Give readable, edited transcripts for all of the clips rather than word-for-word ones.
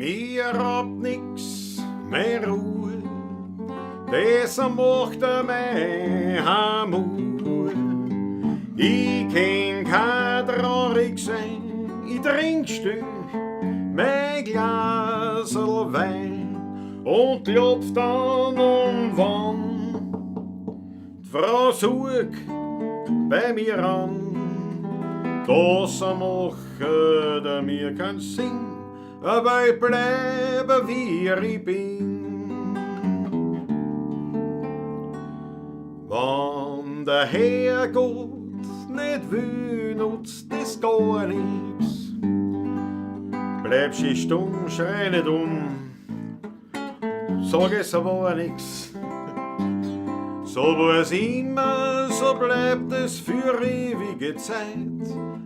Mir raubt nix mei Ruhe, des macht er mei Amour. Ich kenn kein traurig sein, ich trink still mein Glaserl Wein und klopf dann um wann d'Frau Sorg bei mir an. Das macht mir keinen Sinn, aber ich bleibe wie ich bin. Wann der Herrgott nicht will, nutzt das gar nix. Bleib schön stumm, schrei nicht um, sag es aber nix. So war's immer, so bleibt es für ewige Zeit.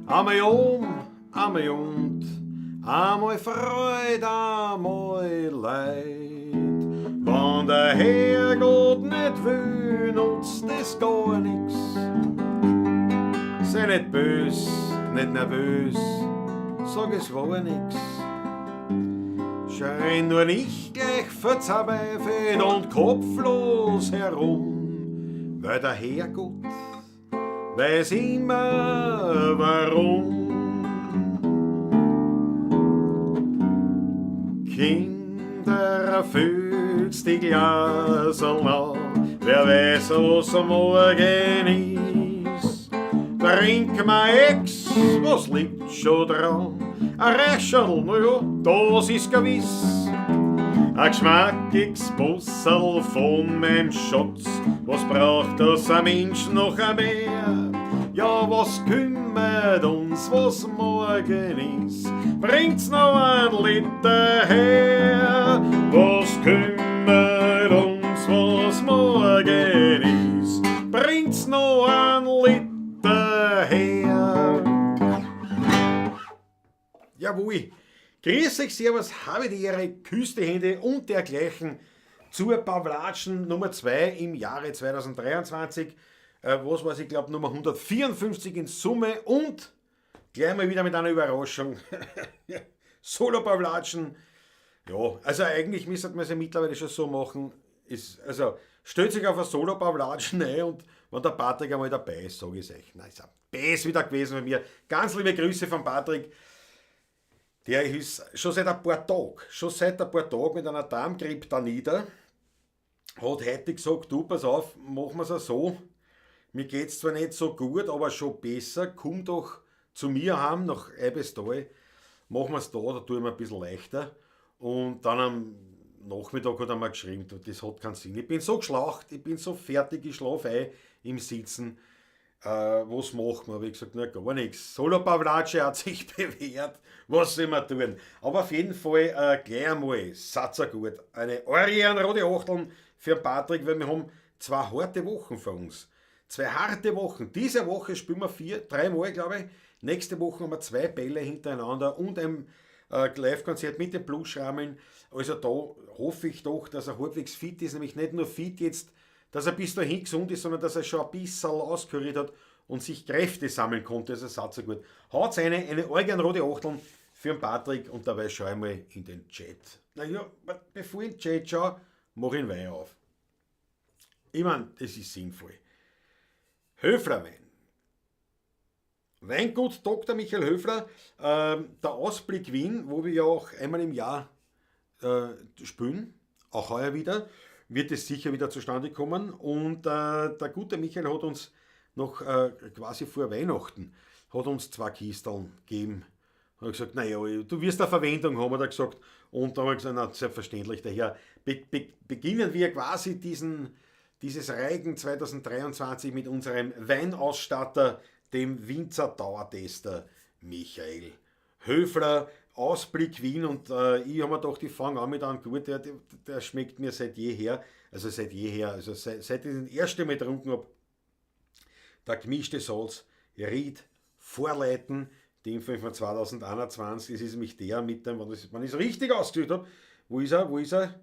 Einmal um, einmal und, einmal Freude, einmal Leid. Wenn der Herrgott nicht will, nutzt es gar nix. Sei nicht bös, nicht nervös, sag es war nix. Schrei nur nicht gleich verzweifelt und kopflos herum, weil der Herrgott weiß immer warum. Kinder, füllt's die Glaserl an, wer weiß, was morgen ist. Trink ma Ex, was liegt schon dran? Ein Rächerl, na ja, das ist gewiss. Ein geschmackiges Busserl von meinem Schatz, was braucht das ein Mensch noch mehr? Ja, was kümmert uns, was morgen ist? Bringt's noch ein Liter her? Was kümmert uns, was morgen ist? Bringt's noch ein Liter her? Jawohl. Grüß euch, servus, habe die Ehre, küsst die Hände und dergleichen zur Pawlatschen Nummer 2 im Jahre 2023. Was war's, ich glaub, Nummer 154 in Summe und gleich mal wieder mit einer Überraschung. Solo-Pawlatschen. Ja, also eigentlich müsste man es ja mittlerweile schon so machen. Stellt sich auf ein Solo-Pawlatschen ein und wenn der Patrick einmal dabei ist, sag ich's euch. Nein, ist ein Bäs wieder gewesen bei mir. Ganz liebe Grüße von Patrick. Der ist schon seit ein paar Tagen, schon seit ein paar Tagen mit einer Darmgrippe da nieder. Hat heute gesagt, du, pass auf, machen wir's auch so. Mir geht's zwar nicht so gut, aber schon besser. Komm doch zu mir heim nach Eibesthal. Machen wir's da, da tue ich mir ein bisschen leichter. Und dann am Nachmittag hat er mir geschrieben, du, das hat keinen Sinn. Ich bin so geschlaucht, ich bin so fertig, ich schlafe ein im Sitzen. Was machen wir? Hab ich gesagt, na, gar nichts. Solo-Pawlatsche hat sich bewährt. Was soll man tun? Aber auf jeden Fall gleich einmal, Satz gut. Eine Orgie an rote Achteln für Patrick, weil wir haben 2 harte Wochen vor uns. 2 harte Wochen. Diese Woche spielen wir 3 Mal, glaube ich. Nächste Woche haben wir 2 Bälle hintereinander und ein Live-Konzert mit den Bluesschrammeln. Also da hoffe ich doch, dass er halbwegs fit ist. Nämlich nicht nur fit jetzt, dass er bis dahin gesund ist, sondern dass er schon ein bisschen auskuriert hat und sich Kräfte sammeln konnte. Also Satz so gut. Haut eine Organ rote Achteln für den Patrick und dabei schau ich mal in den Chat. Naja, bevor ich in den Chat schaue, mach ich einen Wein auf. Ich mein, das ist sinnvoll. Höflerwein. Weingut Doktor Michael Höfler, der Ausblick Wien, wo wir ja auch einmal im Jahr spielen, auch heuer wieder, wird es sicher wieder zustande kommen. Und der gute Michael hat uns noch quasi vor Weihnachten hat uns 2 Kisteln gegeben. Hat gesagt, naja, du wirst eine Verwendung haben, hat er gesagt. Und dann haben wir gesagt, na, selbstverständlich, daher beginnen wir quasi dieses Reigen 2023 mit unserem Weinausstatter, dem Winzer Dauertester Michael Höfler, Ausblick Wien. Und ich hab mir gedacht, ich fang an mit einem gut, der schmeckt mir seit jeher, also seit jeher, also seit, seit ich den ersten Mal getrunken hab, der gemischte Salz, Ried, Vorleiten, den von 2021, das ist nämlich der mit dem, wenn ich's richtig ausgesucht hab, wo ist er, wo ist er?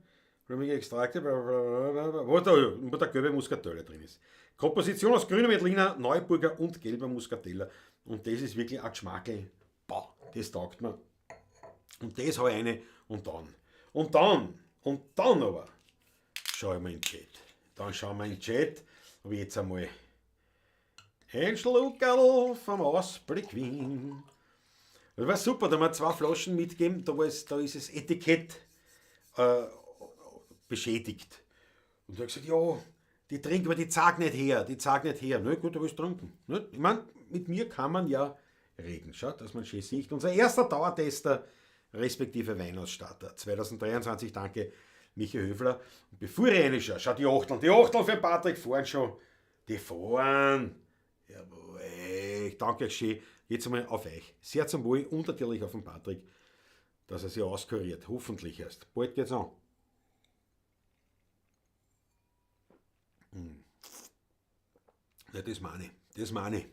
Blumige Extrakte, bla, bla, bla, bla, bla, wo der gelbe Muskateller drin ist. Komposition aus grüner Veltliner, Neuburger und gelber Muskateller. Und das ist wirklich ein Geschmackel. Boah, das taugt mir. Und das hau ich rein und dann. Und dann, und dann aber, schau ich mal in den Chat. Dann schauen wir in den Chat, ob ich jetzt einmal ein Schluckerl vom Ausblick Wien. Das war super, da haben wir 2 Flaschen mitgegeben, da ist das Etikett beschädigt. Und da hab ich gesagt, ja, die trinken, aber die zeig nicht her, die zeig nicht her. Na gut, da willst du trinken. Ne? Ich mein, mit mir kann man ja reden. Schaut, dass man schön sieht. Unser erster Dauertester, respektive Weinausstatter. 2023, danke Michi Höfler. Und bevor ich reinschaue, schau die Achteln, die Achteln für Patrick fahren schon. Die fahren. Jawohl, danke schön. Jetzt einmal auf euch. Sehr zum Wohl und natürlich auf den Patrick, dass er sich auskuriert. Hoffentlich erst. Bald geht's an. Ja, das meine ich. Das meine ich.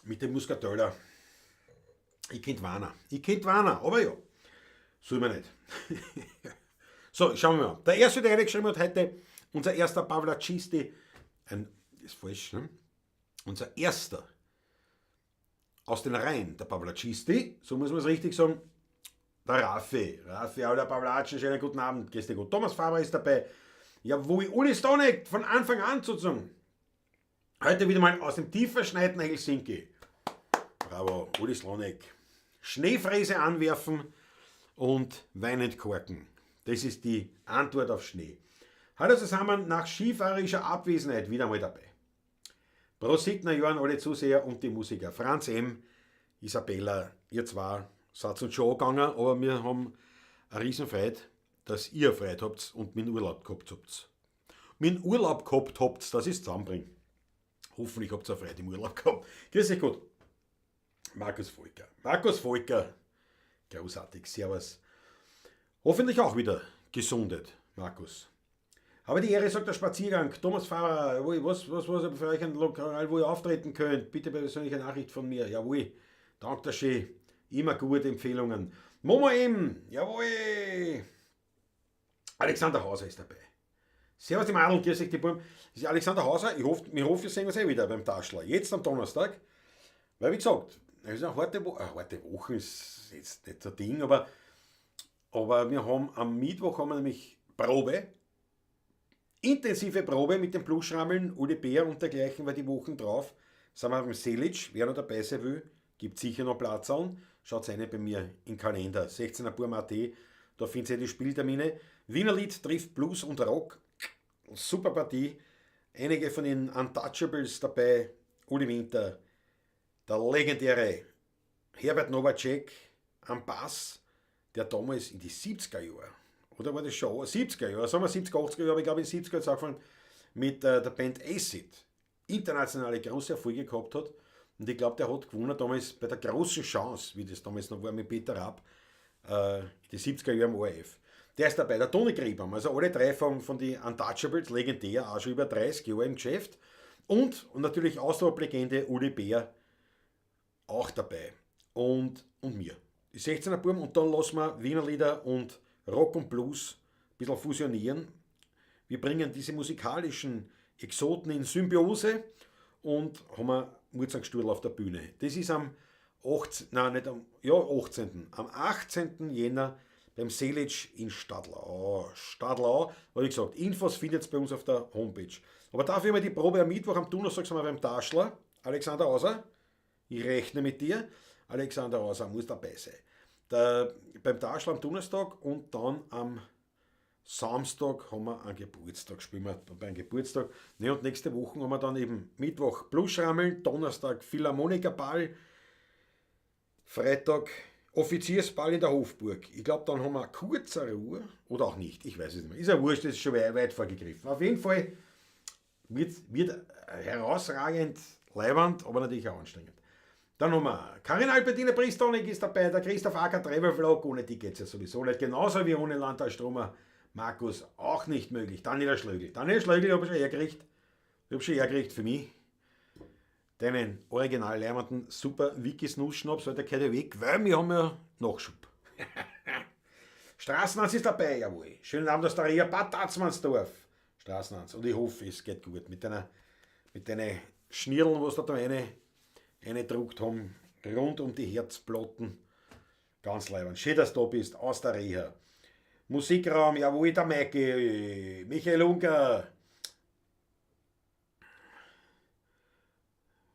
Mit dem Muskateller. Ich kennt Warner. Ich kennt Warner, aber ja. Soll man nicht. So, schauen wir mal. Der erste, der reingeschrieben hat heute, unser erster Pavlacisti, ein, ist falsch, ne? Unser erster aus den Reihen der Pavlacisti, so muss man es richtig sagen, der Raffi. Raffi, der Pavlacen, schönen guten Abend, grüß dich gut. Thomas Faber ist dabei. Jawohl, Uli Stonek, von Anfang an sozusagen. Heute wieder mal aus dem tief verschneiten Helsinki. Bravo, Uli Slonek. Schneefräse anwerfen und Wein entkorken. Das ist die Antwort auf Schnee. Hallo zusammen, nach skifahrerischer Abwesenheit wieder mal dabei. Prosit na Jahren alle Zuseher und die Musiker. Franz M., Isabella, ihr zwei seid uns schon angegangen, aber wir haben eine Riesenfreude, dass ihr Freude habt und meinen Urlaub gehabt habt. Meinen Urlaub gehabt habt, das ist zusammenbringen. Hoffentlich habt ihr Freude im Urlaub gehabt. Grüß euch gut. Markus Volker. Markus Volker. Großartig. Servus. Hoffentlich auch wieder gesundet, Markus. Aber die Ehre, sagt der Spaziergang. Thomas Fahrer, was für euch ein Lokal, wo ihr auftreten könnt? Bitte persönliche Nachricht von mir. Jawohl. Danke schön. Immer gute Empfehlungen. Momo M. Jawohl. Alexander Hauser ist dabei. Servus die Madel, grüß euch die Buben. Das ist Alexander Hauser. Ich hoffe, wir sehen uns eh wieder beim Taschler. Jetzt am Donnerstag. Weil, wie gesagt, das ist eine harte Woche ist jetzt nicht so ein Ding, aber wir haben am Mittwoch haben wir nämlich Probe. Intensive Probe mit den Bluesschrammeln, Uli Bär und dergleichen, weil die Wochen drauf sind wir beim Selic, wer noch dabei sein will, gibt sicher noch Platz an. Schaut rein bei mir im Kalender. 16er Burm.at, da findet ihr die Spieltermine. Wienerlied trifft Blues und Rock. Super Partie. Einige von den Untouchables dabei. Uli Winter, der legendäre Herbert Novacek am Bass, der damals in die 70er Jahre, oder war das schon 70er Jahre, sagen wir 70er, 80er Jahre, aber ich glaube in den 70er Jahren angefangen mit der Band Acid, internationale große Erfolge gehabt hat. Und ich glaube, der hat gewonnen damals bei der großen Chance, wie das damals noch war mit Peter Raab, in den 70er Jahren im ORF. Der ist dabei, der Toni Griebaum, also alle drei von den Untouchables, legendär, auch schon über 30 Jahre im Geschäft. Und natürlich Ausdauerlegende Uli Bär auch dabei. Und mir. Die 16er Buben, und dann lassen wir Wiener Lieder und Rock und Blues ein bisschen fusionieren. Wir bringen diese musikalischen Exoten in Symbiose und haben wir Murzangstudel auf der Bühne. Das ist am 18. Am 18. Jänner beim Selic in Stadlau. Stadlau, habe ich gesagt, Infos findet ihr bei uns auf der Homepage. Aber dafür haben wir die Probe am Mittwoch, am Donnerstag sind wir beim Taschler. Alexander Hauser, ich rechne mit dir. Alexander Hauser muss dabei sein. Beim Taschler am Donnerstag und dann am Samstag haben wir einen Geburtstag, spielen wir beim Geburtstag. Ne, und nächste Woche haben wir dann eben Mittwoch Bluesschrammeln, Donnerstag Philharmonikerball, Freitag Offiziersball in der Hofburg. Ich glaube, dann haben wir eine kürzere Ruhe oder auch nicht, ich weiß es nicht mehr. Ist ja wurscht, das ist schon weit vorgegriffen. Auf jeden Fall wird herausragend leiwand, aber natürlich auch anstrengend. Dann haben wir Karin Albertine Pristonik ist dabei, der Christoph Acker Travel Vlog, ohne die geht es ja sowieso nicht. Genauso wie ohne Landtalstromer Markus auch nicht möglich. Daniela Schlögl. Daniela Schlögl, ich habe schon hergekriegt. Ich habe schon hergekriegt für mich. Deinen original leimenden super Wikis Nussschnaps, weil der gehört ja weg, weil wir haben ja Nachschub. Straßenhans ist dabei, jawohl. Schönen Abend aus der Reha Bad Tatzmannsdorf. Straßenhans. Und ich hoffe, es geht gut mit deinen Schnirlen, was du da rein eingedruckt haben, rund um die Herzplatten. Ganz leibend. Schön, dass du da bist, aus der Reha. Musikraum, jawohl, der Maike, Michael Unger.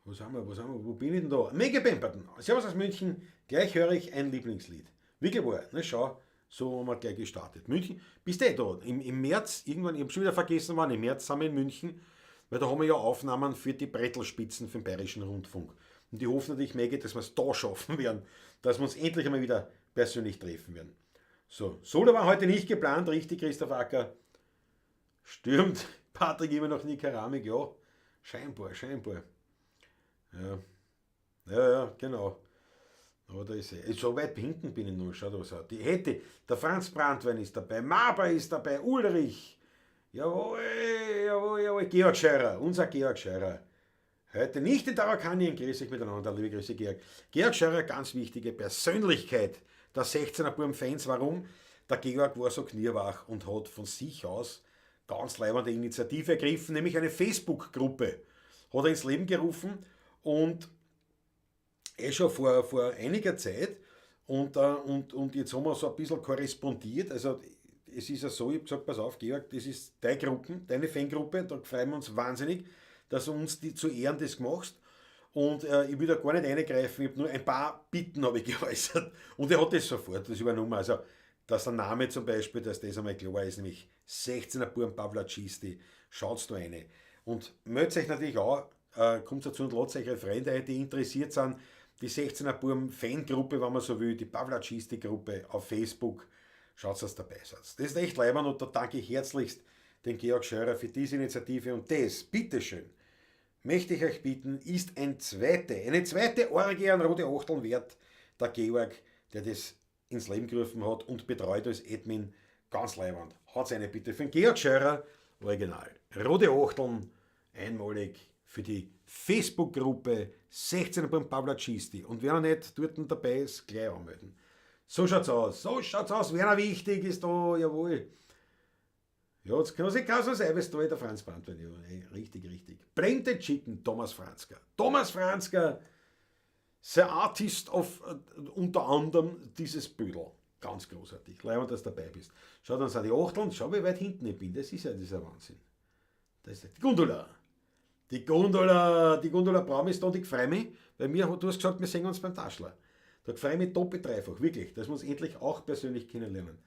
Wo sind wir, wo sind wir, wo bin ich denn da? Mega Pemberton. Servus aus München, gleich höre ich ein Lieblingslied. Wirklich wahr, ne, schau, so haben wir gleich gestartet. München, bist du eh da? Im März, irgendwann, ich hab schon wieder vergessen, wann, im März sind wir in München, weil da haben wir ja Aufnahmen für die Brettelspitzen für den Bayerischen Rundfunk. Und ich hoffe natürlich mega, dass wir es da schaffen werden, dass wir uns endlich einmal wieder persönlich treffen werden. So, Solo war heute nicht geplant, richtig, Christoph Acker. Stürmt Patrick immer noch in die Keramik, ja. Scheinbar, scheinbar. Ja, ja, ja, genau. Aber da ist er. So weit hinten bin ich noch, schau da was an. Die hätte, der Franz Brandwein ist dabei, Maber ist dabei, Ulrich. Jawohl, jawohl, jawohl, Georg Scheurer, unser Georg Scheurer. Heute nicht in Tarakanien, grüß euch miteinander, liebe Grüße Georg. Georg Scheurer, ganz wichtige Persönlichkeit der 16er Burm-Fans. Warum? Der Georg war so knierwach und hat von sich aus ganz leibende Initiative ergriffen, nämlich eine Facebook-Gruppe. Hat er ins Leben gerufen und eh schon vor einiger Zeit. Und jetzt haben wir so ein bisschen korrespondiert. Also es ist ja so, ich hab gesagt, pass auf Georg, das ist deine Gruppe, deine Fangruppe, da freuen wir uns wahnsinnig, dass du uns die zu Ehren das machst. Und ich will da gar nicht reingreifen, ich hab nur ein paar Bitten hab ich geäußert. Und er hat das sofort, das übernommen. Also, dass der Name zum Beispiel, dass das einmal klar ist, nämlich 16er Burm Pavlacisti, schaut's da rein. Und meldet euch natürlich auch, kommt dazu und ladet eure Freunde ein, die interessiert sind. Die 16er Burm Fangruppe, wenn man so will, die Pavlacisti-Gruppe auf Facebook, schaut, dass ihr dabei seid. Das ist echt leibend und da danke ich herzlichst den Georg Scheurer für diese Initiative und das, bitteschön, möchte ich euch bitten, ist eine zweite Orgie an rote Achteln wert, der Georg, der das ins Leben gerufen hat und betreut als Admin, ganz leibend. Haut's eine bitte für den Georg Scheurer, original. Rote Achteln, einmalig für die Facebook-Gruppe 16 beim Pavlacisti. Und wer noch nicht dort dabei ist, gleich anmelden. So schaut's aus, so schaut's aus. Werner Wichtig ist da, jawohl. Ja, jetzt kann sich keiner so sein, wie da der Franz Brandwein. Ja, ey, richtig, richtig. Blended Chicken, Thomas Franzka. Thomas Franzka, the Artist of unter anderem dieses Bödel. Ganz großartig. Leibend, dass du dabei bist. Schau, dann sind die Achteln. Schau, wie weit hinten ich bin. Das ist ja dieser Wahnsinn. Das ist die Gundula. Die Gundula Braum ist da und ich freue mich, weil mir, du hast gesagt, wir sehen uns beim Taschler. Da freue ich mich doppelt dreifach, wirklich, dass wir uns endlich auch persönlich kennenlernen.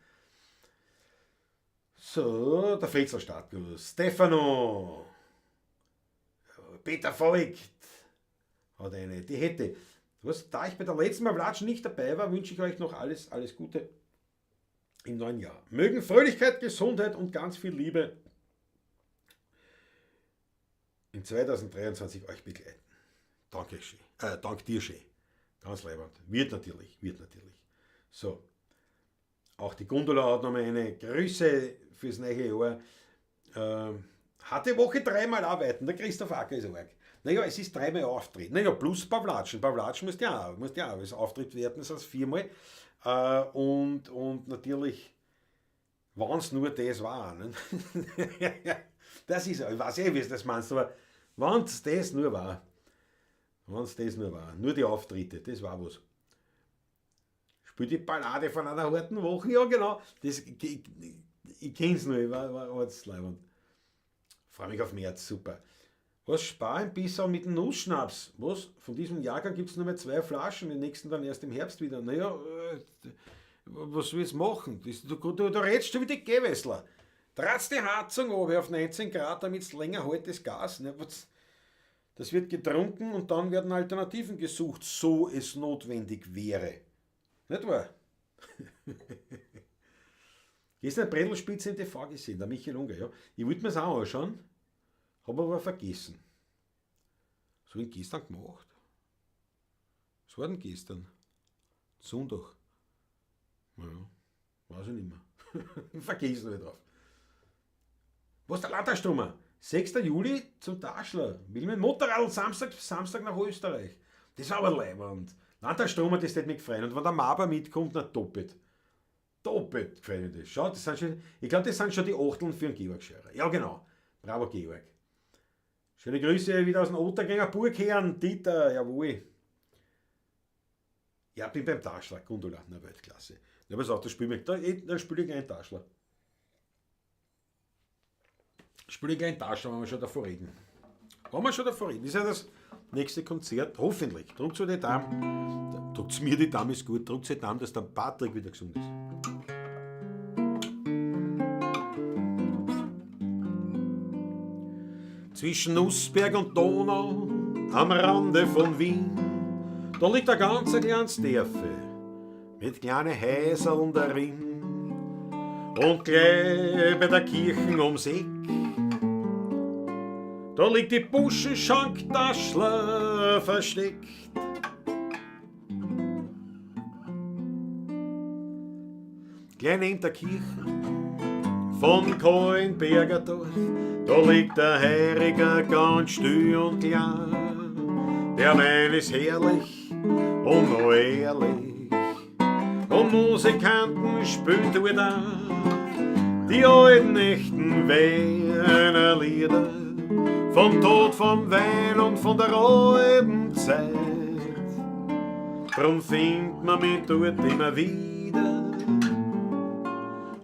So, der Fritzl Startgruß. Stefano. Peter Voigt hat eine, die hätte. Was, da ich bei der letzten Mal Wlatschen nicht dabei war, wünsche ich euch noch alles, alles Gute im neuen Jahr. Mögen Fröhlichkeit, Gesundheit und ganz viel Liebe in 2023 euch begleiten. Danke schön. Dank dir schön. Ganz leibend. Wird natürlich, wird natürlich. So. Auch die Gundula hat nochmal eine Grüße fürs neue Jahr. Hatte Woche dreimal arbeiten. Der Christoph Acker ist arg. Naja, es ist dreimal Auftritt. Naja, plus Pavlatschen. Pavlatschen musst du ja auch, musst du ja auch. Das Auftritt werden es viermal. Und natürlich, wenn's nur das war. Ne? Das ist, ich weiß eh, wie du das meinst, aber wenn's das nur war. Wenn's das nur war. Nur die Auftritte, das war was. Spiel die Ballade von einer harten Woche, ja genau. Das, ich kenn's nur, ich war jetzt leibend. Freue mich auf März, super. Was, spar ein bisschen mit dem Nussschnaps. Was? Von diesem Jahrgang gibt's nur mehr 2 Flaschen, den nächsten dann erst im Herbst wieder. Naja, was willst du machen? Du redest schon wie die Gewessler. Tratz die Heizung runter auf 19 Grad, damit's länger hält, das Gas. Ne, was, das wird getrunken und dann werden Alternativen gesucht, so es notwendig wäre. Nicht wahr? Gestern Bredelspitze im TV gesehen, der Michael Unger, ja. Ich wollte mir's auch anschauen, hab aber vergessen. Was hab ich denn gestern gemacht? Was war denn gestern? Sonntag. Naja, weiß ich nicht mehr. Vergessen wir drauf. Was der Landtagsstrummer? 6. Juli zum Taschler. Will mit dem Motorrad Samstag nach Österreich. Das war aber leibend. Landtagsstrummer, das hätte mich gefreut. Und wenn der Maber mitkommt, na doppelt. Doppelt gefällt mir das. Schau, das sind schon, ich glaub, das sind schon die Achteln für den Georg Scheurer. Ja, genau. Bravo, Georg. Schöne Grüße wieder aus dem Ottergänger Burgherrn, Dieter, jawohl. Ja, bin beim Taschler, Gundula, na Weltklasse. Ja, pass auf, da spiel ich, da, dann spiele ich gleich einen Taschler. Spiele ich gleich einen Taschler, wenn wir schon davor reden. Wenn wir schon davor reden, ist ja das nächste Konzert, hoffentlich. Drückt mir die Daumen, drückt mir die Daumen, ist gut, drückt die Daumen, dass der Patrick wieder gesund ist. Zwischen Nussberg und Donau, am Rande von Wien, da liegt ein ganz kleines Dörfe mit kleinen Häuserl darin. Und gleich bei der Kirche ums Eck, da liegt die Buschenschank Taschler versteckt. Gleich neben der Kirche von Coinberger Dorf, da liegt der Heiriger ganz still und klar. Der Wein ist herrlich und noch ehrlich, und Musikanten spielen dort auch die alten echten Wiener Lieder vom Tod, vom Wein und von der alten Zeit. Drum findet man mich dort immer wieder,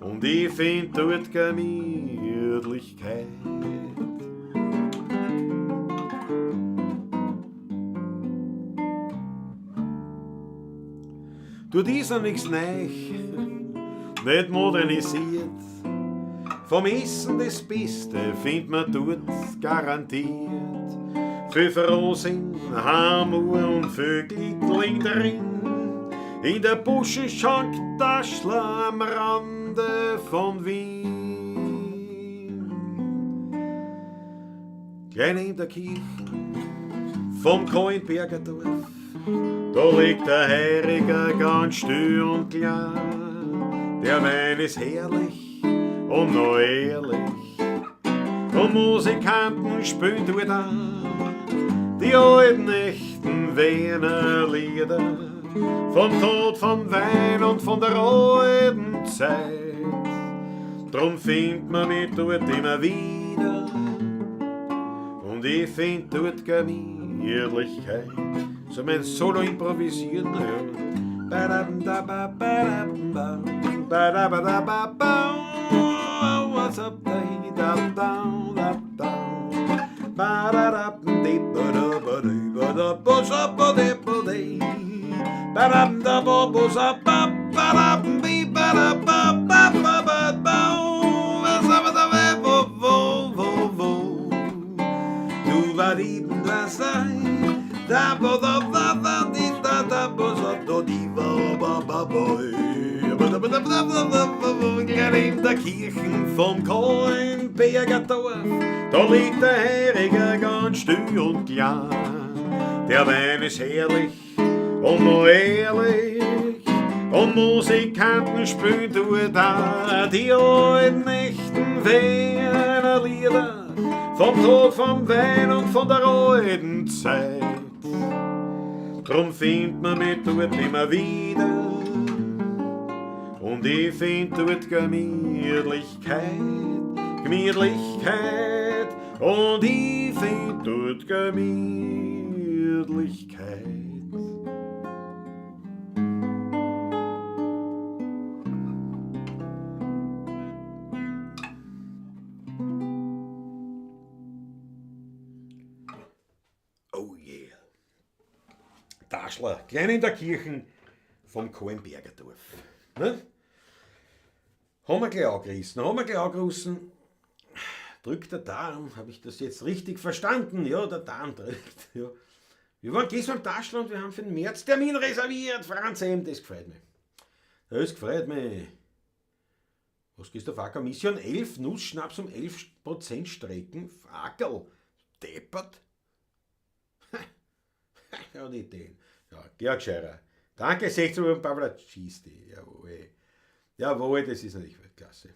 und ich find dort Gemütlichkeit. Dort ist noch nix neu, nicht modernisiert. Vom Essen das Beste findet man dort garantiert. Viel Frohsinn, Hamur und viel Glück liegt drin. In der Buschenschank Taschler am Rande von Wien. Klein in der Kirche vom Coinberger Dorf, da liegt der Heiriger ganz still und klar. Der Wein ist herrlich und noch ehrlich, und Musikanten spielen dort auch die alten echten Wiener Lieder vom Tod, vom Wein und von der alten Zeit. Drum findet man mich dort immer wieder, und ich find dort Gemütlichkeit. So mein Solo improvisieren, ja. In der Kirche vom Coinberger Dorf, da liegt der Heiriger ganz still und klar. Der Wein ist herrlich und noch ehrlich, und Musikanten spielen dort auch die alten echten Wiener Lieder vom Tod, vom Wein und von der alten Zeit. Drum findet man mich dort immer wieder, und ich find dort Gemütlichkeit, Gemütlichkeit, und ich find dort Gemütlichkeit. Oh yeah. Taschler, klein in der Kirche vom Coinberger Dorf. Ne? Haben wir gleich angerissen, haben wir gleich angerissen. Drückt der Darm, habe ich das jetzt richtig verstanden? Ja, der Darm drückt. Ja. Wir waren gestern beim Taschler und wir haben für den März Termin reserviert. Franz M., das gefreut mich. Das gefreut mich. Was gehst du auf Acker? Mission 11, Nussschnaps um 11% Strecken. Fackel, deppert. Ja, die Ideen. Ja, Georg Scheirer. Danke, 16 Uhr, Pavla Tschisti. Jawohl. Jawohl, das ist natürlich Weltklasse.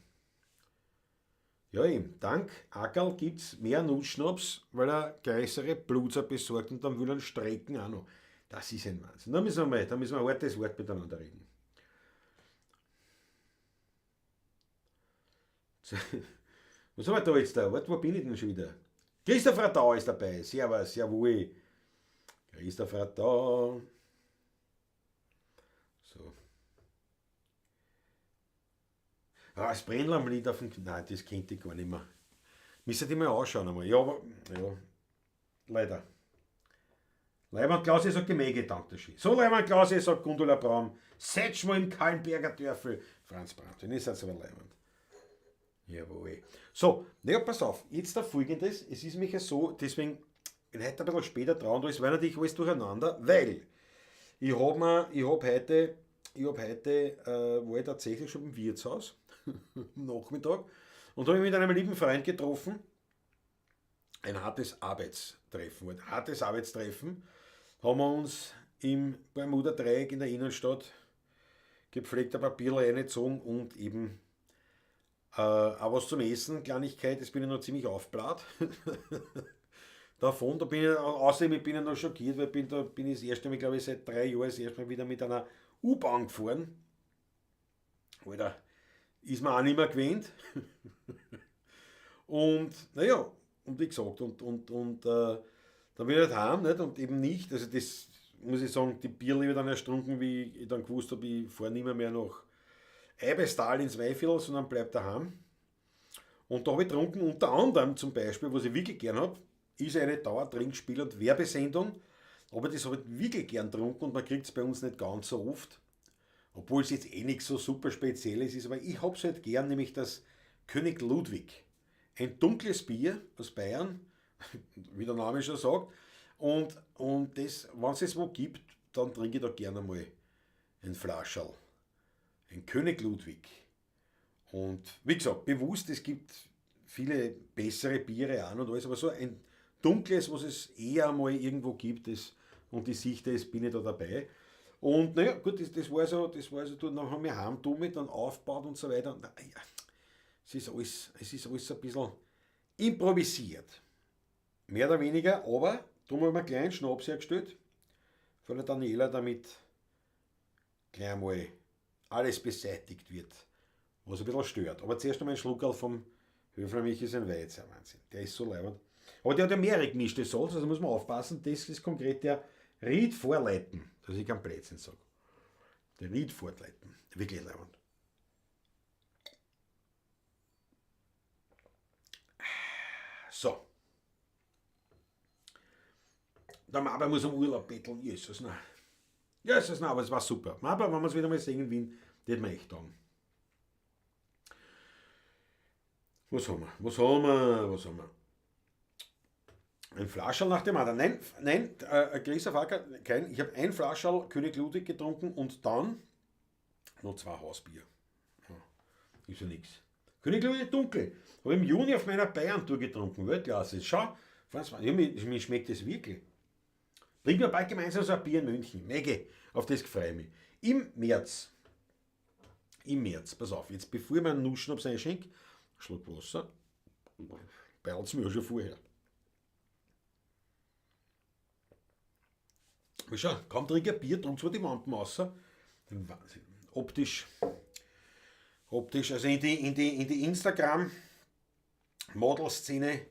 Ja, eben. Dank Ackerl gibt's mehr Nussschnaps, weil er größere Blutzer besorgt und dann will er einen Strecken auch noch. Das ist ein Wahnsinn. Da müssen wir mal, da müssen wir ein hartes Wort miteinander reden. So. Was haben wir da jetzt da? Warte, wo bin ich denn schon wieder? Christoph Radau ist dabei. Servus, jawohl. Christoph Radau. So. Ah, das Brennlamlied auf dem. Nein, das kennt ich gar nicht mehr. Müsste ich mal anschauen einmal. Ja, aber. Ja, leider. Leiwand Klausi sagt die Mege, danke schön. So, Leiwand Klausi sagt Gundula Braun. Setz mal im Kahlenberger Dörfel. Franz Brandt, ihr seid aber leiwand. Jawohl. So, naja, pass auf. Jetzt da folgendes. Es ist mich ja so, deswegen bin ich heute ein bisschen später dran, da ist war natürlich alles durcheinander, weil ich habe mir, ich hab heute, ich hab heute, war ich tatsächlich schon im Wirtshaus, am Nachmittag, und habe mich mit einem lieben Freund getroffen. Ein hartes Arbeitstreffen. Ein hartes Arbeitstreffen. Haben wir uns im Bermuda-Dreieck in der Innenstadt gepflegt ein Papierl reingezogen und eben auch was zum Essen, Kleinigkeit, das bin ich noch ziemlich aufgeblaht. Davon, da bin ich, außerdem ich bin ich noch schockiert, weil bin, da bin ich das erste Mal, glaube ich, seit 3 Jahren das erste Mal wieder mit einer U-Bahn gefahren. Alter, ist mir auch nicht mehr gewöhnt. Und naja, und wie gesagt, und dann bin ich halt heim, nicht? Und eben nicht, also das muss ich sagen, die Bierle habe ich dann erst getrunken, wie ich dann gewusst habe, ich fahre nicht mehr nach Eibestal ins Weinviertel, sondern bleib daheim. Und da habe ich getrunken, unter anderem zum Beispiel, was ich wirklich gern hab, ist eine Dauertrinkspiel- und Werbesendung, aber das habe ich wirklich gern getrunken und man kriegt's bei uns nicht ganz so oft, obwohl es jetzt eh nichts so super Spezielles ist, aber ich hab's halt gern, nämlich das König Ludwig. Ein dunkles Bier aus Bayern, wie der Name schon sagt, und das, wenn's es wo gibt, dann trinke ich da gerne mal ein Flascherl. Ein König Ludwig. Und wie gesagt, bewusst, es gibt viele bessere Biere auch und alles, aber so ein dunkles, was es eher mal irgendwo gibt, das, und die Sicht ist, bin ich da dabei. Und naja, gut, das, das war so, das war so, dann haben wir heim damit dann aufgebaut und so weiter. Und, na, ja, es ist alles ein bisschen improvisiert. Mehr oder weniger, aber darum haben wir einen kleinen Schnaps hergestellt von der Daniela, damit gleich einmal alles beseitigt wird, was ein bisschen stört. Aber zuerst einmal ein Schluckerl vom Höfler Michi ist ein Weiz, ja Wahnsinn. Der ist so leibend. Aber der hat ja mehrere gemischte Salz, also muss man aufpassen. Das ist konkret der Ried Vorleiten, dass ich keinen Blödsinn sag. Der Ried Vorleiten, wirklich leibend. So. Der Maba muss um Urlaub betteln. Jesus, nein. Jesus, nein, aber es war super. Maba, wenn wir es wieder mal sehen in Wien, das hat mir echt taugen. Was haben wir? Was haben wir? Was haben wir? Ein Flascherl nach dem anderen. Nein, nein, Christoph Acker, kein. Ich habe ein Flascherl König Ludwig getrunken und dann noch 2 Hausbier. Ja, ist ja nix. König Ludwig dunkel. Habe im Juni auf meiner Bayern-Tour getrunken. Weltklasse. Schau, Franz, ja, mir schmeckt das wirklich. Trinken wir bald gemeinsam so ein Bier in München. Mege, auf das freue ich mich. Im März. Im März, pass auf, jetzt bevor ich mir einen Nussschnaps einschenke, Schluck Wasser, beilt's mir ja schon vorher. Aber schau, kaum trinke ich ein Bier, drum zwar die Wampen raus. Wahnsinn. Optisch, optisch, also in die Instagram-Model-Szene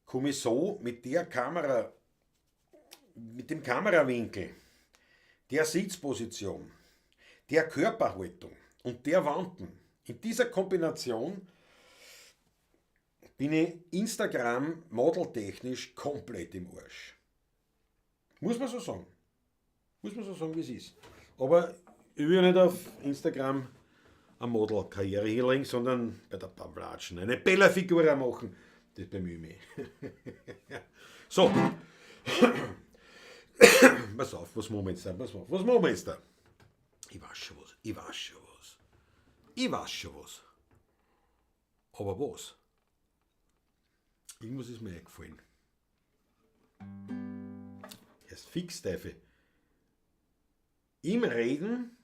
komme ich so mit der Kamera, mit dem Kamerawinkel, der Sitzposition, der Körperhaltung und der Wampen. In dieser Kombination bin ich Instagram-modeltechnisch komplett im Arsch. Muss man so sagen. Muss man so sagen, wie es ist. Aber ich will ja nicht auf Instagram eine Modelkarriere hinlegen, sondern bei der Pawlatschen eine Bella-Figura machen. Das bemühe ich mich. So. Pass auf, was machen wir jetzt da? Pass auf, was machen wir jetzt da? Ich weiß schon was. Ich weiß schon was. Ich weiß schon was. Aber was? Irgendwas ist mir eingefallen. Erst fix, Teufel. Im Reden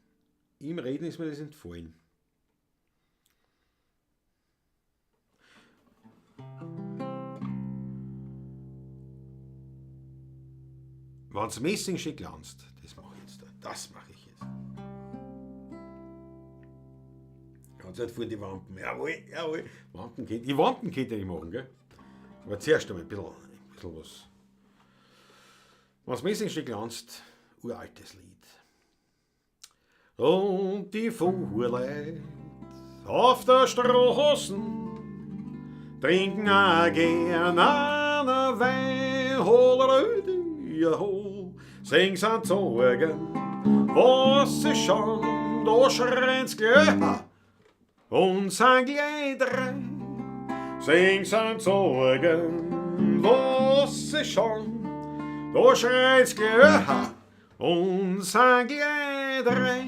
ist mir das entfallen. Wenn's Messing schön glanzt, das mach ich jetzt da. Das mach ich jetzt. Ganz halt vor die Wampen. Jawohl, jawohl. Wampen könnt, die Wampen könnt ihr nicht machen, gell? Aber zuerst einmal ein bisschen was. Was Messingstück glanzt, uraltes Lied. Und die Fuhrleute auf der Straßen trinken auch gern einen Wein, holerödi, ho, sing sind Sorgen, was sie schon, da schreien's gleich und sind gleich drei. Sing sind Sorgen, was sie schon, da schreit's gleich und sind gleich drei.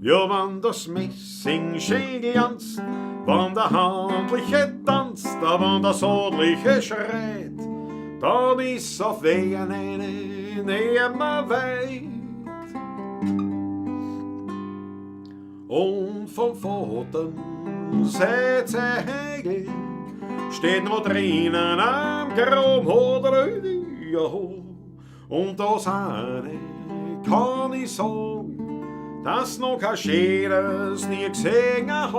Ja, wann das Messing schön glanzt, wann der Handliche tanzt, da wann das Adliche schreit, dann ist auf Wehen eine nimmer weit. Und vom Vater seit Segel steht noch drinnen am Grom oder und das eine kann ich sagen, dass noch kein Schönes nie gesehen hab.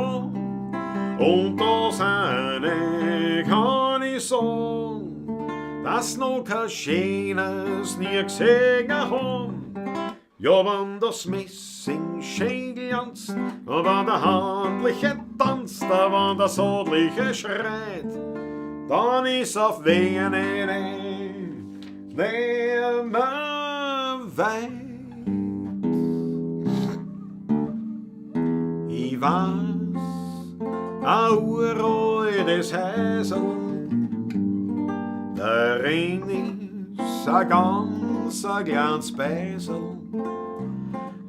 Und das eine kann ich sagen, dass noch kein Schönes nie gesehen hab. Ja, wann das Messing schön glanzt, wann der Handliche tanzt, wann das Adliche schreit, dann ist auf Wehen nimmer weit. Ich weiß, ein uraltes Häusl, darin ist ein ganz ein kleines Beisel.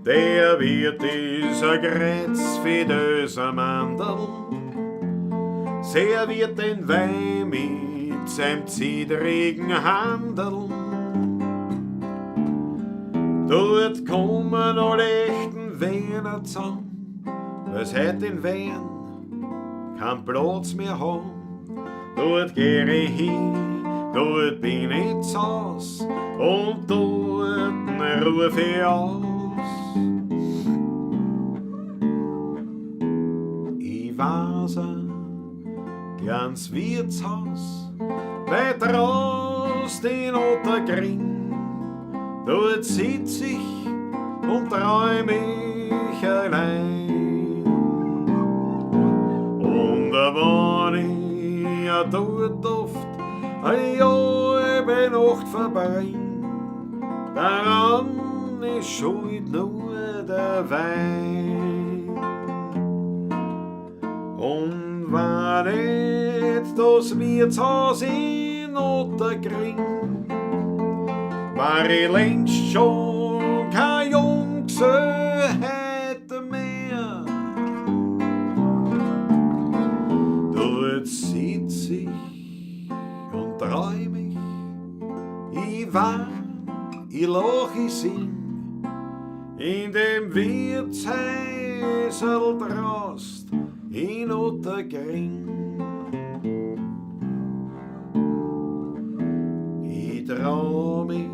Der Wirt ist ein Kreuz für das Mandel, serviert den Wein mit seinem zittrigen Handel. Dort kommen alle echten Wiener zusammen, weil's heut in Wien keinen Platz mehr haben. Dort geh ich hin, dort bin ich zu Haus und dort ruf ich aus. Ich weiß ein kleines Wirtshaus, weit raus den Ottergring. Dort sitz ich und träum ich allein. Und wenn ich dort oft eine halbe Nacht verbring, daran ist schuld nur der Wein. Und wenn nicht das Wirtshaus in Ottergring, war ich längst schon kein Junggesell heute mehr. Dort sitz ich und träum ich, ich wein, ich lach, ich sing, in dem Wirtshäusl draußt in Ottergring. Ich trau mich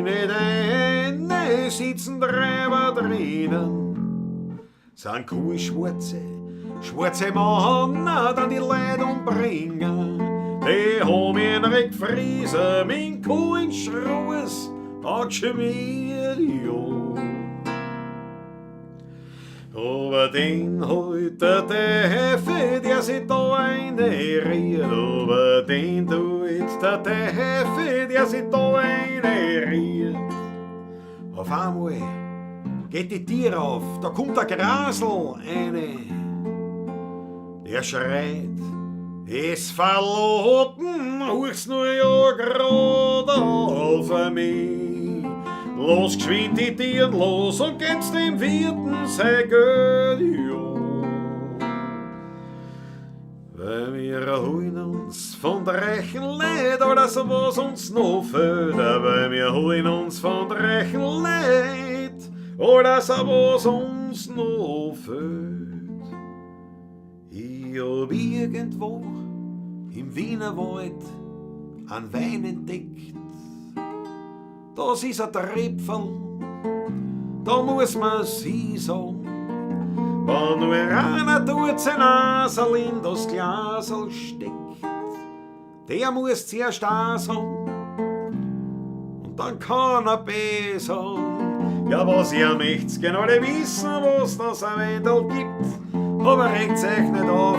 nicht ein, es sitzen Treiber drinnen, sind cool schwarze, schwarze Männer, dann die Leute umbringen. Die haben ihren Reckfrieser mit coolen Schrues angeschmiert, ja. Aber den holt der Teufel, der sich da reinriert. Aber den tut der Teufel, der sich da reinriert. Auf einmal geht die Tür auf, da kommt der Grasl eine. Der schreit, es verloten, horch's nur ja grad auf mich. Los geschwind die Tieren los und gebt's dem Wirten sein Geld, ja. Weil wir holen uns von der reichen Leid alles, was uns noch fehlt. Weil wir holen uns von der reichen Leid alles, was uns noch fehlt. Ich hab irgendwo im Wienerwald einen Wein entdeckt. Das ist ein Tröpfel, da muss man sie sagen. Wenn nur einer tut sein Nasel in das Glasl steckt, Der muss zuerst A sagen und dann kann er B sagen. Ja, was ihr möcht's gern alle wissen, was das ein Wendel gibt, aber regt's euch nicht auf,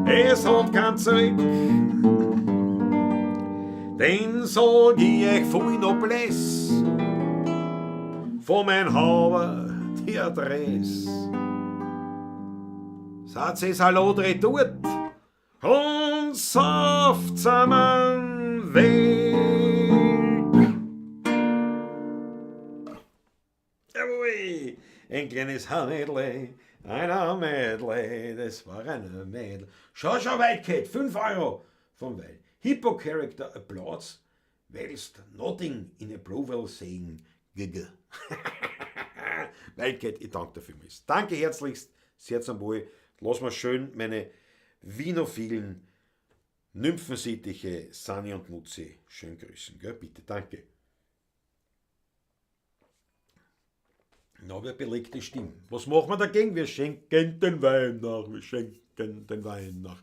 es hat kein Zweck. Denn sag ich euch voll Noblesse, von mein Haber die Adresse. Seid ihr alle dort und sauft's am Weg. Jawohl, ein kleines Hamädle, ein Hamädle, das war ein Mädel. Schau, schau, Wildcat, 5 Euro vom Weil. Hippo Character applauds whilst nodding in approval saying GG. Wildcat, ich danke dir vielmals. Danke herzlichst, sehr zum Wohl. Lass mal schön meine vinophilen Nymphensittiche Sani und Mutzi schön grüßen, gell? Bitte, danke. Na, wer belegte Stimmen. Was machen wir dagegen? Wir schenken den Wein nach, wir schenken den Wein nach.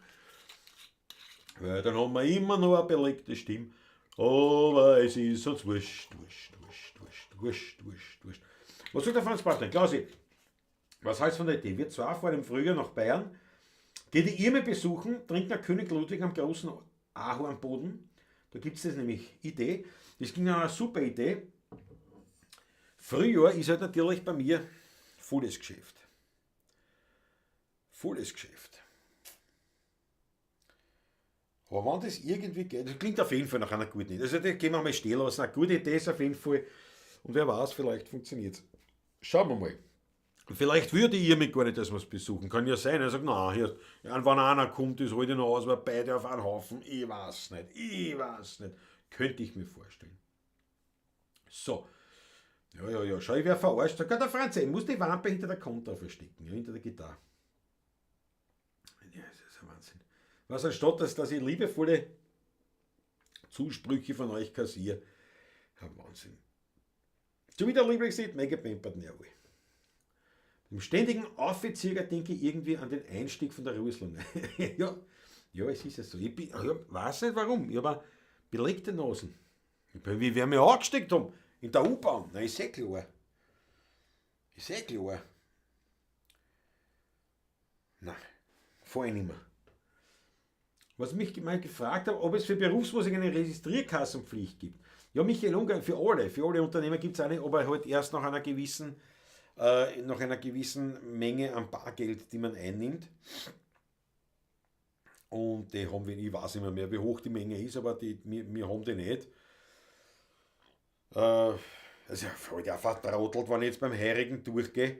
Weil dann haben wir immer noch eine belegte Stimme. Aber es ist uns wurscht, wurscht, wurscht, wurscht, wurscht, wurscht, wurscht. Was sagt der Franz Partner? Klausi, was hältst du von der Idee? Wir zwei fahren im Frühjahr nach Bayern, gehen die Irme besuchen, trinken einen König Ludwig am großen Ahornboden. Da gibt's das nämlich Idee. Das ging eine super Idee. Frühjahr ist halt natürlich bei mir volles Geschäft. Volles Geschäft. Aber wenn das irgendwie geht, das klingt auf jeden Fall nach einer guten Idee. Also das gehen wir mal stehen lassen. Eine gute Idee ist auf jeden Fall. Und wer weiß, vielleicht funktioniert's. Schauen wir mal. Vielleicht würde ich mich gar nicht, dass wir's besuchen. Kann ja sein. Er sagt, na, hier, wenn einer kommt, das halte ich noch aus, weil beide auf einen Haufen. Ich weiß nicht. Ich weiß nicht. Könnte ich mir vorstellen. So. Ja, ja, ja. Schau, ich werde verarscht. Sogar der Franz, ich muss die Wampe hinter der Kontra verstecken, ja, hinter der Gitarre. Ja, das ist ein Wahnsinn. Was anstatt, dass ich liebevolle Zusprüche von euch kassiere. Ja, Wahnsinn. Schon wieder Lieblingslied, mega pampert, jawohl. Im ständigen Aufzieher denke ich irgendwie an den Einstieg von der Russland. Ja, ja, es ist ja so. Ich weiß nicht warum. Ich habe belegte Nasen. Ich bin, wie wer mich angesteckt haben in der U-Bahn. Na, ist eh klar. Ist eh klar. Nein, fahr ich nicht mehr. Was mich mal gefragt hat, ob es für Berufsmusik eine Registrierkassenpflicht gibt. Ja, Michael Unger, für alle Unternehmer gibt's eine, aber halt erst nach einer gewissen Menge an Bargeld, die man einnimmt. Und die haben wir, ich weiß nicht mehr, wie hoch die Menge ist, aber wir haben die nicht. Also, halt auch vertrottelt, wenn ich jetzt beim Heurigen durchgehe,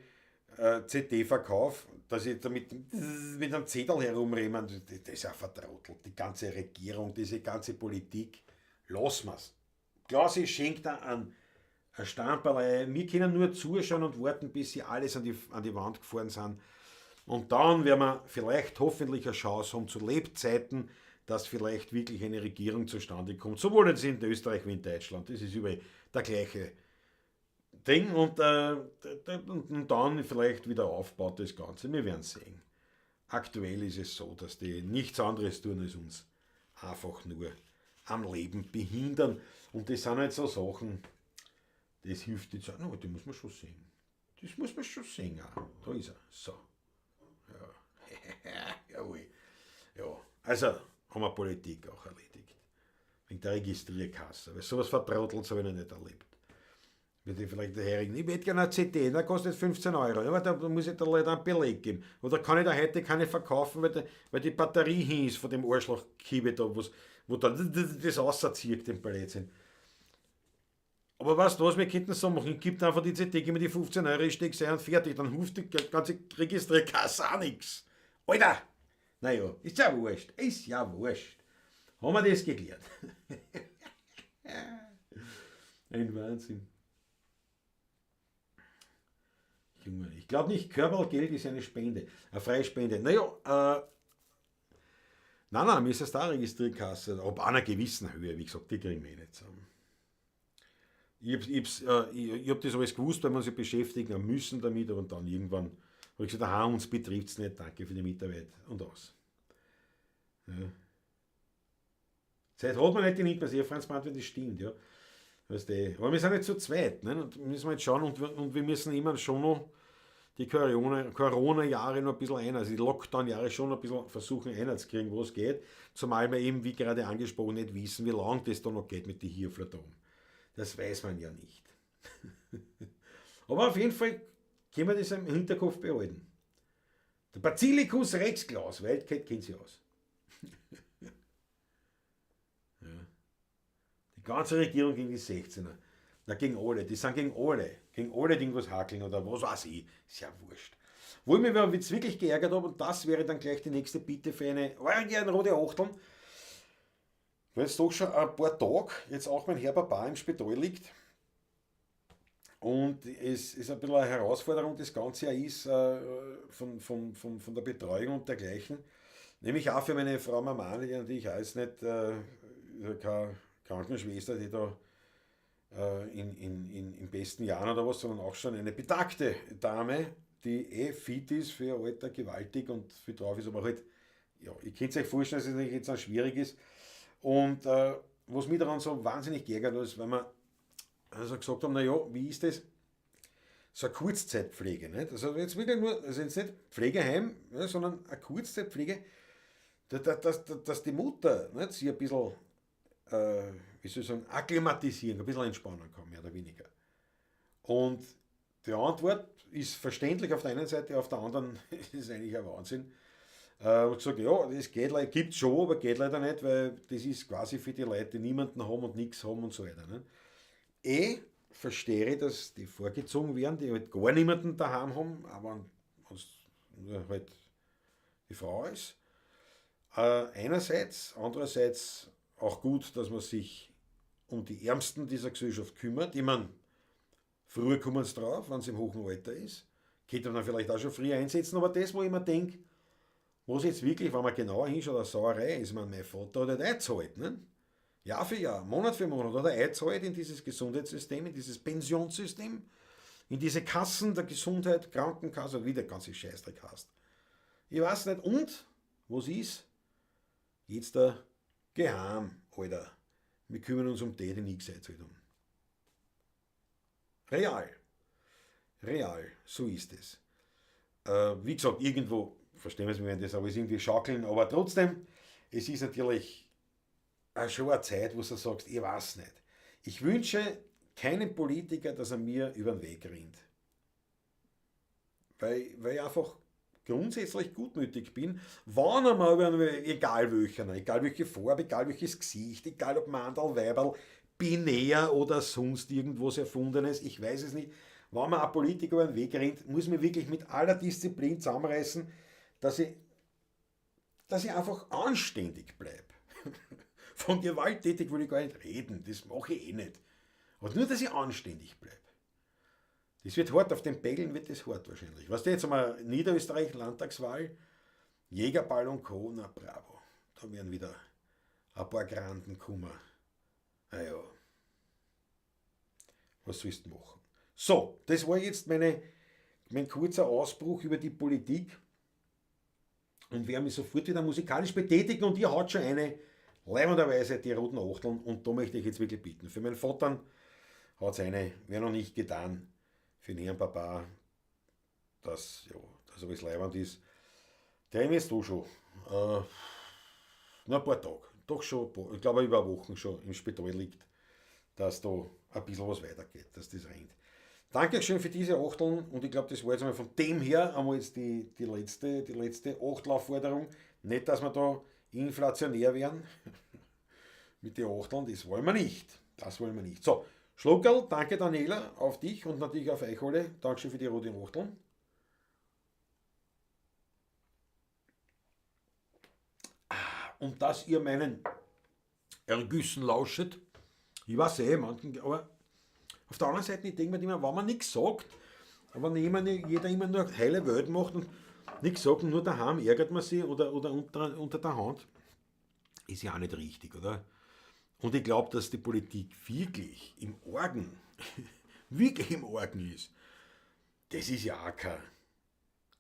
C D-Verkauf, dass ich da mit einem Zettel herumrenne, das ist auch vertrottelt. Die ganze Regierung, diese ganze Politik, lassen wir's. Klausi schenkt da ein Stamperl. Wir können nur zuschauen und warten, bis sie alles an die Wand gefahren sind. Und dann werden wir vielleicht hoffentlich eine Chance haben zu Lebzeiten, dass vielleicht wirklich eine Regierung zustande kommt. Sowohl jetzt in Österreich wie in Deutschland. Das ist überall der gleiche Ding. Und dann vielleicht wieder aufbaut das Ganze. Wir werden sehen. Aktuell ist es so, dass die nichts anderes tun, als uns einfach nur am Leben behindern. Und das sind halt so Sachen, das hilft jetzt auch noch, die muss man schon sehen. Das muss man schon sehen auch. Da ist er. So. Ja. Jawohl. Ja. Also haben wir Politik auch erledigt. Wegen der Registrierkasse. Weil sowas vertrottelt habe ich noch nicht erlebt. Wird ich vielleicht der Hering, ich hätte gerne eine CD, da kostet 15 Euro. Ja, aber da muss ich da leider einen Beleg geben. Oder kann ich da heute keine verkaufen, weil die Batterie hin ist von dem Arschloch-Kiebe da, wo da das rauszieht, den Blödsinn. Aber weißt du was, wir könnten so machen, ich gebe einfach die CD, gib mir die 15 Euro, ich steck's ein und fertig, dann ruft die ganze Registrierkasse auch nix. Alter! Naja, ist ja wurscht, ist ja wurscht. Haben wir das geklärt? Ein Wahnsinn. Junge, ich glaub nicht, Körpergeld ist eine Spende, eine freie Spende. Naja, nein, nein, mir ist das da Registrierkasse, ab einer gewissen Höhe, wie gesagt, die kriegen wir eh nicht zusammen. Ich hab das alles gewusst, weil wir uns ja beschäftigen haben müssen damit, aber dann irgendwann hab ich gesagt, aha, uns betrifft's nicht, danke für die Mitarbeit und aus. Ja. Zeit hat man nicht, die nimmt man sich. Franz Brandt, das stimmt, ja. Weißt du, aber wir sind nicht zu zweit, ne? Und müssen wir jetzt schauen und wir müssen immer schon noch die Corona-Jahre noch ein bisschen ein, also die Lockdown-Jahre schon ein bisschen versuchen einzukriegen, wo es geht. Zumal wir eben, wie gerade angesprochen, nicht wissen, wie lange das da noch geht mit den Hirfler da oben. Das weiß man ja nicht. Aber auf jeden Fall können wir das im Hinterkopf behalten. Der Basilicus Rex Klaus, Waldkeit kennt sich aus. Ja. Die ganze Regierung gegen die 16er. Na, gegen alle, die sind gegen alle. Gegen alle, die irgendwas hakeln oder was weiß ich. Ist ja wurscht. Wo ich mich aber jetzt wirklich geärgert habe, und das wäre dann gleich die nächste Bitte für eine rote Achteln, weil es doch schon ein paar Tage jetzt auch mein Herr Papa im Spital liegt. Und es ist ein bisschen eine Herausforderung, das Ganze ja ist, von der Betreuung und dergleichen. Nämlich auch für meine Frau Mama, die natürlich auch jetzt nicht keine Krankenschwester, die da in besten Jahren oder was, sondern auch schon eine betagte Dame, die eh fit ist für ihr Alter, gewaltig und viel drauf ist, aber halt, ja, ihr könnt euch vorstellen, dass es natürlich jetzt auch schwierig ist. Und was mich daran so wahnsinnig geärgert hat, ist, weil wir also gesagt haben, naja, wie ist das? So eine Kurzzeitpflege, nicht? Also jetzt wirklich nur, also jetzt nicht Pflegeheim, ne, sondern eine Kurzzeitpflege, dass die Mutter, nicht, sich ein bisschen, wie soll ich sagen, akklimatisieren, ein bisschen entspannen kann, mehr oder weniger. Und die Antwort ist verständlich auf der einen Seite, auf der anderen ist es eigentlich ein Wahnsinn. Und gesagt, ja, das geht leider, gibt's schon, aber geht leider nicht, weil das ist quasi für die Leute, die niemanden haben und nichts haben und so weiter. Ne? Verstehe ich, dass die vorgezogen werden, die halt gar niemanden daheim haben, aber wenn's halt die Frau ist. Einerseits, andererseits auch gut, dass man sich um die Ärmsten dieser Gesellschaft kümmert. Ich mein, früher kommen sie drauf, wenn sie im hohen Alter ist. Könnte man vielleicht auch schon früher einsetzen, aber das, wo ich mir denk, was jetzt wirklich, wenn man genauer hinschaut, eine Sauerei ist, mein Vater hat halt eingezahlt, ne? Jahr für Jahr, Monat für Monat hat er eingezahlt in dieses Gesundheitssystem, in dieses Pensionssystem, in diese Kassen der Gesundheit, Krankenkasse, wie der ganze Scheißdreck heißt. Ich weiß nicht, und was ist? Jetzt der Geheim, Alter. Wir kümmern uns um die, die nichts eingezahlt haben. Real. Real, so ist es. Wie gesagt, irgendwo, verstehen wir es, wir werden das alles irgendwie schaukeln, aber trotzdem, es ist natürlich auch schon eine Zeit, wo du sagst, ich weiß nicht. Ich wünsche keinem Politiker, dass er mir über den Weg rennt. Weil ich einfach grundsätzlich gutmütig bin, wann er mal über den Weg, egal welcher, egal welche Farbe, egal welches Gesicht, egal ob Mandel, Weiberl, binär oder sonst irgendwas Erfundenes, ich weiß es nicht. Wenn man ein Politiker über den Weg rennt, muss man wirklich mit aller Disziplin zusammenreißen, dass ich einfach anständig bleib. Von gewalttätig will ich gar nicht reden, das mache ich eh nicht. Aber nur, dass ich anständig bleib. Das wird hart, auf den Bägeln wird das hart wahrscheinlich. Weißt du, jetzt haben wir Niederösterreich, Landtagswahl, Jägerball und Co., na bravo. Da werden wieder ein paar Granden kommen. Naja, was sollst du machen? So, das war jetzt mein kurzer Ausbruch über die Politik und werde mich sofort wieder musikalisch betätigen und ihr haut schon eine, leibenderweise die roten Achteln, und da möchte ich jetzt wirklich bitten. Für meinen Vater hat's eine, wäre noch nicht getan, für den Herrn Papa, dass alles leibend ist. Der ist da schon noch ein paar Tage, doch schon, ein paar, ich glaube über Wochen schon im Spital liegt, dass da ein bisschen was weitergeht, dass das rennt. Dankeschön für diese Achteln und ich glaube, das war jetzt einmal von dem her einmal jetzt die letzte Achtelaufforderung. Nicht, dass wir da inflationär werden mit den Achteln, das wollen wir nicht. Das wollen wir nicht. So, Schluckerl, danke Daniela, auf dich und natürlich auf euch alle. Dankeschön für die roten Achteln. Und dass ihr meinen Ergüssen lauschet. Ich weiß eh, manchen, aber auf der anderen Seite, ich denke mir immer, wenn man nichts sagt, aber wenn jeder immer nur heile Welt macht und nichts sagt und nur daheim ärgert man sich oder unter der Hand, ist ja auch nicht richtig, oder? Und ich glaub, dass die Politik wirklich im Argen, wirklich im Argen ist. Das ist ja auch keine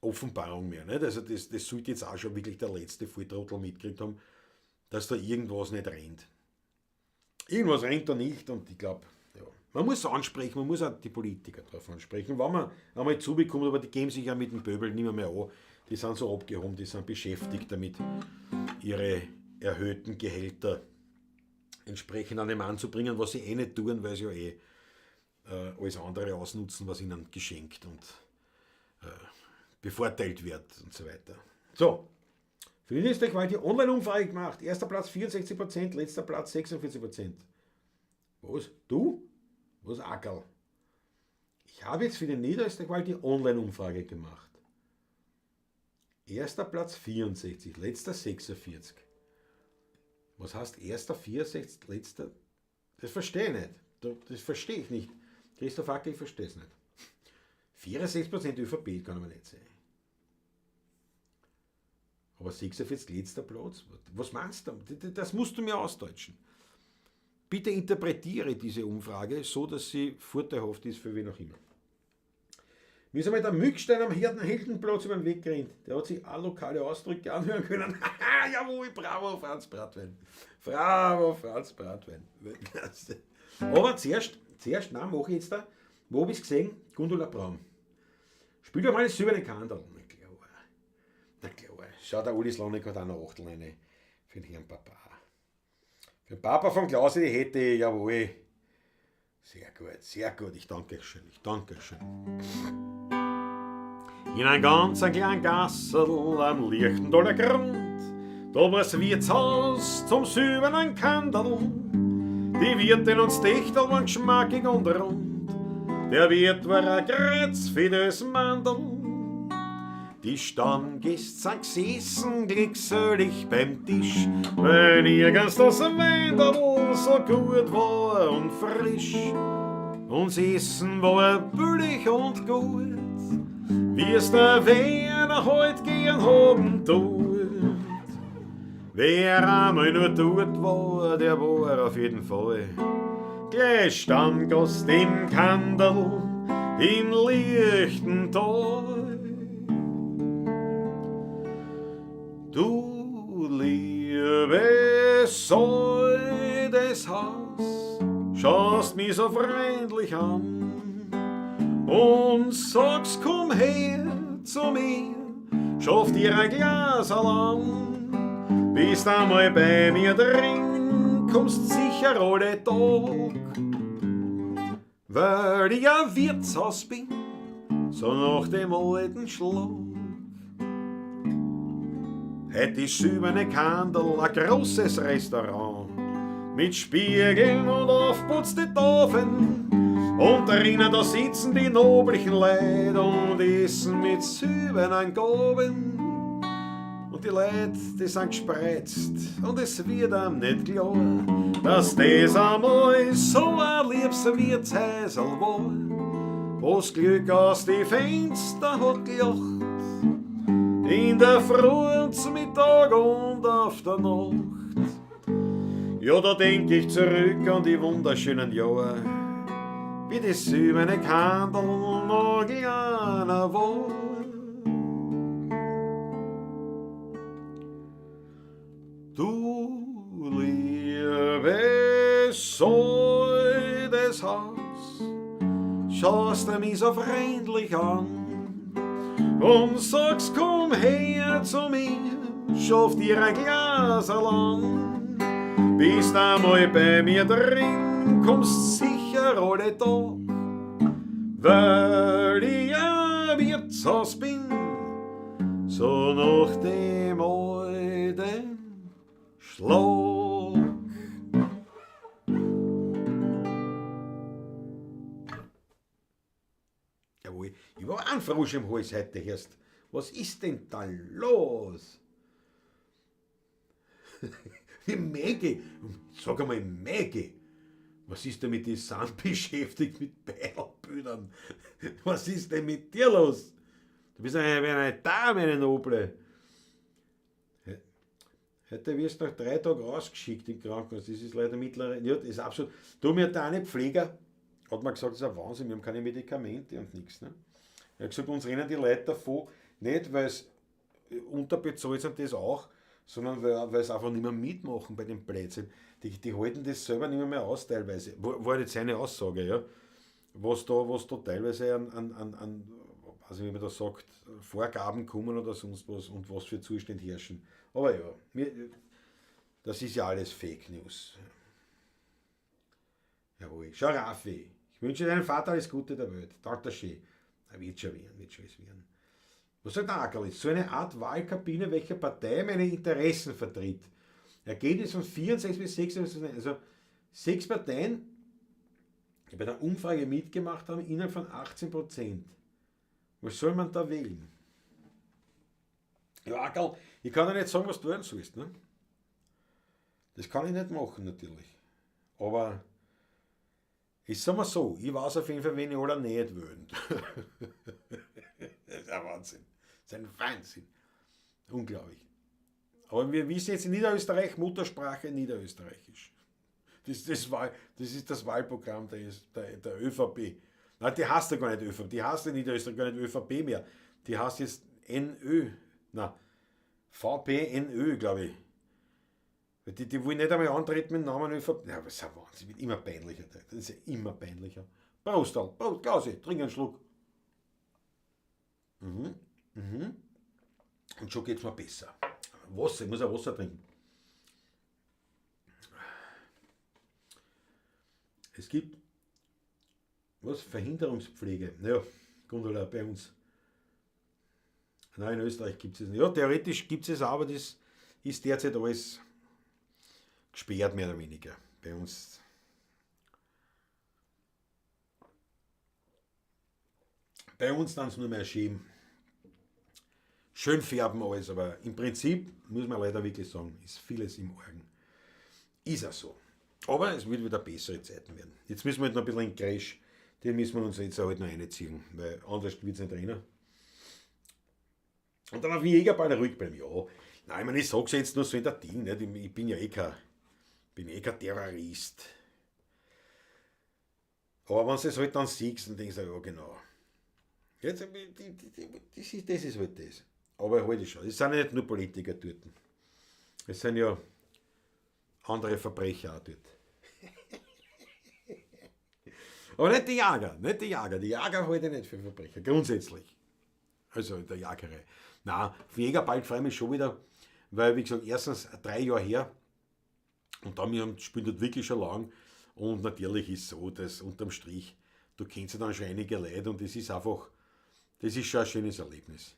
Offenbarung mehr, nicht? Also das sollte jetzt auch schon wirklich der letzte Volltrottel mitgekriegt haben, dass da irgendwas nicht rennt. Irgendwas rennt da nicht und ich glaube, ja, man muss ansprechen, man muss auch die Politiker darauf ansprechen. Wenn man einmal zubekommt, aber die geben sich ja mit dem Pöbel nicht mehr an. Die sind so abgehoben, die sind beschäftigt damit, ihre erhöhten Gehälter entsprechend an den Mann zu bringen, was sie eh nicht tun, weil sie ja eh alles andere ausnutzen, was ihnen geschenkt und bevorteilt wird und so weiter. So, für die nächste Qualität Online-Umfrage gemacht. Erster Platz 64%, letzter Platz 46%. Was? Du? Was, Ackerl? Ich habe jetzt für die Niederösterreich die Online-Umfrage gemacht. Erster Platz 64, letzter 46. Was heißt erster 64, letzter? Das verstehe ich nicht. Das verstehe ich nicht. Christoph Ackerl, ich verstehe es nicht. 64% ÖVP kann man nicht sehen. Aber 46 letzter Platz? Was meinst du? Das musst du mir ausdeutschen. Bitte interpretiere diese Umfrage so, dass sie vorteilhaft ist für wen auch immer. Mir ist einmal der Mückstein am Heldenplatz über den Weg gerannt. Der hat sich auch lokale Ausdrücke anhören können. Jawohl, bravo Franz Bratwein. Bravo Franz Bratwein. Aber zuerst, nein, mache ich jetzt da, wo habe ich es gesehen? Gundula Braun. Spiel doch mal das silberne Kandel. Na klar. Na klar. Schau, der Uli Slonik hat auch noch Achtel eine für den Herrn Papa. Für den Papa von Klausi, die hätte ich, jawohl. Sehr gut, ich danke schön, ich danke schön. In einem ganz kleinen Gassel am Lichtendaler Grund, da war's Wirtshaus zum silbernen Kandel. Die Wirtin und Techterl waren geschmackig und rund, der Wirt war ein kreuzfedes Mandel. Die Stammgäste sind gesessen glückselig beim Tisch, weil nirgends das Weinderl so gut war und frisch. Uns Essen war billig und gut, wie's der Werner heut gern haben tut. Wer einmal nur dort war, der war auf jeden Fall gleich Stammgast im Kandel im Lichtental. Du liebe Säu des Haus, schaust mich so freundlich an und sagst, komm her zu mir, schaff dir ein Glas an. Bist einmal bei mir drin, kommst sicher alle Tag, weil ich ein Wirtshaus bin, so nach dem alten Schlag. Heut die silberne Kandel ein großes Restaurant mit Spiegeln und aufputzte Tafeln. Und drinnen da sitzen die noblichen Leute und essen mit silbernen Gabeln. Und die Leute, die sind gespreizt und es wird einem nicht klar, dass das einmal so ein liebes Wirtshäusl war, wo's Glück aus die Fenster hat gelacht, in der Früh und zum Mittag und auf der Nacht. Ja, da denk ich zurück an die wunderschönen Jahre, wie die silberne Kandel noch kleiner war. Du liebe Säu des Haus, schaust du mich so freundlich an und sagst, komm her zu mir, schaff dir ein Glas an. Bist einmal bei mir drin, kommst sicher alle Tag, weil ich ein Wirtshaus bin, so nach dem alten Schlag. Jawohl, ich war ein Frosch im Hals heute erst. Was ist denn da los? Die Mäge, sag einmal Mäge, was ist denn mit den Sand beschäftigt, mit Beilbüdern? Was ist denn mit dir los? Du bist eine Dame, eine Noble. Heute wirst du nach 3 Tagen rausgeschickt im Krankenhaus. Das ist leider mittlerweile, ja, das ist absolut. Du, mir hat der eine Pfleger, hat mir gesagt, das ist ein Wahnsinn, wir haben keine Medikamente und nichts. Ne? Er hat gesagt, uns rennen die Leute davon, nicht weil sie unterbezahlt sind, das auch, sondern weil sie einfach nicht mehr mitmachen bei dem Blödsinn. Die halten das selber nicht mehr aus teilweise. War jetzt seine Aussage, ja. Was da teilweise an weiß nicht, wie man das sagt, Vorgaben kommen oder sonst was und was für Zustände herrschen. Aber ja, das ist ja alles Fake News. Jawohl. Schau, Raffi, ich wünsche deinem Vater alles Gute der Welt. Danke schön. Wird schon werden, wird schon alles werden. Was sagt der Ackerl? So eine Art Wahlkabine, welche Partei meine Interessen vertritt. Ergebnis von 64 bis 66, also 6 Parteien, die bei der Umfrage mitgemacht haben, innerhalb von 18%. Was soll man da wählen? Ja, Ackerl, ich kann ja nicht sagen, was du wählen sollst. Ne? Das kann ich nicht machen, natürlich. Aber ich sag mal so, ich weiß auf jeden Fall, wenn ich alle nicht wählen. Das ist ein Wahnsinn. Das ist ein Wahnsinn. Unglaublich. Aber wir wissen jetzt in Niederösterreich, Muttersprache Niederösterreichisch. Das ist das Wahlprogramm der ÖVP. Nein, die heißt ja gar nicht ÖVP, die heißt in Niederösterreich gar nicht ÖVP mehr. Die heißt jetzt NÖ, nein, VPNÖ, glaube ich. Die wollen nicht einmal antreten mit dem Namen ÖVP. Ja, das ist ein Wahnsinn, wird immer peinlicher. Das ist ja immer peinlicher. Prost, Prost, Klausi, trink einen Schluck. Mhm, mhm. Und schon geht's mir besser. Wasser, ich muss auch Wasser trinken. Es gibt, was? Verhinderungspflege. Naja, Gundula, bei uns. Nein, in Österreich gibt es nicht. Ja, theoretisch gibt es aber das ist derzeit alles gesperrt, mehr oder weniger. Bei uns. Bei uns dann es nur mehr schön. Schön färben alles, aber im Prinzip, muss man leider wirklich sagen, ist vieles im Argen. Ist ja so. Aber es wird wieder bessere Zeiten werden. Jetzt müssen wir halt noch ein bisschen in den Crash, den müssen wir uns jetzt halt noch reinziehen, weil anders wird es nicht rennen. Und dann auf den Jägerball ruhig bleiben. Ja, nein, ich meine, ich sag's jetzt nur so in der Ding, nicht? Ich bin ja eh kein, Terrorist. Aber wenn du es halt dann siehst, dann denkst du, ja genau. Jetzt, das ist halt das. Aber halt schon. Es sind ja nicht nur Politiker dort. Es sind ja andere Verbrecher auch dort. Aber nicht die Jager, nicht die Jager. Die Jager halte ich nicht für Verbrecher, grundsätzlich. Also in der Jagerei. Nein, auf den Jägerball freue ich mich schon wieder, weil, wie gesagt, erstens 3 Jahre her und dann, wir spielen dort wirklich schon lang. Und natürlich ist es so, dass unterm Strich, du kennst ja dann schon einige Leute und das ist einfach, das ist schon ein schönes Erlebnis.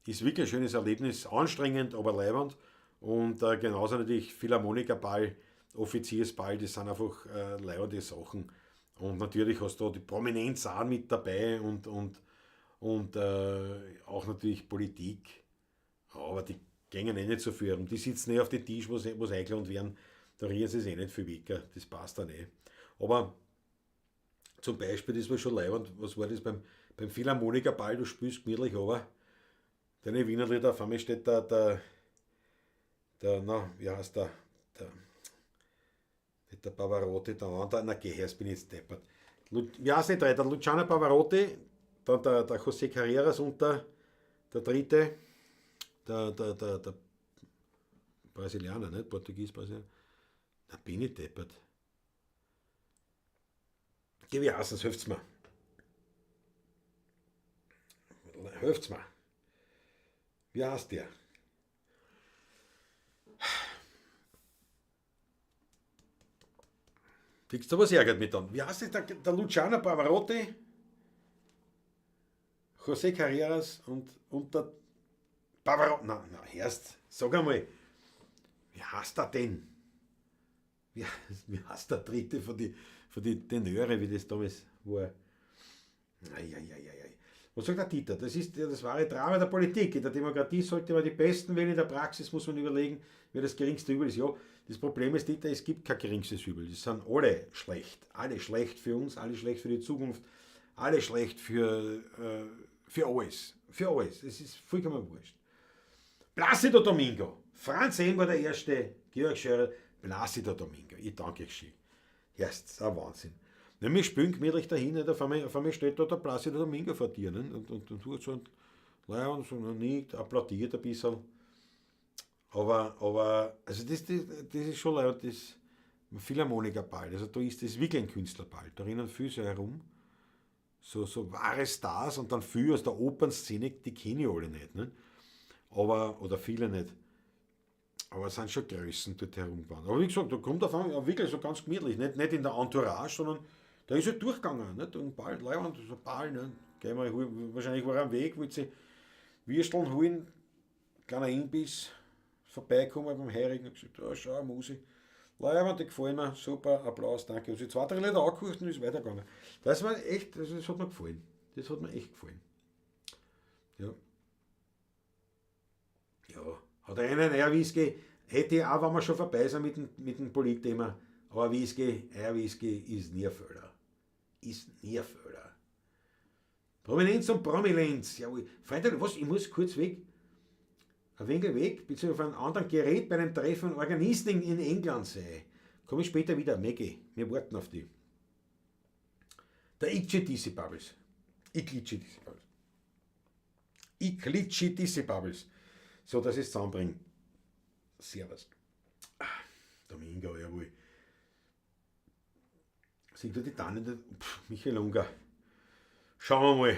Ist wirklich ein schönes Erlebnis, anstrengend, aber leibend. Und genauso natürlich Philharmonikerball, Offiziersball, das sind einfach leibende Sachen. Und natürlich hast du da die Prominenz auch mit dabei und auch natürlich Politik. Aber die gehen eh nicht so viel. Und die sitzen eh auf den Tisch, wo sie eingeladen werden. Da rühren sie sich eh nicht viel weg. Das passt dann eh. Aber zum Beispiel, das war schon leibend, was war das beim Philharmonikerball, du spielst gemütlich, aber deine Wiener Lieder, auf einmal steht der na, wie heißt der, nicht der Pavarotti, der andere, na geh her, bin ich jetzt deppert. Wie heißt die drei? Der Luciano Pavarotti, dann der José Carreras und der dritte, der Brasilianer, nicht? Portugies, Brasilianer. Da bin ich deppert. Geh, wie heißt das? Hilft's mir. Hilft's mir. Wie heißt der? Siehst du, was ärgert mich dann? Wie heißt das? Der Luciano Pavarotti, José Carreras und der Pavarotti. Na, erst, sag einmal, wie heißt der denn? Wie heißt der dritte von die Tenöre, wie das damals war? Eieieiei. Was sagt der Dieter? Das ist das wahre Drama der Politik. In der Demokratie sollte man die Besten wählen, in der Praxis muss man überlegen, wer das geringste Übel ist. Ja, das Problem ist, Dieter, es gibt kein geringstes Übel. Das sind alle schlecht. Alle schlecht für uns, alle schlecht für die Zukunft, alle schlecht für alles. Für alles. Es ist vollkommen wurscht. Placido Domingo. Franz M. war der Erste. Georg Scherer. Placido Domingo. Ich danke euch schön. Erst, ein Wahnsinn. Ne, wir spielen gemütlich dahin, nicht? Auf einmal steht da der Placido Domingo vor dir, ne? Und tut so und, und so und nickt, applaudiert ein bisschen. Aber also das ist schon leid, das Philharmonikerball, also da ist das wirklich ein Künstlerball, da rennen viele so herum, so wahre Stars und dann viele aus der Opernszene, die kenne ich alle nicht, ne? Aber, oder viele nicht. Aber es sind schon Größen dort herumgefahren. Aber wie gesagt, da kommt auf einmal wirklich so ganz gemütlich, nicht in der Entourage, sondern da ist er durchgegangen, nicht? Und bald, Leihwand, so Ball, ne? Gehen wir, wahrscheinlich war er am Weg, wollte sie Würsteln holen, kleiner Imbiss, vorbeikommen beim Heurigen und gesagt, oh, schau, Musi. Leihwand, die gefallen mir, super, Applaus, danke. Und sie 2, 3 Leute angehört und ist weitergegangen. Das war echt, das hat mir gefallen. Das hat mir echt gefallen. Ja. Ja, hat einen Eierwhisky, hätte ich auch, wenn wir schon vorbei sind mit dem Politthema, aber Whisky, Eierwhisky ist nie ein Fehler. Ist nie ein Fehler. Prominenz und Promilenz. Jawohl. Freunde, was, ich muss kurz weg, ein wenig weg, beziehungsweise auf einem anderen Gerät bei einem Treffen Organisten in England sein. Komme ich später wieder, Maggie, wir warten auf die. Der Ikchi Bubbles. Ikchi Bubbles. Ikchi Bubbles. So, dass ich es zusammenbringe. Servus. Domingo, jawohl. Singt da die Tanne, pff, Michael Unger. Schauen wir mal,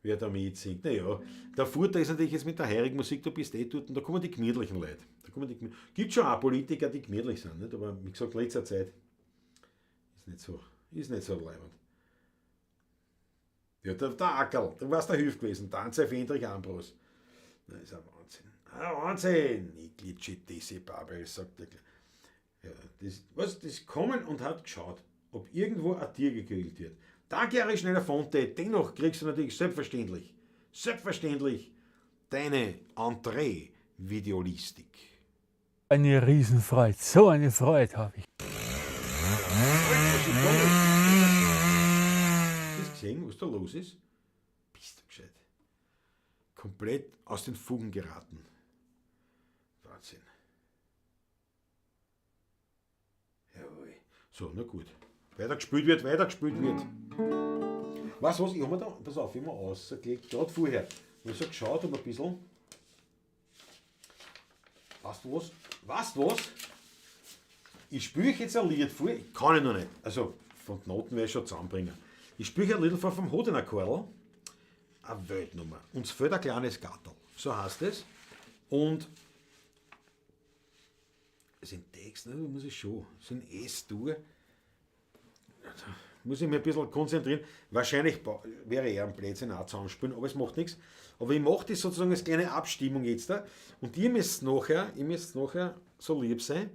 wer da mitsingt. Naja, der Vorteil ist natürlich jetzt mit der heurigen Musik, du bist eh dort und da kommen die gemütlichen Leute. Da kommen die gibt schon auch Politiker, die gemütlich sind, nicht? Aber wie gesagt, letzter Zeit ist nicht so leibend. Ja, der Ackerl, du warst der Hilf gewesen, Tanze Fendrich Ambros. Das ist ein Wahnsinn. Ein Wahnsinn! Ich glitsche diese Babel, sagt der. Ja, das, was, das kommen und hat geschaut, ob irgendwo ein Tier gegrillt wird. Danke, Ari Schneller Fonte. Dennoch kriegst du natürlich selbstverständlich deine Entree-Videolistik. Eine Riesenfreude, so eine Freude habe ich. Hast du gesehen, was da los ist? Bist du gescheit? Komplett aus den Fugen geraten. Wahnsinn. Jawohl. So, na gut. Weiter gespielt wird, weiter gespielt wird. Weißt du was, ich hab mir da, pass auf, ich hab mir rausgelegt, grad vorher. Ich hab so geschaut, ob ein bisschen. Weißt du was? Weißt du was? Ich spiele jetzt ein Lied vor, ich kann ich noch nicht. Also, von den Noten werde ich schon zusammenbringen. Ich spiele ein Lied vor vom Hodener Chorl. Eine Weltnummer. Uns fehlt ein kleines Gatterl. So heißt es. Und es sind Text, ne, muss ich schon. Es sind S-Dur. Muss ich mich ein bisschen konzentrieren. Wahrscheinlich wäre ich eher am Blödsinn auch zusammenspielen, aber es macht nichts. Aber ich mache das sozusagen als kleine Abstimmung jetzt da. Und ihr müsst nachher so lieb sein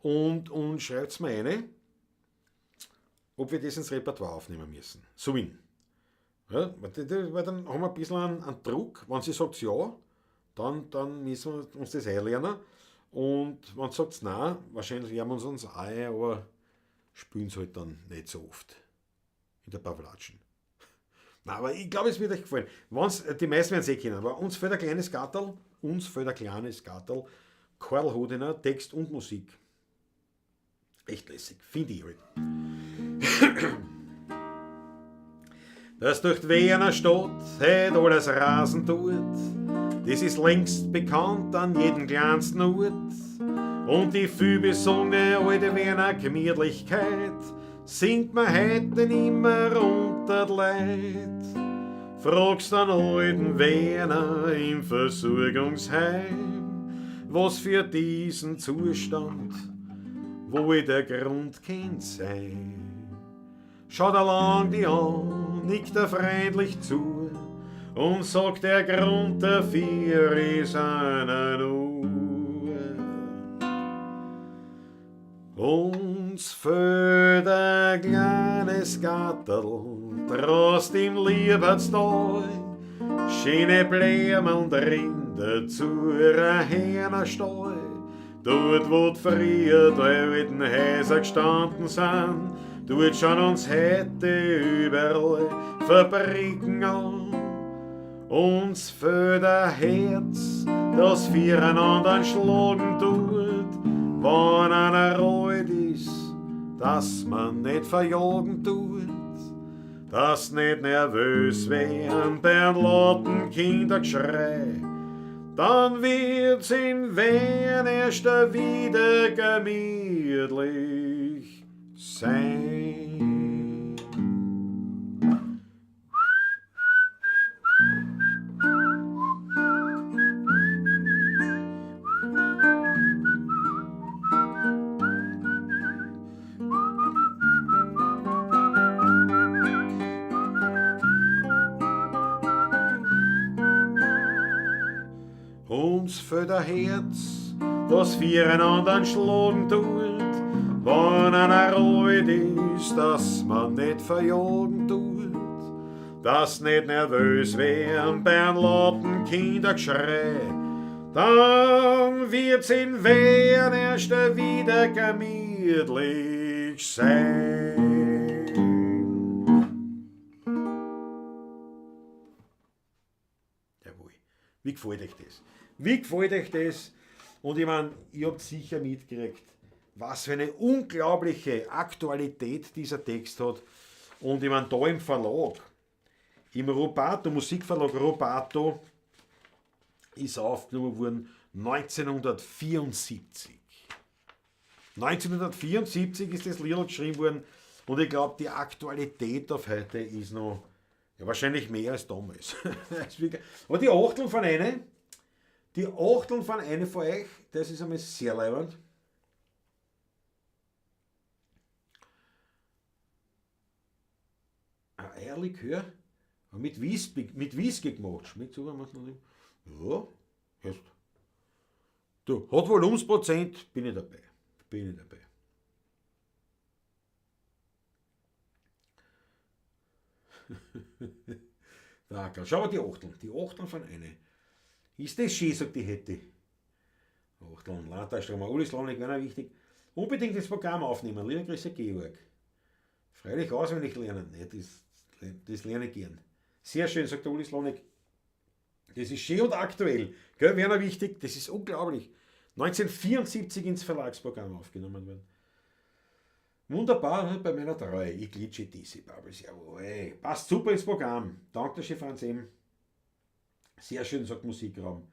und schreibt's mir eine, ob wir das ins Repertoire aufnehmen müssen. So in. Ja, weil dann haben wir ein bisschen einen Druck. Wenn sie sagt ja, dann müssen wir uns das einlernen. Und wenn sie sagt nein, wahrscheinlich lernen wir uns auch ein, aber spielen sie halt dann nicht so oft. In der Pavlatschen. Nein, aber ich glaube, es wird euch gefallen. Die meisten werden es eh kennen, aber uns fehlt ein kleines Gatterl, uns fehlt ein kleines Gatterl, Karl Hodener, Text und Musik. Echt lässig, finde ich halt. Dass durch die Wiener Stadt heut alles rasen tut, das ist längst bekannt an jedem kleinsten Ort. Und die vielbesungene alte Wiener Gemütlichkeit singt man heute nimmer unter die Leut. Fragst an alten Wiener im Versorgungsheim, was für diesen Zustand wohl der Grund kennt sein. Schaut er lang die an, nickt er freundlich zu und sagt, der Grund dafür ist einer nur. Uns fehlt ein kleines Gatterl, trost im Liebertstal, schöne Blumen und Rinder zu ihrer Hähnerstall. Dort, wo die früher die alten Häuser gestanden sind, dort schauen uns heute überall Fabriken an. Uns fehlt ein Herz, das füreinander schlagen tut, wenn einer alt ist, dass man nicht verjagen tut, dass nicht nervös werden beim lauten Kindergeschrei, Dann wird's in Wien erst wieder gemütlich sein. Uns für der Herz, das füreinander schlagen tut, wann einer alt ist, dass man nicht verjagen tut, dass nicht nervös werden beim lauten Kindergeschrei, dann wird's in Wien erst wieder gemütlich sein. Jawohl. Wie gefällt euch das? Wie gefällt euch das? Und ich mein, ihr habt sicher mitgekriegt, was für eine unglaubliche Aktualität dieser Text hat. Und ich mein, da im Verlag, im Rubato, Musikverlag Rubato, ist aufgenommen worden 1974. 1974 ist das Lied geschrieben worden und ich glaub, die Aktualität auf heute ist noch, ja, wahrscheinlich mehr als damals. Aber die Achteln von einer, die Achteln von einer von euch, das ist einmal sehr leibend. Ein Eierlikör mit Whisky gemacht. Schmeckt sogar manchmal nicht. Ja, heißt. Du, hat Volumensprozent, bin ich dabei. Bin ich dabei. Da, schau mal die Achteln. Die Achteln von einer. Ist das schön, sagt die Hätte. Achteln, Landtagsstrom, Uli Slonik, wäre noch wichtig. Unbedingt das Programm aufnehmen. Liebe Grüße, Georg. Freilich auswendig lernen. Nee, das lerne ich gern. Sehr schön, sagt der Uli Slonik. Das ist schön und aktuell. Gell, wäre noch wichtig. Das ist unglaublich. 1974 ins Verlagsprogramm aufgenommen worden. Wunderbar, ne, bei meiner Treue. Ich glitsche diese Bubbles, jawohl. Passt super ins Programm. Danke, Chef Franz M. Sehr schön, sagt Musikraum.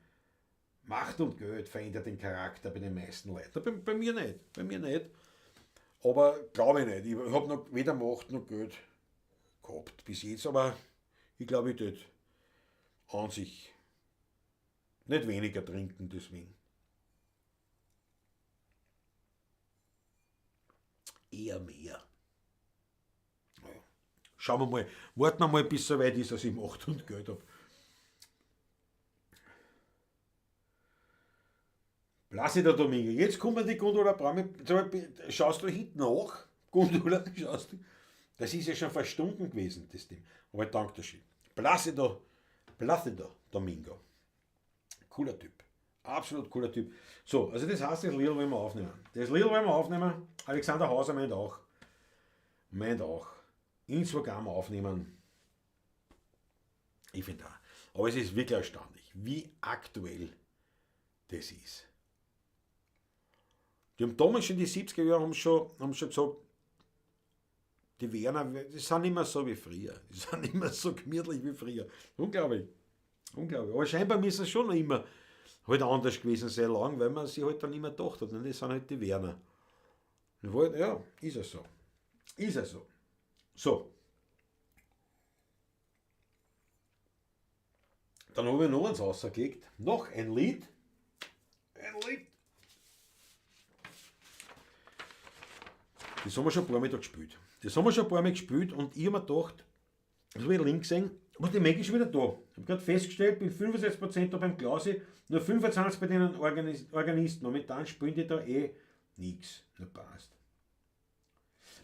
Macht und Geld verändert den Charakter bei den meisten Leuten. Bei mir nicht. Bei mir nicht. Aber glaube ich nicht. Ich hab noch weder Macht noch Geld gehabt bis jetzt. Aber ich glaube, ich tät an sich nicht weniger trinken deswegen. Eher mehr. Naja. Schauen wir mal, warten wir mal, bis es soweit ist, dass ich Macht und Geld hab. Placido Domingo. Jetzt kommt die Gundula Braume. Schaust du hinten nach? Gundula, schaust du? Das ist ja schon fast Stunden gewesen, das Ding. Aber danke schön. Placido Domingo. Cooler Typ. Absolut cooler Typ. So, also das heißt, das Lied wollen wir aufnehmen. Das Lied wollen wir aufnehmen. Alexander Hauser meint auch. Meint auch. Ins Programm aufnehmen. Ich finde auch. Aber es ist wirklich erstaunlich, wie aktuell das ist. Die haben damals schon in die 70er Jahre haben schon gesagt, die Werner, die sind nicht mehr so wie früher. Die sind nicht mehr so gemütlich wie früher. Unglaublich. Unglaublich. Aber scheinbar müssen sie schon noch immer halt anders gewesen sein, lang, weil man sich halt dann immer gedacht hat, ne? Das sind halt die Werner. Ja, ist ja so. Ist ja so. So. Dann habe ich noch eins rausgelegt. Noch ein Lied. Ein Lied. Das haben wir schon ein paar Mal da gespielt. Das haben wir schon ein paar Mal gespielt und ich hab mir gedacht, das hab ich links gesehen, und die Maggie ist schon wieder da. Ich hab grad festgestellt, bin 65% da beim Klausi, nur 25% bei den Organisten. Momentan spielen die da eh nix. Na passt.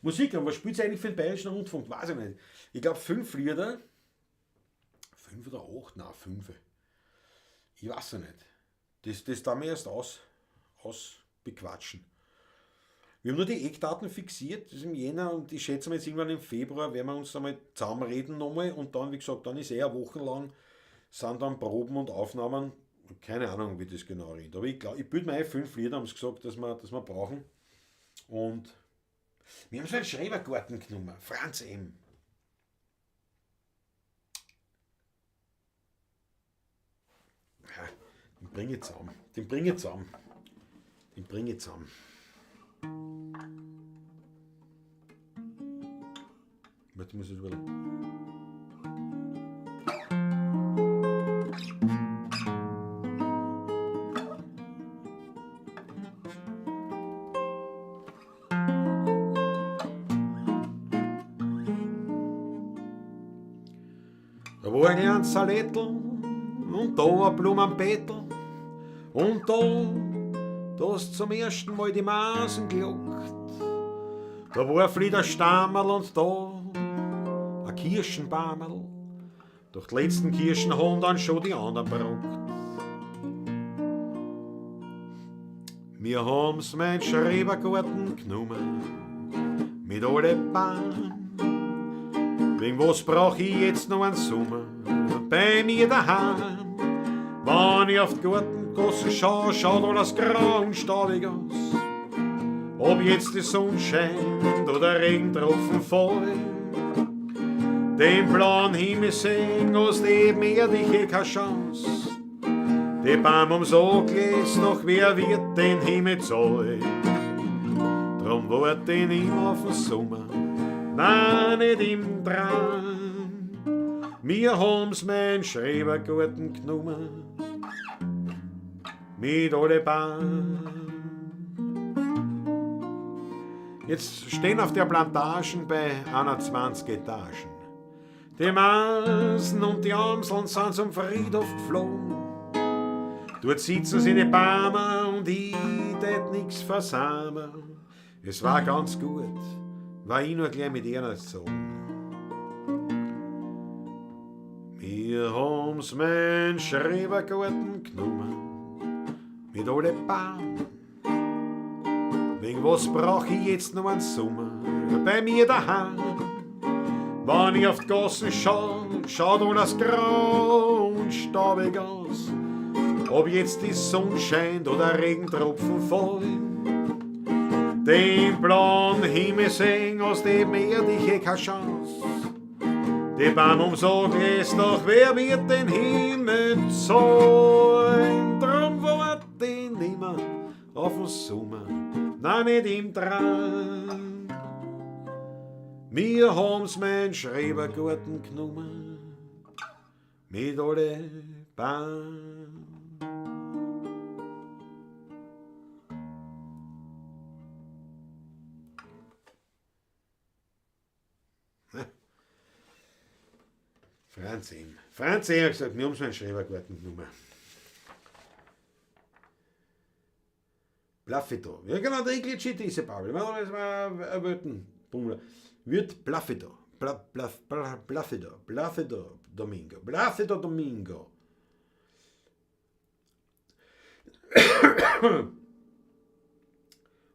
Musik, aber was spielt sie eigentlich für den Bayerischen Rundfunk? Weiß ich nicht. Ich glaub 5 Lieder. 5 oder 8? Nein, 5. Ich weiß ja nicht. Das darf man erst aus bequatschen. Wir haben nur die Eckdaten fixiert, das ist im Jänner und ich schätze mal jetzt irgendwann im Februar werden wir uns einmal zusammenreden nochmal und dann, wie gesagt, dann ist eher wochenlang, sind dann Proben und Aufnahmen, keine Ahnung, wie das genau rennt. Aber ich glaub, ich bilde mir ein, 5 Lieder haben sie gesagt, dass wir brauchen. Und wir haben so einen Schrebergarten genommen, Franz M. Ja, bring ich zusammen. Den bring ich zusammen. Den bring ich zusammen. Warte, muss ich ein bisschen. Da war ein kleines Saletl und da ein Blumenbettel und da hast zum ersten Mal die Masen gelockt. Da war ein Fliederstammerl und da ein Kirschenbammerl. Doch die letzten Kirschen haben dann schon die anderen brockt. Wir haben's mein Schrebergarten genommen, mit alle Bahn. Wegen was brauch ich jetzt noch einen Sommer bei mir daheim? Wenn ich auf die Gartengasse schau, schaut alles grau und staubig aus. Ob jetzt die Sonne scheint oder Regentropfen fallen, den blauen Himmel sehen, hast eben ehrlich eh keine Chance. Die Baum ums Angeles, noch wer wird den Himmel zahlen? Drum wart ich nimmer auf den Sommer, nein, nicht im Traum. Wir haben's mein Schrebergarten genommen, mit alle Baum. Jetzt stehen auf der Plantagen bei 21 Etagen. Die Masen und die Amseln sind zum Friedhof geflogen. Dort sitzen sie in die Bäume und ich tät nix versamen. Es war ganz gut, war ich nur gleich mit ihr gezogen. Wir haben's mein Schrebergarten genommen, mit alle Baum. Wegen was brauch ich jetzt noch einen Sommer bei mir daheim? Wenn ich auf die Gassen schau, schaut alles grau und staubig aus. Ob jetzt die Sonne scheint oder Regentropfen fallen, den blauen Himmel sehen, hast eben ehrlich eh keine Chance. Die Baum ums Angeles, doch wer wird den Himmel zahlen? Drum wart ich nimmer auf den Sommer, nein, nicht im Traum. Wir haben's mein Schrebergarten genommen, mit alle Baum. Franz M. Franz M. hat gesagt, wir haben's meinen Schrebergarten genommen. Placido. Ja genau, der Englisch diese Pavel. Das war ein Weltenbummler. Wird Placido. Placido. Placido Domingo. Placido Domingo.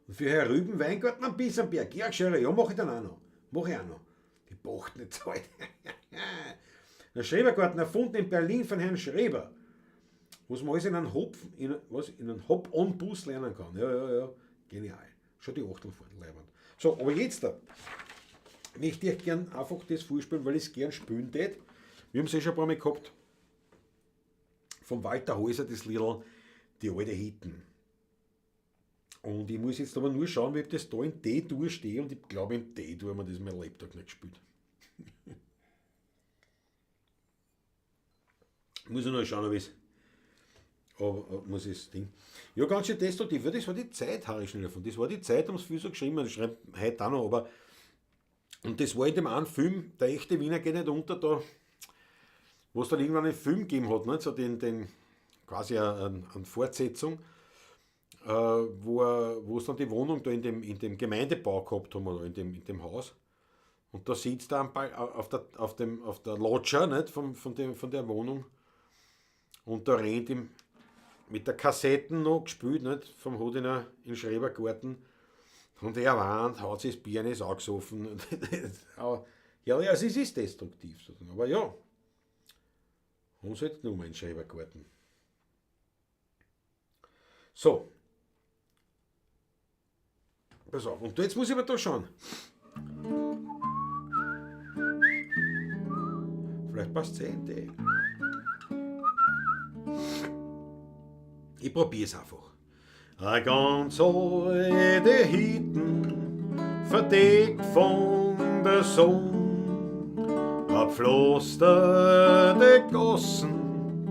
Und für Herr Rüben Weingarten am Bisamberg. Ja, Scherer, ja, mach ich dann auch noch. Mach ich auch noch. Die Pacht nicht zahlt. Der Schrebergarten, erfunden in Berlin von Herrn Schreber, was man alles in einem Hop-on-Bus lernen kann. Ja, ja, ja, genial. Schon die Achtel fahren, leibend. So, aber jetzt da möchte ich gern einfach das vorspielen, weil ich es gern spielen tät. Wir haben es eh schon ein paar Mal gehabt. Vom Walter Häuser, das Liedl, die alte Hitten. Und ich muss jetzt aber nur schauen, wie ich das da in D-Dur stehe, und ich glaube, in D-Dur haben wir das mein Laptop nicht gespielt. Muss ich noch schauen, ob ich's, ob, muss ich das Ding. Ja, ganz schön destruktiv. Ja, das war die Zeit, habe ich schnell davon. Das war die Zeit, haben sie viel so geschrieben, das schreibt heute auch noch, aber. Und das war in dem einen Film, der echte Wiener geht nicht unter, da, wo es dann irgendwann einen Film gegeben hat, ne? So den quasi eine Fortsetzung, wo es dann die Wohnung da in dem Gemeindebau gehabt haben, oder in dem Haus. Und da sitzt er auf der Loggia, nicht, von der Wohnung. Und da rennt ihm mit der Kassetten noch gespielt, nicht, vom Hodiner in Schrebergarten. Und er warnt, haut sich das Bier nicht angesoffen. Ja, also es ist destruktiv. Sozusagen. Aber ja, haben sie halt genommen in Schrebergarten. So. Pass auf, und jetzt muss ich aber da schauen. Vielleicht passt es eh in D. Ich probier's einfach. A ganz alte Hütten, verdeckt von der Sonne, a pflasterte Gassen,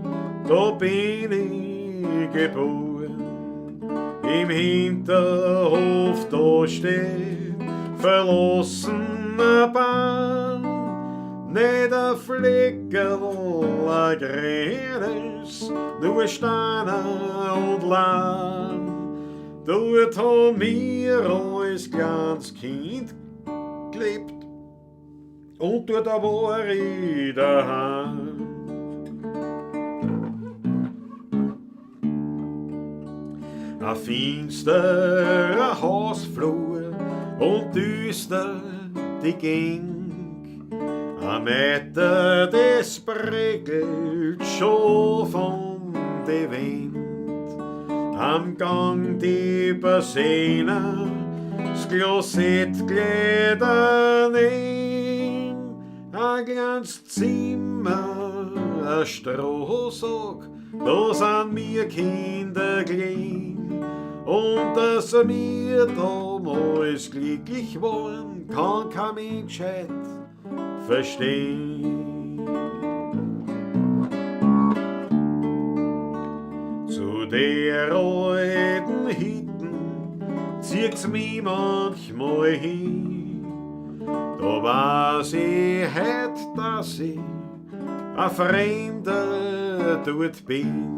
da bin ich geboren. Im Hinterhof, da steht verlassener Bahn, nicht ein Fleckerl, ein grünes, nur Steine und Lahm. Dort haben wir als kleines Kind gelebt und dort war ich daheim. Ein finsterer Hausflur und düster die Gang. Ein Meter des prickelt schon von de Wind. Am Gang die Bassine, das Klosett gleich daneben. Ein kleines Zimmer, ein Strohsack, da sind wir Kinder gelegen. Und dass wir damals glücklich waren, kann kein Mensch heut verstehen. Zu der alten Hütten zieht's mich manchmal hin. Da weiß ich heut, dass ich ein Fremder dort bin.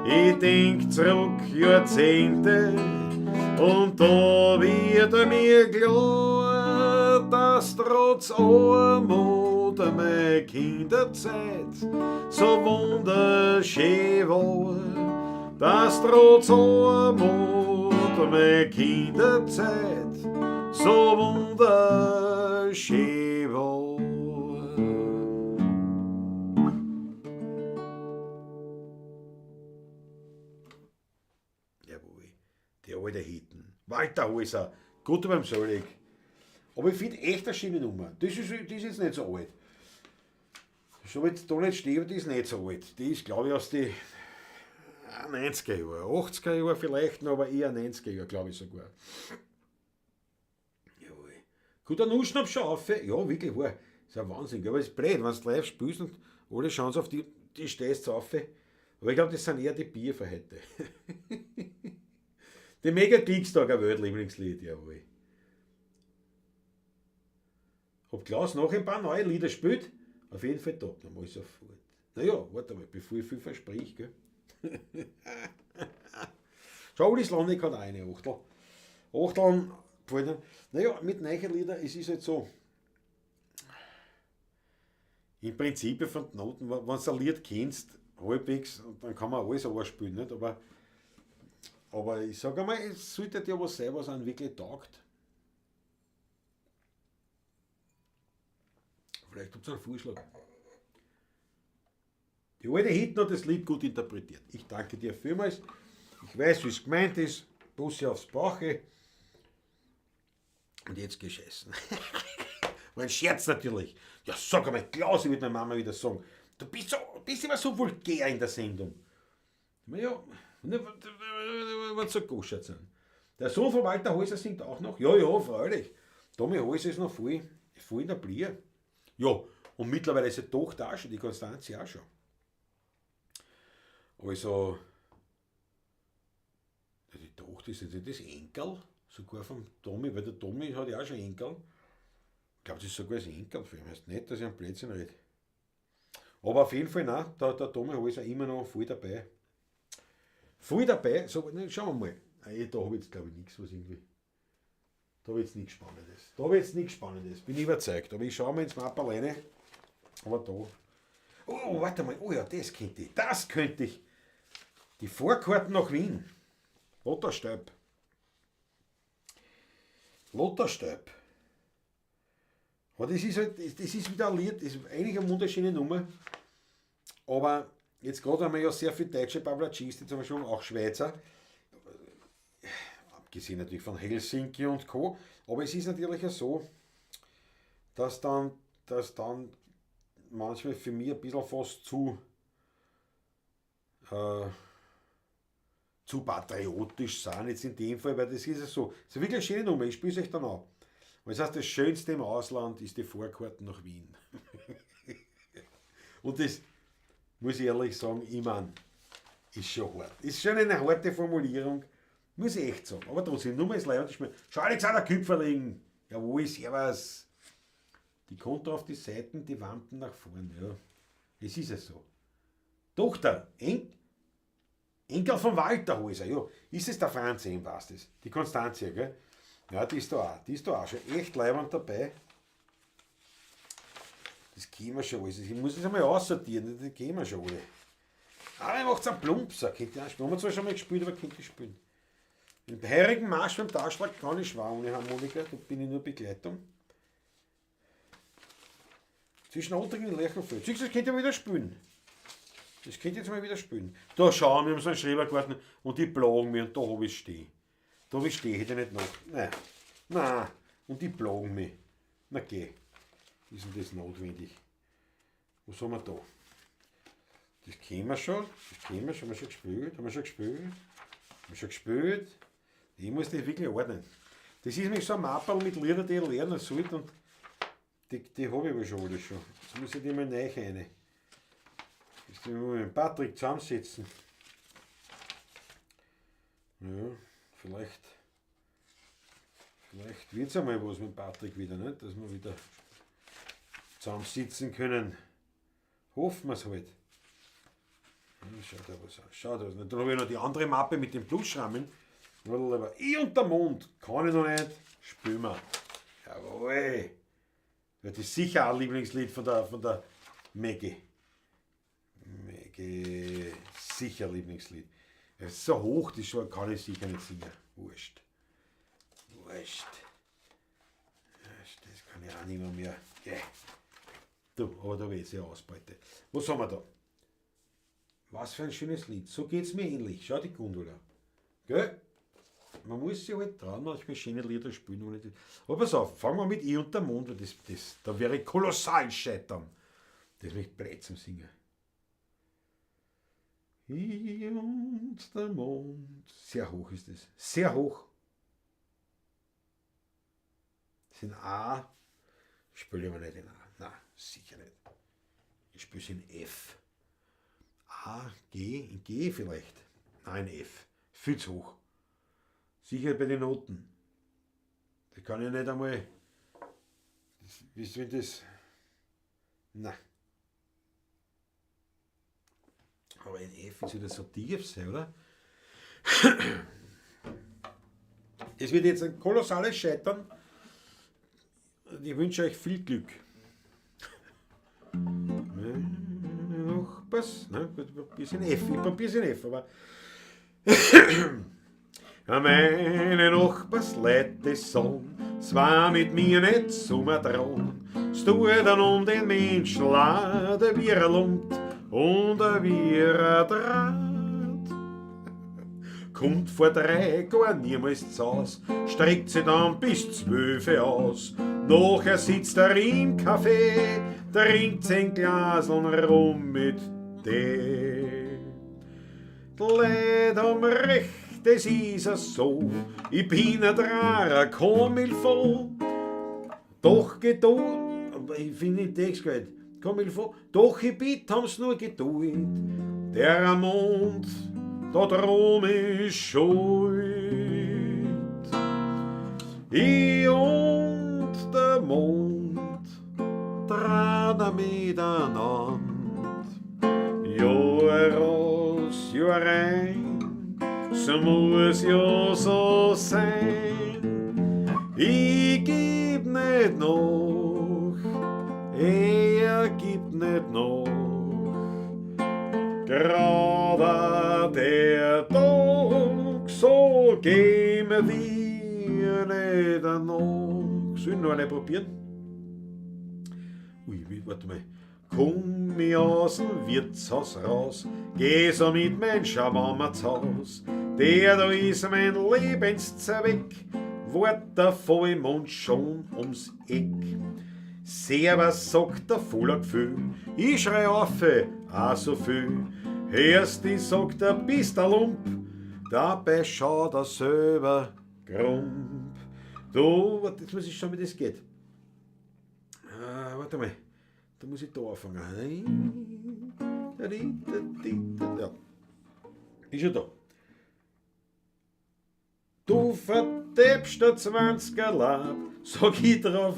Ich denk zurück Jahrzehnte und da wird mir klar, dass trotz Armut meine Kinderzeit so wunderschön war. Dass trotz Armut meine Kinderzeit so wunderschön war. Jawohl, die alte Hitten. Walter Heuser, gut beim Selig. Aber ich find echt eine schöne Nummer. Das ist jetzt nicht so alt. So wie da nicht steht, die ist nicht so alt. Die ist, glaub ich, aus den 90er Jahren, 80er Jahren vielleicht noch, aber eher 90er Jahre, glaub ich sogar. Jawohl. Gut, ein Nuschnapp schon auf. Ja, wirklich wahr. Das ist ein Wahnsinn, gell? Aber es ist blöd, wenn du live spielst und alle schauen auf die, die stehst auf. Aber ich glaub, das sind eher die Bier von heute. Die Mega Glückstag, ein Weltlieblingslied, jawohl. Ob Klaus noch ein paar neue Lieder spielt? Auf jeden Fall top, dann mach ich sofort. Naja, warte mal, bevor ich viel versprich, gell? Schau, Uli Slonik hat auch eine Achtel. Achteln, gefällt mir. Naja, mit neuen Liedern, es ist halt so. Im Prinzip von den Noten, wenn du ein Lied kennst, halbwegs, dann kann man alles anspielen, nicht? Aber ich sag einmal, es sollte ja was sein, was einem wirklich taugt. Vielleicht habt ihr einen Vorschlag. Die alte Hitten hat das Lied gut interpretiert. Ich danke dir vielmals. Ich weiß, wie es gemeint ist. Bussi aufs Bauche. Und jetzt geschissen. War ein Scherz natürlich. Ja, sag einmal, Klaus, ich würde meine Mama wieder sagen, du bist immer so vulgär in der Sendung. Ja, ne, wenn sie so goschert sind. Der Sohn von Walter Heuser singt auch noch. Ja, ja, freilich. Tommy Heuser ist noch voll in der Blier. Ja, und mittlerweile ist die Tochter auch schon, die Konstanze auch schon. Also, die Tochter ist jetzt das Enkel, sogar vom Tommy, weil der Tommy hat ja auch schon Enkel. Ich glaub, das ist sogar das Enkel für ihn. Heißt nicht, dass ich am Blödsinn rede. Aber auf jeden Fall, nein, der Tommy Heuser immer noch voll dabei. Voll dabei, so, ne, schauen wir mal. Nein, da hab ich jetzt, glaub ich, nix, was irgendwie. Da hab ich jetzt nichts Spannendes. Da hab ich jetzt nichts Spannendes, bin ich überzeugt. Aber ich schau mal ins Mapperl rein. Aber da. Oh, warte mal. Oh ja, das könnte ich. Das könnte ich. Die Vorkarten nach Wien. Lottersteib. Lottersteib. Aber das ist halt, das ist wieder ein Lied, das ist eigentlich eine wunderschöne Nummer. Aber jetzt gerade haben wir ja sehr viele deutsche Pavlatschisten, zum Beispiel auch Schweizer. Abgesehen natürlich von Helsinki und Co. Aber es ist natürlich auch so, dass dann manchmal für mich ein bisschen fast zu zu patriotisch sind jetzt in dem Fall, weil das ist ja so. Das ist wirklich eine schöne Nummer, ich spiele es euch dann an. Und das heißt, das Schönste im Ausland ist die Fahrkarten nach Wien. Und das, muss ich ehrlich sagen, ich mein, ist schon hart. Ist schon eine harte Formulierung, muss ich echt sagen. Aber trotzdem, Nummer ist leibend. Schau, Alexander Küpferling! Jawohl, servus! Die Konter auf die Seiten, die Wampen nach vorn. Ja, es ist ja so. Tochter, Enkel von Walter Häuser, ja. Ist es der Franz eben, weiß das? Die Konstanzia, gell? Ja, die ist da auch. Die ist da auch schon echt leibend dabei. Das kennen wir schon alles. Ich muss das einmal aussortieren, das kennen wir schon alle. Aber ich macht's einen Plumpser, könnt ihr auch spielen. Haben wir zwar schon mal gespielt, aber könnt ihr spielen. Im heurigen Marsch beim Tagschlag kann ich schwer ohne Harmonika, da bin ich nur Begleitung. Zwischen Otting und Lerchenfeld. Siehst du, das könnt ihr wieder spielen. Das könnt ihr jetzt mal wieder spielen. Da schauen wir, haben so einen Schrebergarten und die plagen mich und da hab ich stehen. Da hab ich stehen, hätte ich nicht noch. Nein. Nein. Und die plagen mich. Na geh. Ist denn das notwendig? Was haben wir da? Das kennen wir schon. Das kennen wir schon. Haben wir schon gespielt. Haben wir schon gespielt. Haben wir schon gespielt. Ich muss das wirklich ordnen. Das ist nämlich so ein Mapperl mit Lieder, die ich lernen sollte und die hab ich aber schon alle schon. Jetzt muss ich die mal neu rein. Jetzt muss ich mit dem Patrick zusammensetzen. Ja, vielleicht wird's einmal was mit Patrick wieder, ne? Dass wir wieder zusammensitzen können. Hoffen wir's halt. Ja, schaut da was aus. Schaut aus. Dann habe ich noch die andere Mappe mit den Plusschrammen. Ich und der Mond kann ich noch nicht. Spülen wir. Jawohl. Das ist sicher ein Lieblingslied von der Maggie. Maggie, sicher Lieblingslied. Es ist so hoch, das schon kann ich sicher nicht singen. Wurscht. Wurscht. Das kann ich auch nicht mehr. Yeah. Du, aber da wird es ja Ausbeute. Was haben wir da? Was für ein schönes Lied. So geht's mir ähnlich. Schau die Gundula. Gell? Man muss sich halt trauen, manchmal schöne Lieder spielen. Ohne die. Aber pass auf, fangen wir mit Ich und der Mond, weil da wäre ich kolossal scheitern. Das ist mich blöd zum Singen. Ich und der Mond. Sehr hoch ist das. Sehr hoch. Das ist in A. Ich spiele aber nicht in A. Nein, sicher nicht. Ich spiele es in F. A, G, in G vielleicht. Nein, in F. Viel zu hoch. Sicher bei den Noten. Da kann ich nicht einmal. Das, wisst ihr, wenn das. Nein. Aber in F ist wieder so tief sein, oder? Es wird jetzt ein kolossales Scheitern. Ich wünsche euch viel Glück. Noch was? Ne? Ein bisschen F. Ich probiere es in F, aber. Meine Nachbarsleute sagen, es war mit mir nicht zum Ertragen. Es tut dann um den Menschen leid, wie er lumpt und wie er draht. Kommt vor 3 gar niemals zu Haus, streckt sich dann bis 12 aus. Nachher sitzt er im Café, trinkt 10 Glaseln Rum mit Tee. Die Leute haben recht, das ist ja so, ich bin ein Draher, komm il vor. Doch Geduld, ich finde den Text gut, komm il vor, doch ich bitt, haben's nur Geduld. Der Mond, da drum ist schuld. Ich und der Mond traten miteinander. Jahr aus, Jahr rein, so muss ja so sein. Ich geb nicht nach, er gibt nicht nach. Gerade der Tag, so gehen wir nicht nach. Sollen noch eine probieren? Ui, warte mal. Komm ich aus dem Wirtshaus raus, geh so mit mein Schamammer zu Haus. Der da ist mein Lebenszweck, wart der Vollmond schon ums Eck. Servus, sagt der voller Gefühl, ich schrei auf, auch so viel. Hörst du, sagt er, bist der Lump, Dabei schaut er selber grump. Du, warte, jetzt muss ich schauen, wie das geht. Warte mal, da muss ich da anfangen. Ja, ist schon da. Du verdeppst der 20er Lab, sag ich drauf,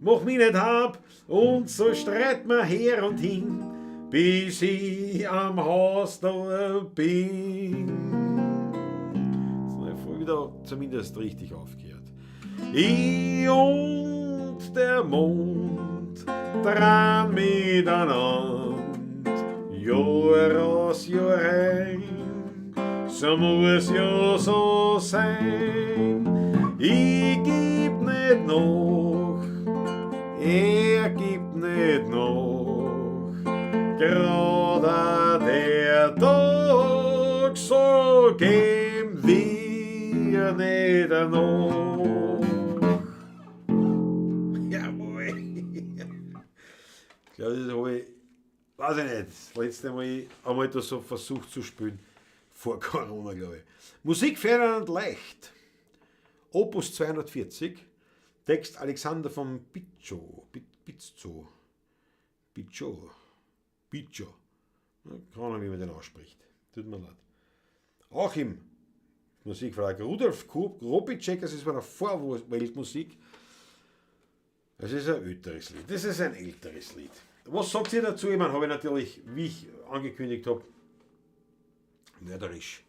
mach mich nicht hab, und so streit man her und hin, bis ich am Haus da bin. Jetzt habe ich wieder zumindest richtig aufgehört. Ich und der Mond dran miteinander, Jahr aus, Jahr ein, so muss ja so sein. Ich geb nicht nach, er gibt nicht nach, gerade der Tag, so geben wir nicht nach. Jawohl. Ich glaube, das habe ich, weiß ich nicht, das letzte Mal einmal da so versucht zu spielen, vor Corona, glaube ich. Musik Ferdinand Leicht, Opus 240, Text Alexander von Bizzo, Bizzo, Bizzo, Bizzo. Keine Ahnung, wie man den ausspricht. Tut mir leid. Auch im Musikverlag Rudolf Robitschek, das ist bei der Vorweltmusik. Das ist ein älteres Lied. Das ist ein älteres Lied. Was sagt ihr dazu? Ich meine, habe ich natürlich, wie ich angekündigt habe, mörderisch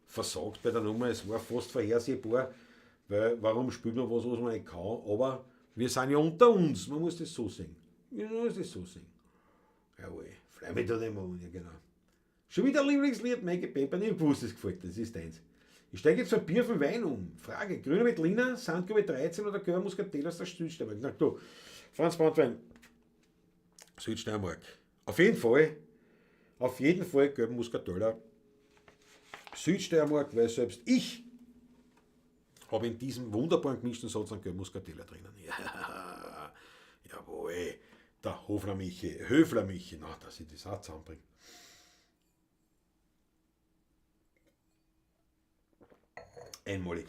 versagt bei der Nummer. Es war fast vorhersehbar, weil warum spielt man was, was man nicht kann? Aber wir sind ja unter uns. Man muss das so sehen. Man muss das so sehen. Jawohl, Fly Me to the Moon, ja genau. Schon wieder Lieblingslied, Maggie Pepper, ich wusste, es gefällt, das ist deins. Ich steige jetzt von Bier auf Wein um. Frage, Grüner Veltliner, Sandgrube 13 oder Gelber Muskateller aus der Südsteiermark? Na du, Franz Brandwein, Südsteiermark. Auf jeden Fall Gelber Muskateller, Südsteiermark, weil selbst ich habe in diesem wunderbaren gemischten Satz einen Gelben Muskateller drinnen. Ja, jawohl, der Hofler Michi, Höfler Michi, na, dass ich das auch zusammenbringe. Einmalig.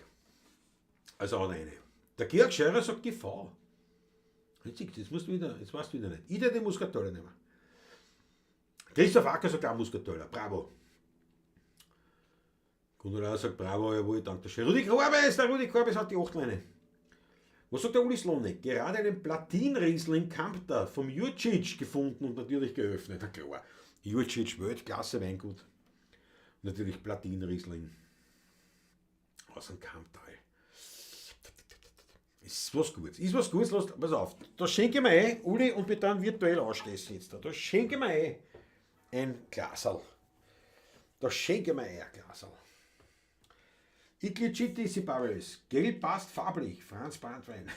Also auch eine. Der Georg Scheurer sagt Gefahr. Jetzt, jetzt, musst du wieder, jetzt weißt du wieder nicht. Ich hätte den Muskateller nehmen. Christoph Acker sagt auch Muskateller. Bravo. Gundula sagt bravo, jawohl, danke schön. Rudi Korbes, der Rudi Korbes hat die 8 Leine. Was sagt der Uli Slonek? Gerade einen Platinriesling Kampter vom Jurcic gefunden und natürlich geöffnet. Na klar. Jurcic, Weltklasse Weingut. Und natürlich Platinriesling aus dem Kamptal. Ist was Gutes. Ist was Gutes, lass, pass auf. Da schenke ich mir ein, Uli, und wir dann virtuell anstoßen jetzt da. Da schenke ich mir ein, ein Glaserl. Da schenke ich mir ein, ein Glaserl. Ikliciti Siparis. Gelb passt farblich. Franz Brandwein.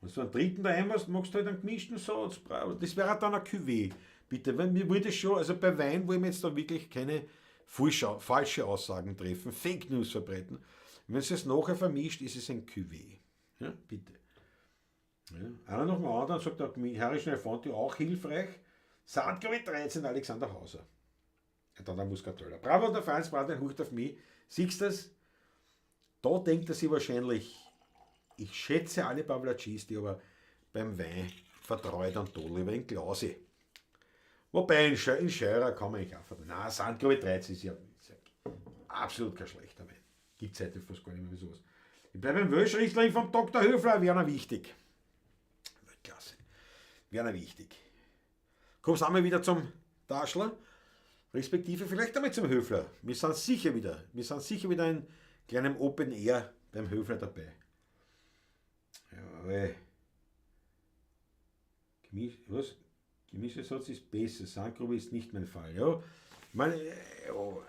Wenn du einen dritten daheim hast, magst du halt einen gemischten Satz. Das wäre dann ein Cuvée. Bitte, weil mir würde schon, also bei Wein wollen wir jetzt da wirklich keine falsche Aussagen treffen, Fake News verbreiten. Wenn es es nachher vermischt, ist es ein Cuvée. Ja, bitte. Ja. Einer nach dem anderen sagt der Harry Schnellfonti auch hilfreich. Sandgrube 13, Alexander Hauser. Ja, dann der Muskateller. Bravo, der Franz Brandwein hucht auf mich. Siehst du das? Da denkt er sich wahrscheinlich, ich schätze alle Pavlacis, die aber beim Wein vertraue ich dann da lieber in Klause. Wobei in Scheurer kann man eigentlich auch vertrauen. Nein, Sandgrube 13 ist ja absolut kein schlechter Wein. Gibt es heute fast gar nicht mehr sowas. Ich bleibe beim Welschriesling vom Dr. Höfler, Werner Wichtig. Weltklasse. Werner Wichtig. Kommst einmal wieder zum Daschler, respektive vielleicht einmal zum Höfler. Wir sind sicher wieder, in kleinem Open Air beim Höfler dabei. Jawohl. Was? Gemischter Satz ist besser, Sandgrube ist nicht mein Fall. Ja. Ich meine,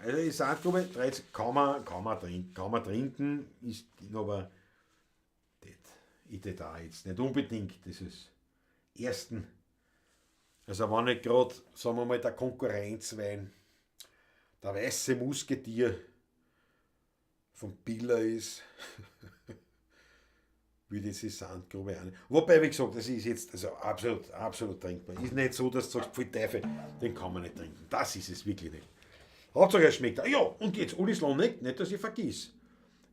also die Sandgrube 13 kann man trinken, ist aber das, ich da jetzt nicht unbedingt dieses ersten. Also wenn nicht gerade, sagen wir mal, der Konkurrenzwein, der weiße Musketier vom Biller ist, würde ich die Sandgrube an. Wobei, wie gesagt, das ist jetzt also absolut, absolut trinkbar. Ist nicht so, dass du sagst, pfui Teufel, den kann man nicht trinken. Das ist es wirklich nicht. Hauptsache es schmeckt. Ja, und jetzt Uli Slonek, nicht, dass ich vergiss.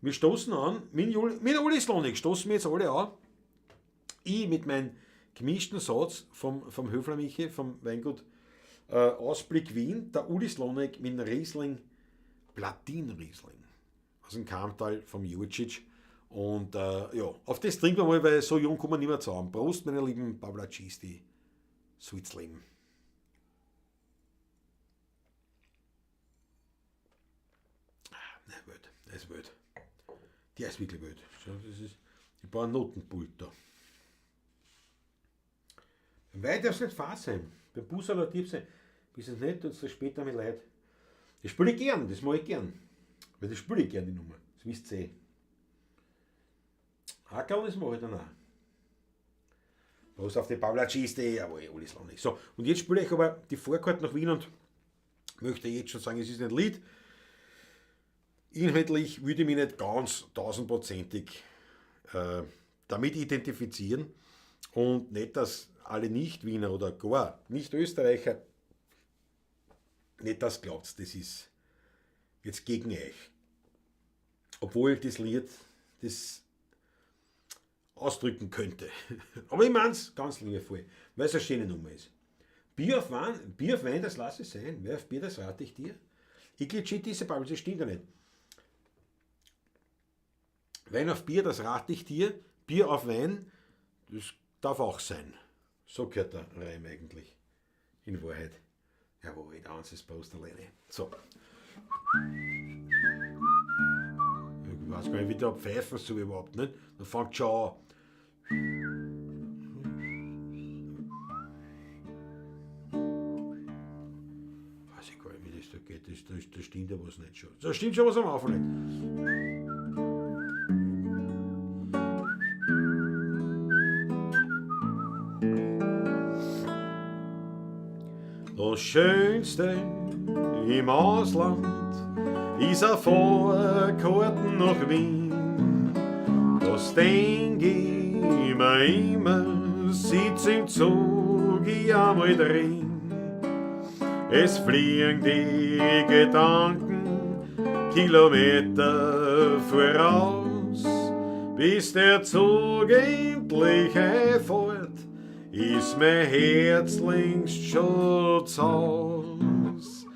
Wir stoßen an, mit Uli Slonek stoßen wir jetzt alle an. Ich mit meinem gemischten Satz vom Höfler Michi, vom Weingut Ausblick Wien, der Uli Slonek mit dem Riesling, Platin-Riesling, aus dem Kamptal vom Jurcic. Und ja, auf das trinken wir mal, weil so jung kommen wir nicht mehr zusammen. Prost, meine lieben Pavlacisti, Switzleben. Nein, wild, das ist wild. Der ist wirklich wild. Das ist, ich brauche einen Notenpult da. Beim Wein darf es nicht fad sein. Beim Busserl darf es sein. Bis es nicht, tut's das später mir leid. Das spiele ich gern, das mache ich gern. Weil das spiele ich gern, die Nummer. Das wisst ihr eh. Hackerl, das mache ich dann auch. Prost auf die Pavlacisti, jawohl, alles lang nicht. So, und jetzt spiele ich aber die Fahrkarte nach Wien und möchte jetzt schon sagen, es ist ein Lied. Inhaltlich würde ich mich nicht ganz tausendprozentig damit identifizieren und nicht, dass alle Nicht-Wiener oder gar Nicht-Österreicher nicht das glaubt, das ist jetzt gegen euch. Obwohl das Lied das ausdrücken könnte. Aber ich mein's ganz liebevoll, weil es eine schöne Nummer ist. Bier auf Wein, Bier auf Wein, das lass es sein. Wer auf Bier, das rate ich dir. Ich glitsche diese Bubble, das stimmt ja nicht. Wein auf Bier, das rate ich dir. Bier auf Wein, das darf auch sein. So gehört der Reim eigentlich. In Wahrheit. Jawohl, ganz ist Post alleine. So. Ich weiß gar nicht, wie der pfeifen soll überhaupt, nicht? Da fängt schon an. Weiß ich gar nicht, wie das da geht. Das stimmt ja was nicht schon. Da stimmt schon was am Anfang nicht. Das Schönste im Ausland ist ein Fahrkarten nach Wien. Das denk ich mir immer, sitz im Zug ich einmal drin. Es fliegen die Gedanken Kilometer voraus, bis der Zug endlich einfahrt, ist mein Herz längst schon zu Haus.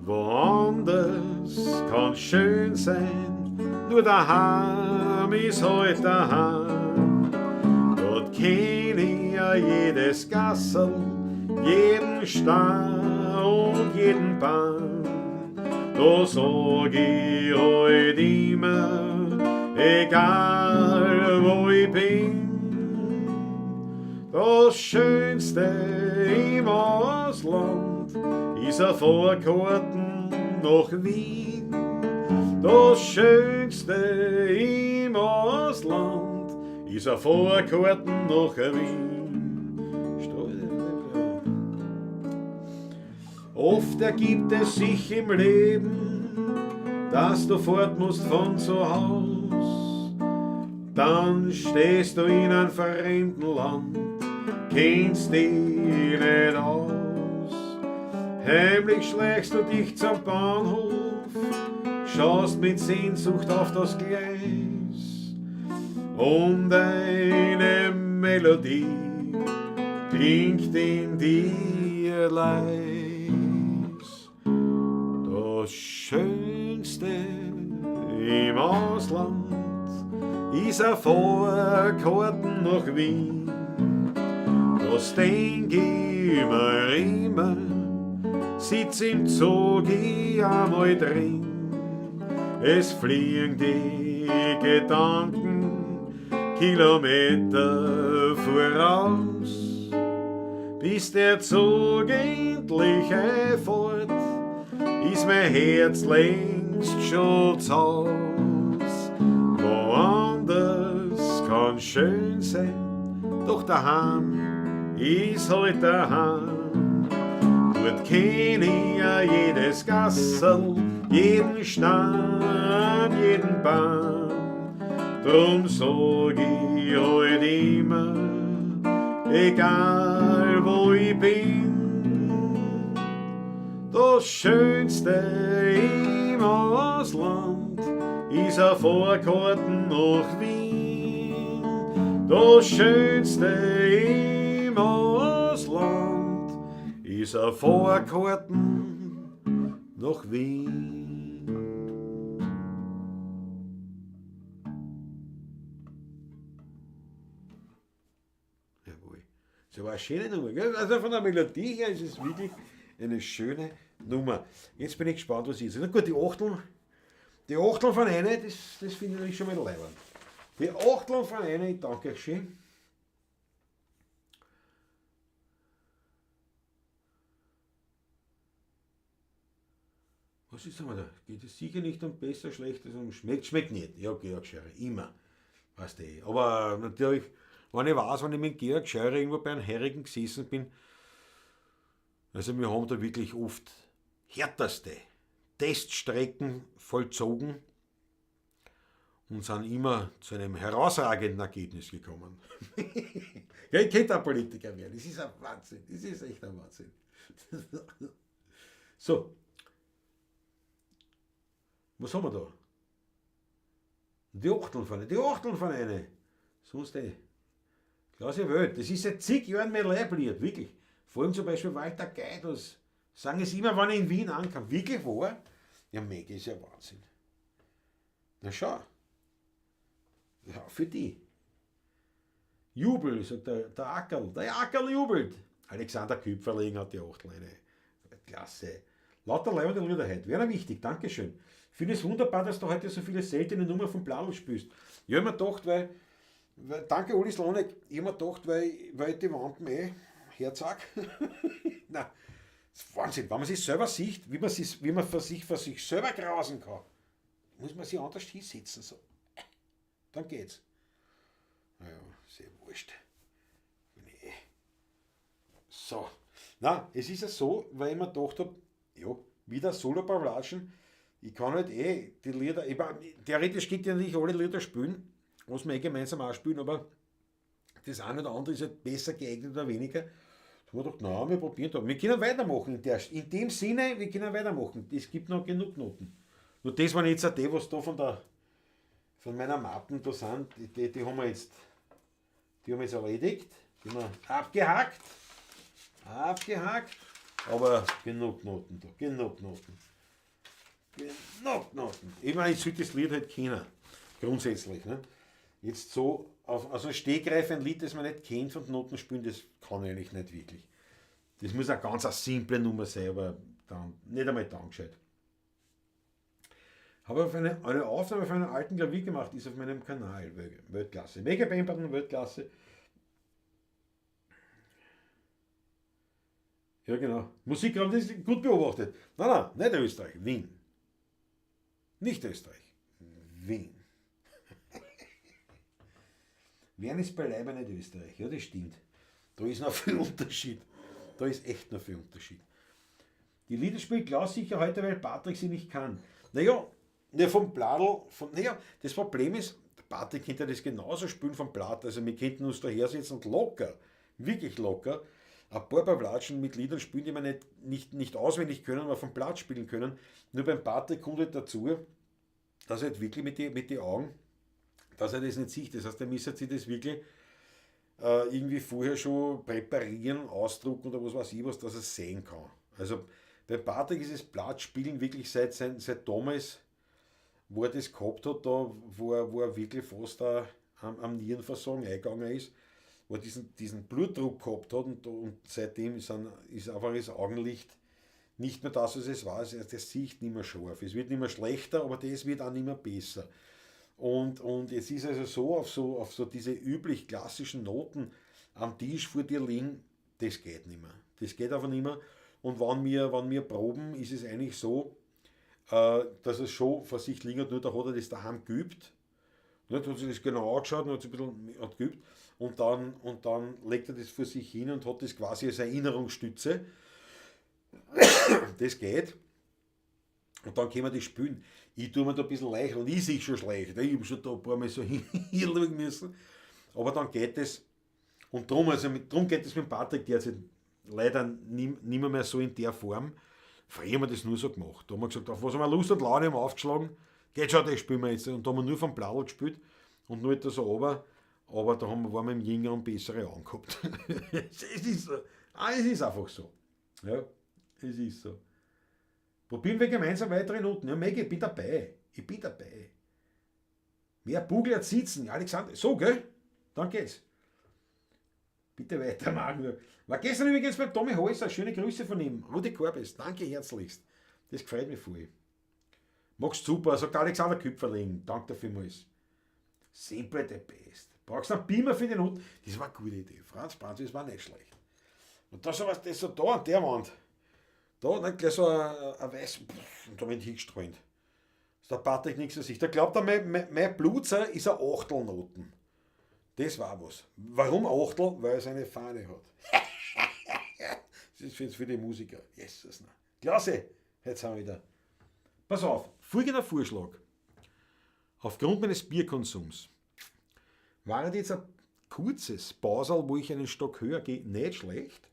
Woanders kann's schön sein, nur daheim ist halt daheim. Dort kenn ich ja jedes Gassel, jeden Stein und jeden Baum. Da sag ich halt immer, egal wo ich bin, das Schönste im Ausland ist ein Fahrkarten nach Wien. Das Schönste im Ausland ist ein Fahrkarten nach Wien. Oft ergibt es sich im Leben, dass du fort musst von zu Haus. Dann stehst du in einem fremden Land, kennst dich nicht aus. Heimlich schleichst du dich zum Bahnhof, schaust mit Sehnsucht auf das Gleis und eine Melodie klingt in dir leis. Das Schönste im Ausland ist ein Fahrkarten nach Wien. Das denk ich mir immer, sitz im Zug ich einmal drin. Es fliegen die Gedanken Kilometer voraus, bis der Zug endlich einfahrt, ist mein Herz längst schon zu Haus. Woanders kann schön sein, doch daheim ist halt daheim. Dort kenn ich ja jedes Gassel, jeden Stein, jeden Baum. Drum sag ich halt immer, egal wo ich bin, Das Schönste im Ausland ist ein Fahrkarten nach Wien. Das Schönste im Ausland ist ein Fahrkarten nach Wien. Jawohl. Das war eine schöne Nummer, gell? Also von der Melodie her ist es wirklich eine schöne Nummer. Jetzt bin ich gespannt, was ist. Na gut, die Achteln von einer, das finde ich natürlich schon mal leibend. Die Achteln von einer, ich danke euch schön. Was ist denn da? Geht es sicher nicht um besser, schlechter, sondern schmeckt, schmeckt nicht. Ja, Georg Scheurer, immer. Weißt du eh. Aber natürlich, wenn ich weiß, wenn ich mit Georg Scheurer irgendwo bei einem Herrigen gesessen bin, also wir haben da wirklich oft härteste Teststrecken vollzogen und sind immer zu einem herausragenden Ergebnis gekommen. Ja, ich könnte auch Politiker werden, das ist ein Wahnsinn, das ist echt ein Wahnsinn. So, was haben wir da? Die Achteln von, die Achteln von einer. Sonst eh. Klasse Welt, das ist seit zig Jahren mein Leiblied, wirklich. Vor allem zum Beispiel Walter Geidos. Sagen es immer, wenn ich in Wien ankam. Wirklich wahr? Ja, mega, ist ja Wahnsinn. Na schau. Ja, für die. Jubel, sagt der Ackerl. Der Ackerl jubelt. Alexander Küpferling hat die Achtel eine. Klasse. Lauter leibende Lieder heute. Wäre wichtig, Dankeschön. Ich finde es wunderbar, dass du heute so viele seltene Nummern vom Bladel spielst. Ich hab mir gedacht, weil danke Uli Slonek, ich hab mir gedacht, weil die Wampen eh, Herzog. Nein, das ist Wahnsinn, wenn man sich selber sieht, wie man für sich selber grausen kann, muss man sich anders hinsetzen. So. Dann geht's. Naja, sehr wurscht. Nee. So. Na, es ist ja so, weil ich mir gedacht hab, ja, wieder Solo-Pavlatschen, ich kann halt eh die Lieder, ich mein, theoretisch geht ja nicht alle Lieder spielen, was wir eh gemeinsam auch spielen, aber das eine oder andere ist halt besser geeignet oder weniger. Da haben wir gedacht, na, wir probieren da. Wir können weitermachen. In dem Sinne, wir können weitermachen. Es gibt noch genug Noten. Nur das waren jetzt auch die, was da von meiner Mappen da sind, die haben wir jetzt, die haben wir jetzt erledigt. Die haben wir abgehakt. Abgehakt. Aber genug Noten da, genug Noten. Genug Noten. Ich meine, ich sollte das Lied halt kennen. Grundsätzlich. Ne? Jetzt so, also ein Stegreif, ein Lied, das man nicht kennt von Noten spielen, das kann ich eigentlich nicht wirklich. Das muss eine ganz eine simple Nummer sein, aber dann nicht einmal dann gescheit. Habe auf eine Aufnahme von einem alten Klavier gemacht, ist auf meinem Kanal. Weltklasse. Mega Bamperten, Weltklasse. Ja, genau. Musikraum, das ist gut beobachtet. Nein, nein, nicht Österreich, Wien. Nicht Österreich, Wien. Wien ist beileibe nicht Österreich. Ja, das stimmt. Da ist noch viel Unterschied. Da ist echt noch viel Unterschied. Die Lieder spielt Klaus sicher heute, weil Patrick sie nicht kann. Naja, ne, vom Bladel, von, naja, das Problem ist, der Patrick könnte das genauso spielen vom Blatt. Also wir könnten uns da hersetzen und locker, wirklich locker, ein paar Pavlatschen mit Liedern spielen, die wir nicht auswendig können, aber vom Blatt spielen können. Nur beim Patrick kommt halt dazu, dass er halt wirklich mit den Augen, dass er das nicht sieht. Das heißt, er müsste sich das wirklich irgendwie vorher schon präparieren, ausdrucken oder was weiß ich was, dass er es sehen kann. Also bei Patrick ist das Blattspielen wirklich seit damals, wo er das gehabt hat, da, wo er wirklich fast da am Nierenversagen eingegangen ist, wo er diesen Blutdruck gehabt hat und seitdem ist einfach das Augenlicht nicht mehr das, was es war. Also das sieht nicht mehr scharf. Es wird nicht mehr schlechter, aber das wird auch nicht mehr besser. Und es ist also so, auf so diese üblich klassischen Noten am Tisch vor dir liegen, das geht nicht mehr. Das geht einfach nicht mehr. Und wenn wir proben, ist es eigentlich so, dass es schon vor sich liegt, nur da hat er das daheim geübt. Nicht? Hat sich das genau angeschaut und hat sich ein bisschen hat geübt. Und dann legt er das vor sich hin und hat das quasi als Erinnerungsstütze. Das geht. Und dann können wir das spielen. Ich tue mir da ein bisschen leicht und ich sehe schon schlecht. Ich habe schon da ein paar Mal so hinschauen müssen. Aber dann geht es. Und darum geht es mit Patrick derzeit leider nicht mehr so in der Form. Früher haben wir das nur so gemacht. Da haben wir gesagt, auf was haben wir Lust und Laune haben wir aufgeschlagen. Geht schon, das spielen wir jetzt. Und da haben wir nur vom Bladel gespielt und nur etwas so runter. Aber da waren wir im Jünger und bessere Augen gehabt. Es ist so. Ah, es ist einfach so. Ja, es ist so. Probieren wir gemeinsam weitere Noten. Ja, Maggie, ich bin dabei. Ich bin dabei. Mehr Bugel als sitzen. Alexander, so, gell? Dann geht's. Bitte weitermachen. War gestern übrigens beim Tommy Häuser. Schöne Grüße von ihm. Rudi Korbes, danke herzlichst. Das gefreut mich voll. Machst super, sagt Alexander Küpferling. Danke vielmals. Simple the best. Brauchst du einen Beamer für die Noten? Das war eine gute Idee. Franz Brandt, das war nicht schlecht. Und da so was, das so da an der Wand. Da, ne, gleich so ein weiß, pff, und da bin ich hingestrahlt. Ist der Patrick nichts für sich. Da glaubt er, mein Blutzer ist eine Achtelnoten. Das war was. Warum Achtel? Weil er seine Fahne hat. Das ist jetzt für die Musiker. Jesus, na. Klasse! Jetzt sind wir wieder. Pass auf, folgender Vorschlag. Aufgrund meines Bierkonsums war jetzt ein kurzes Pausal, wo ich einen Stock höher gehe, nicht schlecht.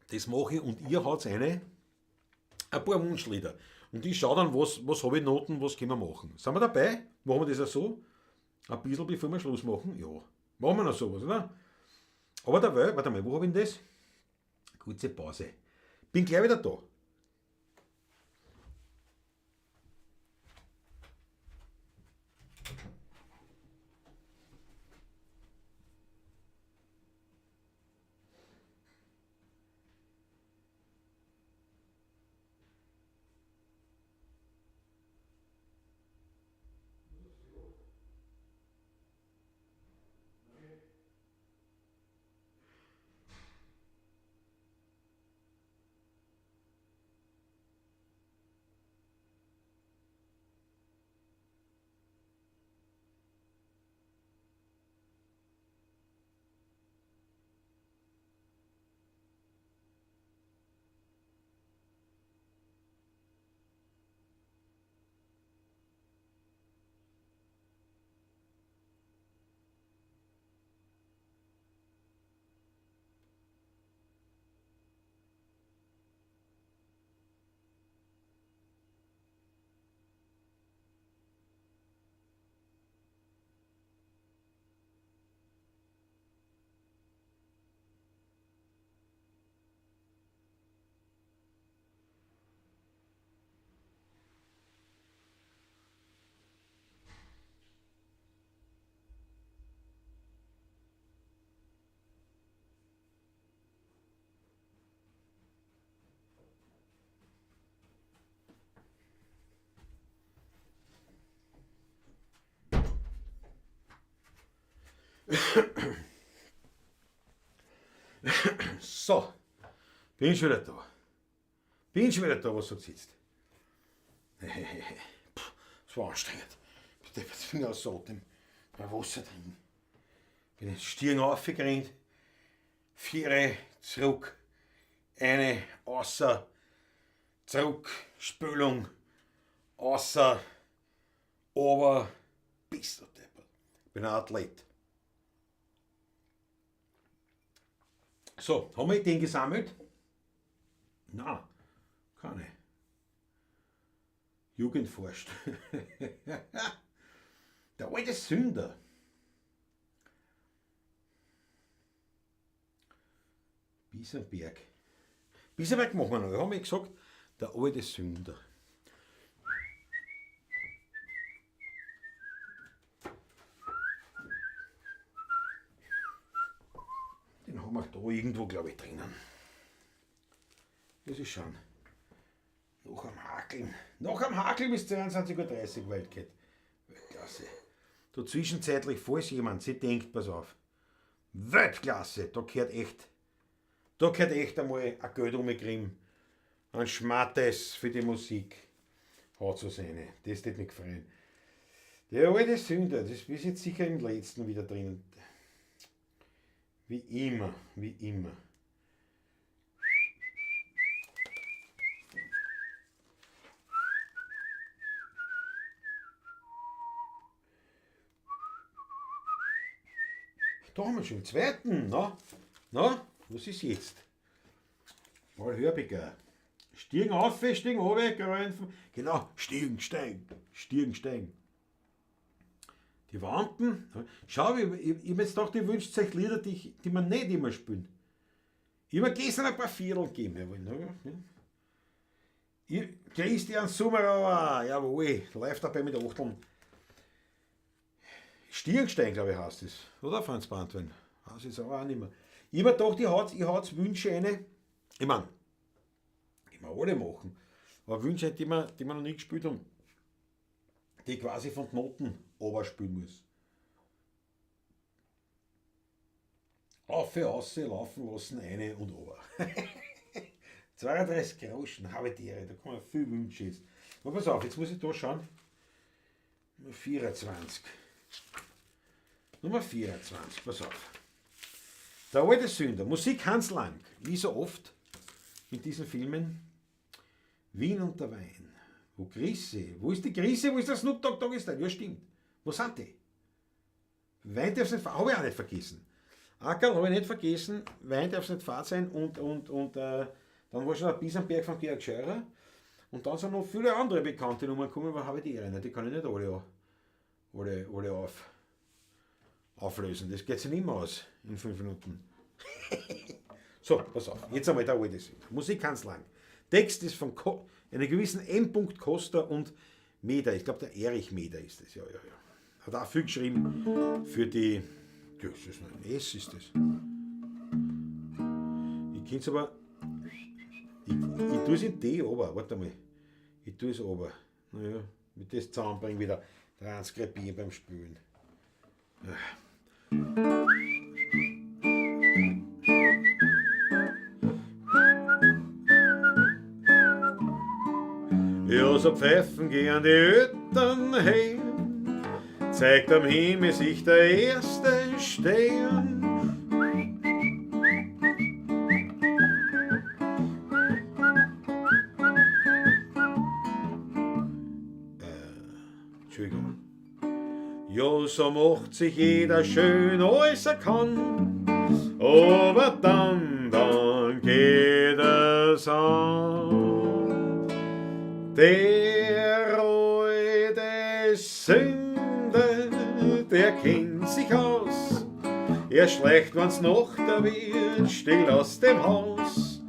Das mache ich und ihr haut ein paar Wunschlieder. Und ich schaue dann, was habe ich Noten, was können wir machen. Sind wir dabei? Machen wir das auch so? Ein bisschen bevor wir Schluss machen? Ja. Machen wir noch sowas, oder? Aber dabei, warte mal, wo habe ich denn das? Kurze Pause. Bin gleich wieder da. So, bin schon wieder da. Bin schon wieder da, was du sitzt. Das war anstrengend. Ich bin aus Atem. War Wasser drin. Bin den Stirn aufgerannt. 4 zurück. Eine außer. Zurück. Spülung. Außer. Aber. Bist du deppert. Bin ein Athlet. So, haben wir den gesammelt? Na, keine. Jugend forscht. Der alte Sünder. Bisamberg. Bisamberg machen wir noch, haben wir gesagt. Der alte Sünder. Den haben wir da irgendwo, glaub ich, drinnen. Das ist schon. Noch am Hakeln. Noch am Hakeln bis 22:30 Uhr Wildcat. Weltklasse. Da zwischenzeitlich, falls jemand sich denkt, pass auf. Weltklasse, da gehört echt einmal ein Geld umgekriegt. Ein Schmattes für die Musik. Hat so seine. Das tät mich freuen. Der alte Sünder, das ist jetzt sicher im letzten wieder drin. Wie immer, wie immer. Da haben wir schon den zweiten. Na, na, was ist jetzt? Paul Hörbiger. Stiegen auf, stiegen runter, genau, stiegen, steigen, stiegen, steigen. Die Wampen. Schau, ich hab jetzt gedacht, ihr wünscht euch Lieder, die wir nicht immer spielen. Ich hab mir gestern ein paar Viertel gegeben. Jawohl, ne? Christian Summerower, jawohl, läuft dabei mit Achteln. Stierstein, glaube ich, heißt es. Oder Franz Brandwein? Weiß ich jetzt aber auch nicht mehr. Ich hab mir gedacht, ich hab Wünsche eine. Ich mein, ich mag alle machen. Aber Wünsche, die wir noch nie gespielt haben, die ich quasi von den Noten runterspielen muss. Auf, aus, laufen lassen, eine und runter. 32 Groschen, habe die Ehre, da kommen viele Wünsche jetzt. Aber pass auf, jetzt muss ich da schauen. Nummer 24. Nummer 24, pass auf. Der alte Sünder, Musik Hans Lang, wie so oft in diesen Filmen. Wien und der Wein. Wo Grisse? Wo ist die Grisse? Wo ist der Snoop Dogg Dogg Style? Ja, stimmt. Wo sind die? Wein darf's nicht fahren. Hab ich auch nicht vergessen. Ackerl hab ich nicht vergessen. Wein darf's nicht fad sein. Und dann war schon der Bisamberg von Georg Scheurer. Und dann sind noch viele andere bekannte Nummern gekommen, aber habe ich die Ehre nicht. Die kann ich nicht alle auflösen. Das geht sich nicht mehr aus in 5 Minuten. So, pass auf. Jetzt einmal der alte Sünder. Musik Hans Lang. Text ist von einer gewissen M. Costa und Meder. Ich glaube, der Erich Meder ist das. Ja, ja, ja. Hat auch viel geschrieben für die. Ja, ist das noch ein S ist das. Ich kenn's aber. Ich tue es in D runter. Warte mal. Ich tue es runter. Naja, mit das zusammenbringen wieder. Transkribieren beim Spülen. Ja, so pfeifen gehen die Eltern heim, zeigt am Himmel sich der erste Stern. Entschuldigung. Ja, so macht sich jeder schön, alles er kann, aber dann geht es an. Der alte Sünder, der kennt sich aus. Er schleicht, wenn's Nacht wird, still aus dem Haus.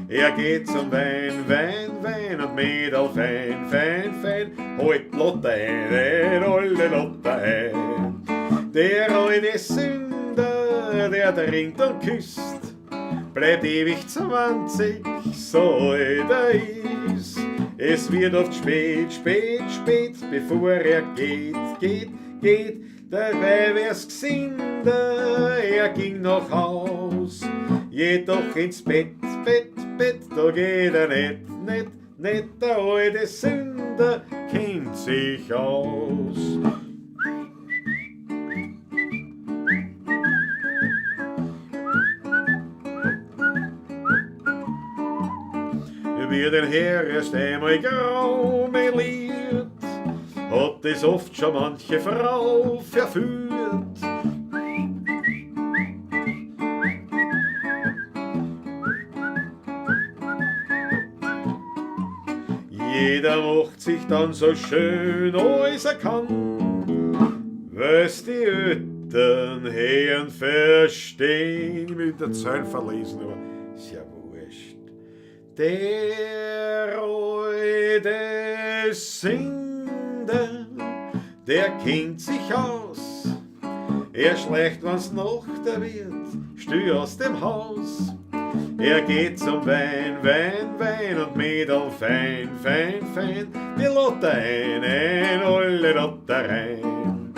Er geht zum Wein, Wein, Wein und Mädel fein, fein, fein. Holt Lotte ein, alle Lotte ein. Der alte Sünder, der trinkt und küsst, bleibt ewig 20, so alt er ist. Es wird oft spät, spät, spät, bevor er geht, geht, geht. Dabei wär's gesünder, er ging nach Haus. Jedoch ins Bett, Bett, Bett, da geht er nicht, nicht, nicht. Der alte Sünder kennt sich aus. Wie den Herr erst einmal grau meliert, hat es oft schon manche Frau verführt. Jeder macht sich dann so schön, als er kann, was die Eltern Herren verstehen. Ich will der Zeilen verlesen, aber ist ja wurscht. Der alte Sünder, der kennt sich aus. Er schleicht, wenn's Nacht wird, still aus dem Haus. Er geht zum Wein, Wein, Wein und Mädel fein, fein, fein. Die Lotte ein, alle Lotte rein.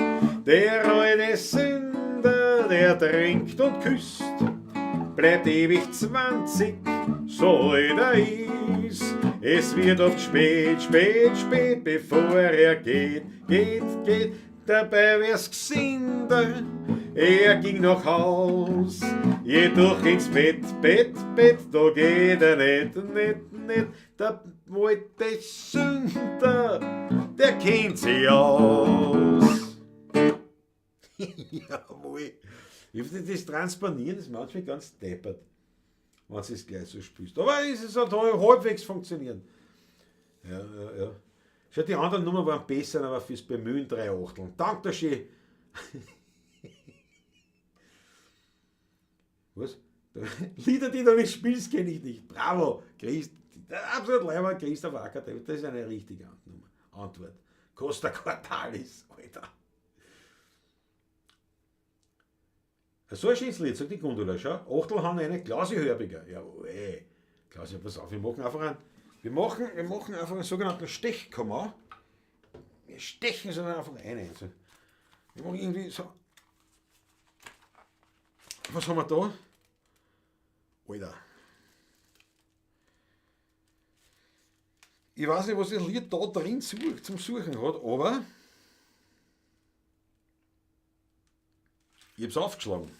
Der alte Sünder, der trinkt und küsst, bleibt ewig 20, so alt er ist. Es wird oft spät, spät, spät, bevor er geht, geht, geht. Dabei wär's gesünder, er ging nach Haus. Jedoch ins Bett, Bett, Bett, da geht er nicht, nicht, nicht. Der alte Sünder, der kennt sich aus. Jawohl. Ich finde das Transponieren ist manchmal ganz deppert. Wenn du es gleich so spielst. Aber es hat halbwegs funktioniert. Ja, ja, ja. Schau, die anderen Nummern waren besser, aber fürs Bemühen 3 Achteln. Danke schön. Was? Lieder, die du nicht spielst, kenne ich nicht. Bravo, Christ, absolut leider, Christoph Acker, das ist eine richtige Antwort. Costa Cordalis, Alter. So ein schönes Lied, sagt die Gundula, schau. Achtel haben eine Klausi Hörbiger. Jawohl, ey. Klausi, pass auf, wir machen einfach einen, wir machen einfach einen sogenannten Stechkomma. Wir stechen so einfach eine. Also, wir machen irgendwie so. Was haben wir da? Alter. Ich weiß nicht, was das Lied da drin zum Suchen hat, aber ich hab's aufgeschlagen.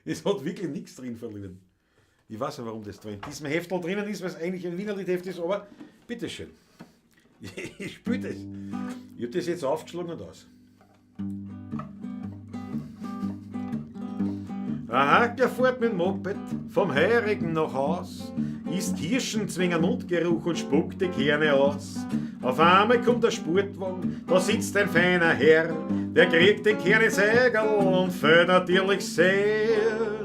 Es hat wirklich nichts drin verloren. Ich weiß nicht, warum das da in diesem Heftel drinnen ist, weil es eigentlich ein Wiener Liedheft ist, aber bitteschön. Ich spüre das. Ich hab das jetzt aufgeschlagen und aus. Ein Hackler fährt mit dem Moped vom Heurigen nach Haus, isst Kirschen, zwingen Mundgeruch und spuckt die Kerne aus. Auf einmal kommt der Sportwagen, da sitzt ein feiner Herr, der kriegt den Kern ins Ägerl und fällt natürlich sehr.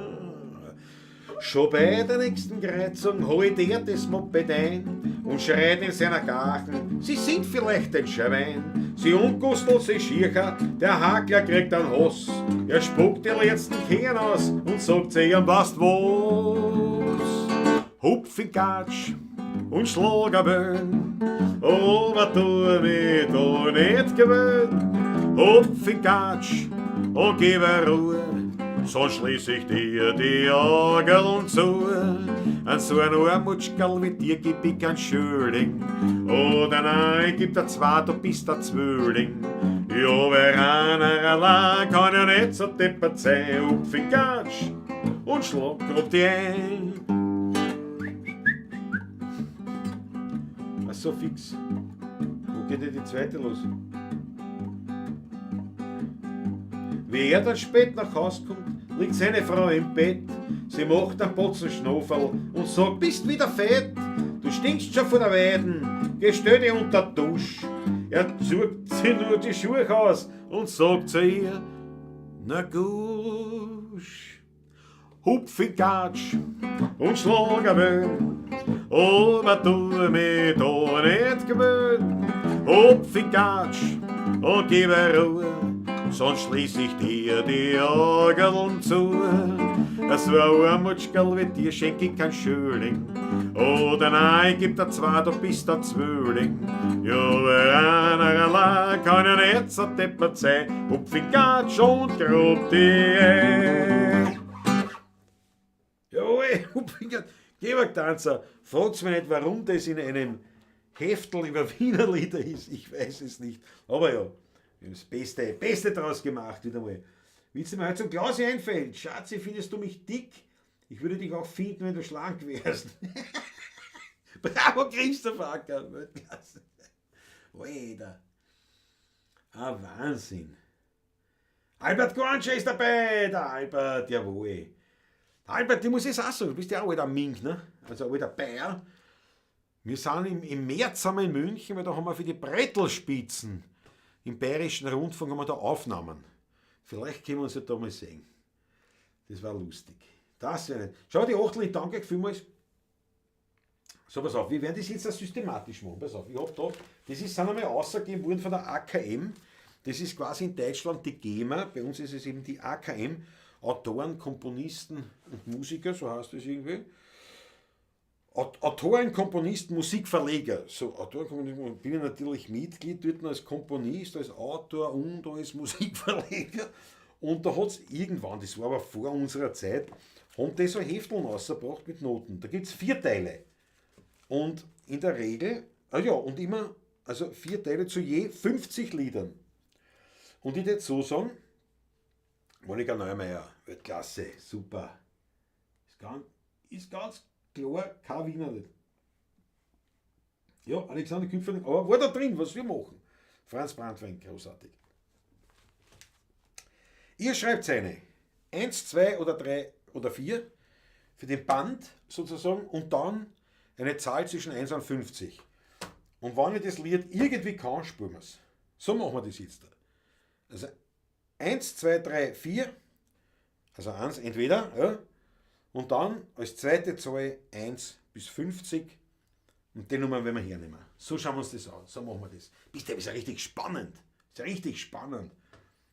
Schon bei der nächsten Kreuzung holt er das Moped ein und schreit in seiner Gachen, Sie sind vielleicht ein Schwein. Sie umgustelt sich schiercher, der Hakler kriegt einen Hass. Er spuckt den letzten Kern aus und sagt zu ihm, weißt was? Hupf in Gatsch und Schlagerböen, aber tu mich da nicht gewöhn. Hupf in Gatsch und gib Ruhe, sonst schließ ich dir die Augen zu. An so ein Armutschkerl wie dir gib ich kein Schöling. Oder nein, ich geb dir zwei, du bist der Zwilling. Ja, wer einer allein kann ja nicht so deppert sein. Hupf in Gatsch und schlag grad die ein. Ach so fix. Wo geht denn die zweite los? Wie er dann spät nach Haus kommt, liegt seine Frau im Bett. Sie macht einen Botzen Schnauferl und sagt, bist wieder fett, du stinkst schon von der Weiden, geh stell dich unter die Dusche. Er zieht sich nur die Schuhe aus und sagt zu ihr, na gusch. Hupf in Gatsch und Schlagerböen, aber tu mich da nicht gewöhn. Hupf in Gatsch und gib Ruhe, sonst schließ ich dir die Augen zu. Es war ein Mutschkerl wie dir, schenk ich kein Schöling. Oder nein, ich geb dir zwei, du bist der Zwilling. Ja, wer einer allein kann ja nicht so deppert sein. Hupf in Gatsch und grub die ein. Jawohl, hupf in Gatsch. Georg Danzer, fragt's mich nicht, warum das in einem Heftel über Wiener Lieder ist. Ich weiß es nicht. Aber ja, wir haben das Beste draus gemacht, wieder mal. Wie es mir heute zum Klausi einfällt. Schatzi, findest du mich dick? Ich würde dich auch finden, wenn du schlank wärst. Bravo, Christoph Acker. Weltklasse. Alter. Ah, Wahnsinn. Albert Gornscher ist dabei. Der Albert, jawohl. Albert, die muss ich auch sagen, du bist ja auch alter Mink, ne? Also alter Bayer. Wir sind im März sind wir in München, weil da haben wir für die Brettlspitzen im Bayerischen Rundfunk haben wir da Aufnahmen. Vielleicht können wir uns ja da mal sehen. Das war lustig. Das wäre nicht. Schau, die Achtel, ich danke euch vielmals. So, pass auf, wir werden das jetzt auch systematisch machen. Pass auf, ich hab da, das ist, sind einmal rausgegeben worden von der AKM. Das ist quasi in Deutschland die GEMA. Bei uns ist es eben die AKM. Autoren, Komponisten und Musiker, so heißt das irgendwie. Autoren, Komponisten, Musikverleger. So, Autoren, Komponisten, bin ich natürlich Mitglied dort als Komponist, als Autor und als Musikverleger. Und da hat's irgendwann, das war aber vor unserer Zeit, haben die so Hefteln rausgebracht mit Noten. Da gibt's 4 Teile. Und in der Regel, ah ja, und immer, also 4 Teile zu je 50 Liedern. Und ich würd so sagen, Monika Neumeier, Weltklasse, super. Ist ganz klar, kein Wiener nicht. Ja, Alexander Küpferling, aber war da drin, was wir machen. Franz Brandwein, großartig. Ihr schreibt eine. 1, 2 oder 3 oder 4 für den Band sozusagen und dann eine Zahl zwischen 1 und 50. Und wenn ich das Lied irgendwie kann, spielen wir es. So machen wir das jetzt. Also 1, 2, 3, 4, also 1 entweder, ja, und dann als zweite Zahl 1 bis 50 und die Nummer werden wir hernehmen. So schauen wir uns das an, so machen wir das. Bist du, ist ja richtig spannend. Ist ja richtig spannend.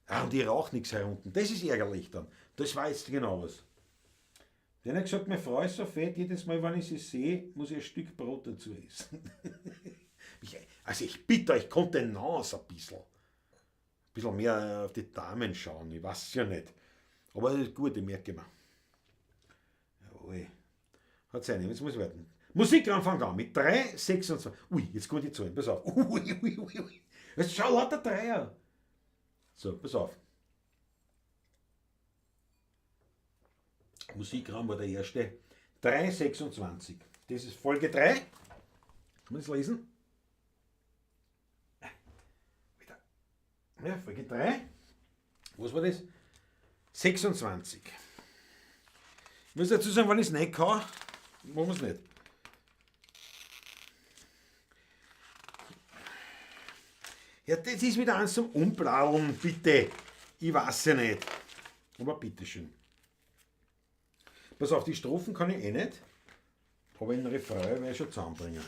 Ah, und ich rauche nichts herunten. Das ist ärgerlich dann. Das war jetzt genau was. Der hat gesagt, meine Frau ist so fett, jedes Mal, wenn ich sie sehe, muss ich ein Stück Brot dazu essen. Also ich bitte euch, Kontenance ein bisschen. Ein bisschen mehr auf die Damen schauen, ich weiß ja nicht. Aber das ist gut, ich merke mir. Jawohl. Hat seine, jetzt muss ich warten. Musikraum fängt an mit 3, 26. Ui, jetzt kommen die Zahlen, pass auf. Ui, ui, ui, ui. Jetzt schau, lauter Dreier. So, pass auf. Musikraum war der erste. 3,26. Das ist Folge 3. Kann man das lesen? Wieder. Ja, Folge 3. Was war das? 26. Ich muss dazu sagen, wenn ich es nicht kann, machen wir es nicht. Ja, das ist wieder eins zum Umblauen, bitte. Ich weiß ja nicht. Aber bitteschön. Pass auf, die Strophen kann ich eh nicht. Aber einen Refrain werde ich schon zusammenbringen.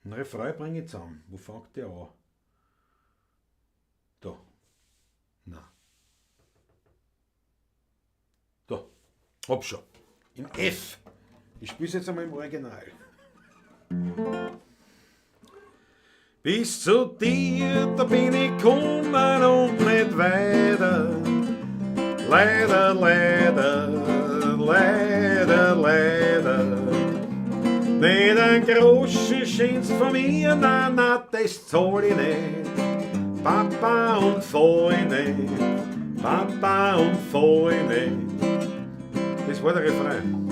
Einen Refrain bringe ich zusammen. Wo fängt der an? Da. Nein. Da. Hab schon. Im F. Ich spiele es jetzt einmal im Original. Bis zu dir, da bin ich gekommen und nicht weiter. Leider, leider, leider, leider. Nicht ein Groschen schönst von mir, nein, nein, das zahl ich nicht. Papa und fahr ich nicht, Papa und fahr ich nicht. Das war der Refrain.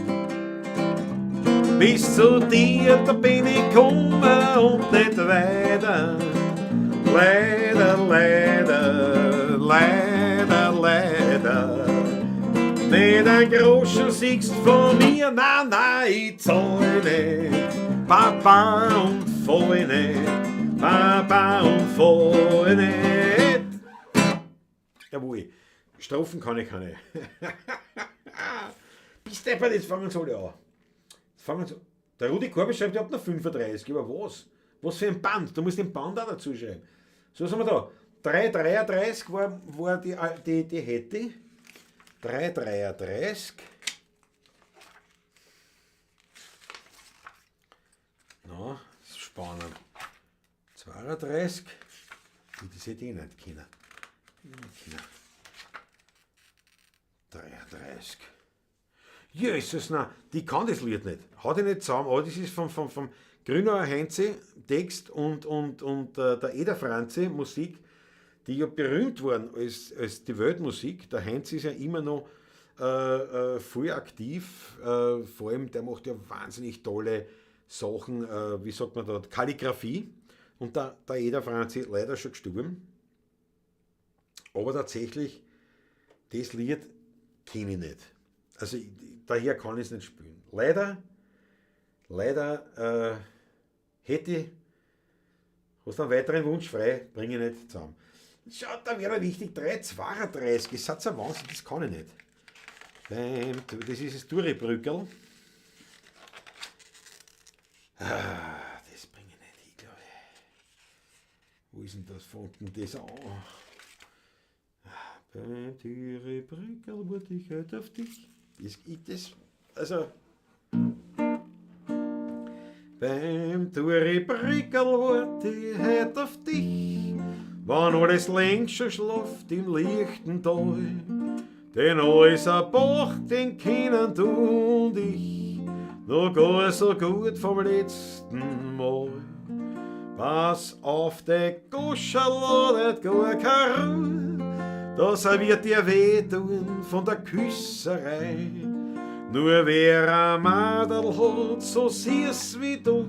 Bis zu dir, da bin ich gekommen und nicht weiter. Leider, leider, leider, leider. Nicht ein Groschen siehst von mir, nein, nein, ich zahl nicht. Papa und fahr ich nicht, Papa und fahr ich nicht. Jawohl, Strophen kann ich keine. Bis deppert, jetzt fangen sie alle an. Jetzt fangen sie. Der Rudi Korbi schreibt, ich hab noch 35, aber was? Was für ein Band? Du musst den Band auch dazu schreiben. So, was haben wir da? 3,33 war die Hetty. 3,33. Na, das ist spannend. 32. Das hätte ich nicht können. 33. Jesus, nein, die kann das Lied nicht. Hat ich nicht zusammen, aber das ist vom Grünauer Heinzi, Text und der Eder Franzi, Musik, die ja berühmt waren als die Weltmusik. Der Heinz ist ja immer noch voll aktiv, vor allem der macht ja wahnsinnig tolle Sachen, wie sagt man da, Kalligrafie. Und der Eder Franzi leider schon gestorben. Aber tatsächlich, das Lied kenne ich nicht. Also daher kann ich es nicht spielen. Leider, hätte ich, hast du einen weiteren Wunsch frei, bringe ich nicht zusammen. Schaut, da wäre wichtig, 3,32, das ist ein Wahnsinn, das kann ich nicht. Das ist das Thuribrückerl. Ah, das bringe ich nicht hin, glaube ich. Wo ist denn das? Fängt denn das an? Beim Thuribrückerl warte ich heute auf dich. Das, also. Beim Thuribrückerl warte ich heute auf dich. Wann alles längst schon schlaft im lichten Tal, denn alles ein Bach, den kennen du und ich noch gar so gut vom letzten Mal. Pass auf, der Goscherl hat gar keine Ruhe, das wird dir wehtun von der Küsserei. Nur wer ein Madel hat, so süß wie du,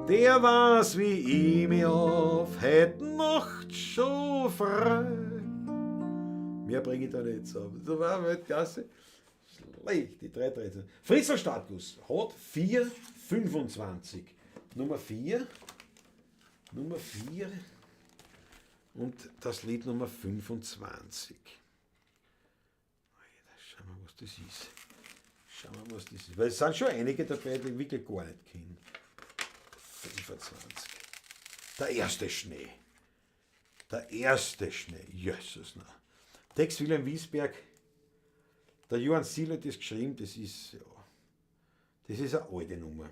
der weiß, wie ich mich auf heut Nacht schon freu. Mehr bringe ich da nicht zusammen. So war Weltklasse. Schlecht, die 3,13. Fritzl Stadtguss hat 4,25. Nummer 4. Nummer 4. Und das Lied Nummer 25. Schauen wir, was das ist. Schauen wir, was das ist. Weil es sind schon einige dabei, die ich wirklich gar nicht kenne. 25. Der erste Schnee. Der erste Schnee. Jesus, na. Text Wilhelm Wiesberg. Der Johann Sieler hat das geschrieben, das ist, ja, das ist eine alte Nummer.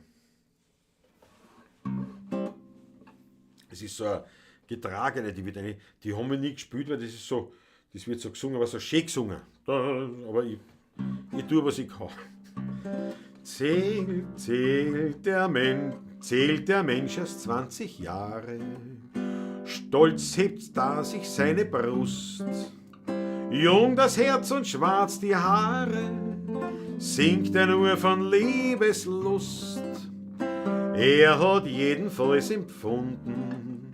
Es ist so eine getragene, die wird eigentlich, die haben wir nie gespielt, weil das ist so, das wird so gesungen, aber so schön gesungen. Aber ich tue, was ich kann. Zählt der Mensch erst 20 Jahre, stolz hebt da sich seine Brust. Jung das Herz und schwarz die Haare, singt er nur von Liebeslust. Er hat jedenfalls empfunden,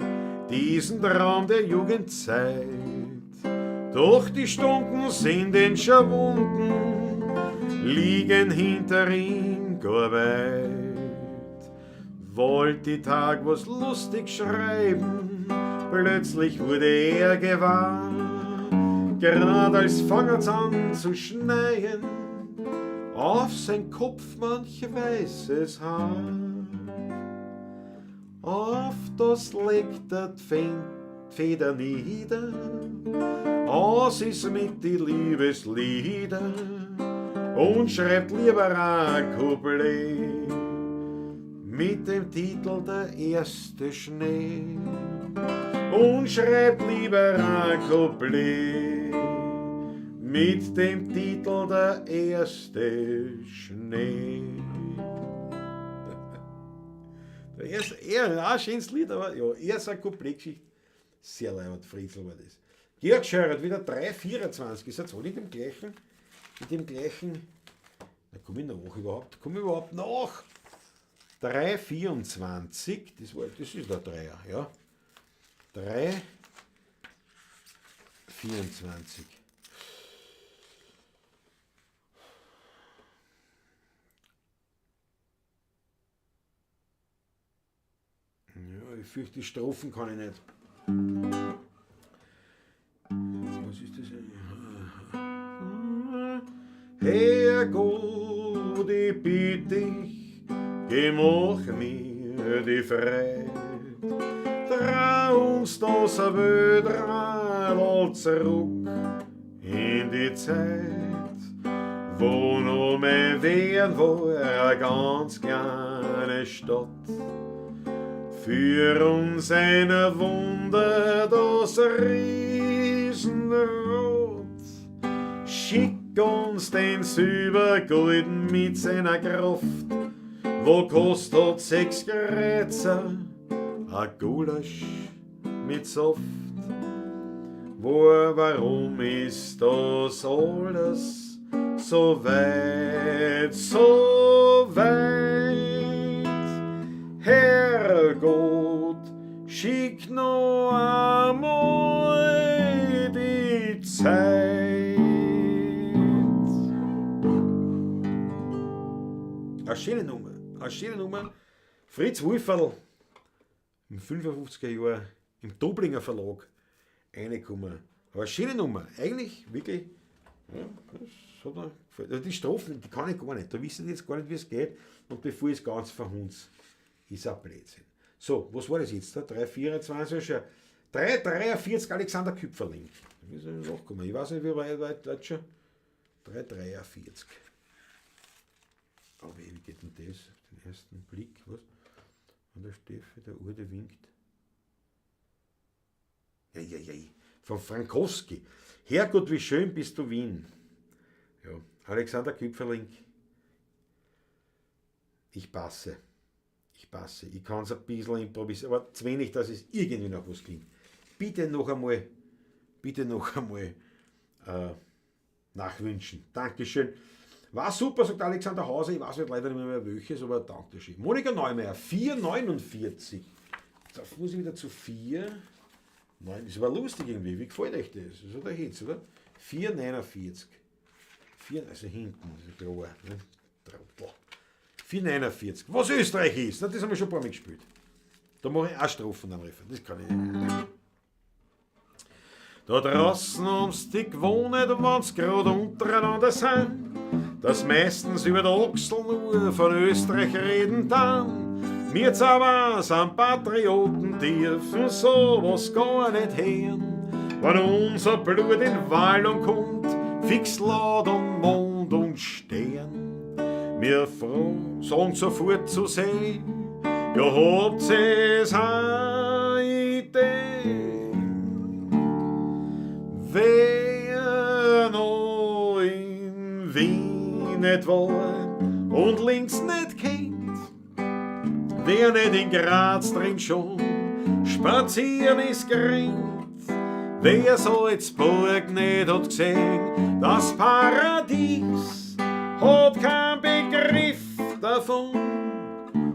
diesen Traum der Jugendzeit. Doch die Stunden sind entschwunden, liegen hinter ihm gar weit. Wollt die Tag was lustig schreiben, plötzlich wurde er gewahr, grad als fangert's an zu schneien, auf sein Kopf manch weißes Haar. Auf das legt er die Feder nieder, aus ist mit die Liebeslieder und schreibt lieber ein Couplet mit dem Titel Der erste Schnee. Und schreibt lieber ein Couplet mit dem Titel Der erste Schnee. Der erste, ein schönes Lied, aber ja, eher so eine Couplet-Geschichte. Sehr leibend, Fritzl war das. Georg Scheurer hat wieder 3,24. Ist jetzt alle in dem gleichen, na, komm ich nach überhaupt? Komm ich überhaupt nach? 3,24, das ist der Dreier, ja. 3,24. Ja, ich fürchte, die Strophen kann ich nicht. Was ist das? Herrgott, ich bitte dich, geh mach mir die Freude. Trau uns das Weltradl zurück in die Zeit, wo noch mehr Wien war, eine ganz kleine Stadt. Für uns ein Wunder, das Riesenrad. Schick uns den Silbergolden mit seiner Kraft, wo kostet 6 Kreuzer ein Gulasch mit Saft. Warum ist das alles so weit, so weit? Herrgott, schick noch einmal die Zeit. Eine schöne Nummer, eine schöne Nummer. Fritz Wölferl im 55er Jahr im Doblinger Verlag reingekommen. Aber eine schöne Nummer, eigentlich wirklich, ja, das hat mir gefallen. Also die Strophen, die kann ich gar nicht, da wissen die jetzt gar nicht, wie es geht. Und bevor ich es ganz verhunz, ist ein Blödsinn. So, was war das jetzt da? 3,24, 3,43 Alexander Küpferling. Da müssen wir nachkommen. Ich weiß nicht, wie weit schon. 3,43. Aber wie geht denn das? Auf den ersten Blick, was? Und der Steffi, der Urde winkt. Ja, ja, ja. Von Frankowski. Herrgott, wie schön bist du Wien. Ja, Alexander Küpferling. Ich passe. Ich passe. Ich kann's ein bisschen improvisieren, aber zu wenig, dass es irgendwie nach was klingt. Bitte noch einmal, nachwünschen. Dankeschön. War super, sagt Alexander Hauser. Ich weiß nicht, leider nicht mehr welches, aber danke schön. Monika Neumeier, 4,49. Jetzt muss ich wieder zu 4. 9. Das war lustig irgendwie. Wie gefällt euch das? Das ist der Hitz, oder? 4,49. 4, also hinten, das ist klar, ne? Trottel. 4,49. Was Österreich ist, na, das haben wir schon ein paar Mal gespielt. Da mache ich auch Strophen am Refrain, das kann ich nicht. Da draußen ums Dick wohnet, wenn's grad untereinander sind, dass meistens über die Achsel nur von Österreich reden dann. Wir zwar sind Patrioten, dürfen sowas gar nicht hören. Wenn unser Blut in Wallung kommt, fix laut und Mond und Stern. Wir froh, sagen sofort zu sehen, ja habt ihr's eine Idee. Wer noch in Wien nicht war und links nicht kennt, wer nicht in Graz drin schon spazieren ist gerannt, wer Salzburg nicht hat gesehen, das Paradies hat keinen Begriff davon,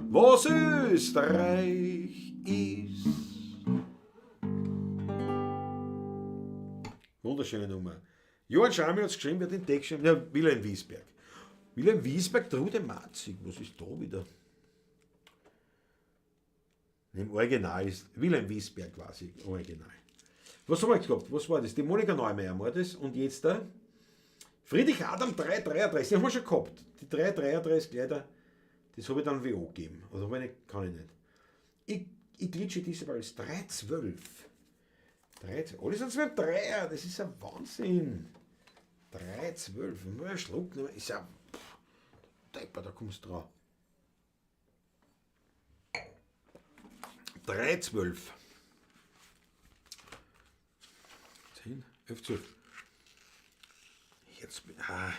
was Österreich ist. Wunderschöne Nummer. Johann Schamil hat's geschrieben, wer hat den Text geschrieben? Ja, Wilhelm Wiesberg. Wilhelm Wiesberg, Trude Matzig, was ist da wieder? Im Original ist Wilhelm Wiesberg quasi, Original. Was haben wir gehabt? Was war das? Die Monika Neumeier war das und jetzt der Friedrich Adam 3,33, den haben wir schon gehabt. Die 3,33 leider, das habe ich dann WO gegeben. Also hab ich nicht, kann ich nicht. Ich glitsche diese Wahl, ist 3,12. 3,12. Alle sind mit 3, das ist ein Wahnsinn. 3,12. Wenn man einen Schluck nimmt, ist ja. Pff, Depper, da kommst du drauf. 3,12. 10, 11, 12.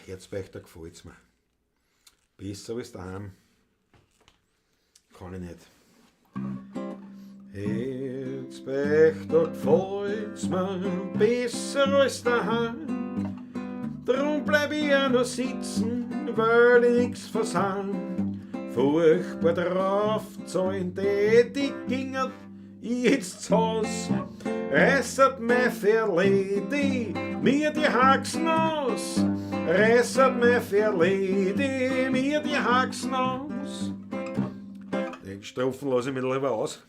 Herzberg, da gefällt's mir. Besser als daheim. Kann ich nicht. Herzberg, da gefällt's mir besser als daheim. Drum bleib ich auch noch sitzen, weil ich nix versamm. Furchtbar drauf zahlen, die gingen jetzt zu Haus. Reißet mein Fair Lady mir die Haxen aus. Reißet mein Fair Lady mir die Haxen aus. Die Strophen lasse ich mir lieber aus.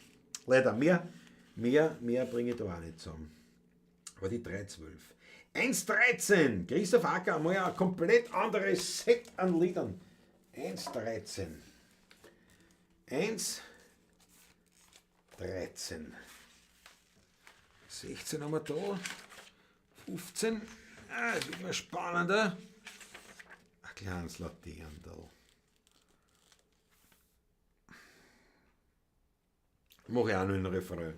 Leider, mehr bringe ich da auch nicht zusammen. Aber die 3,12. 1,13. Christoph Acker, mal ein komplett anderes Set an Liedern. 1,13. 1,13. 16 haben wir da. 15. Ah, das wird immer spannender. Ein kleines Laterndal. Mache ich auch noch einen Refrain.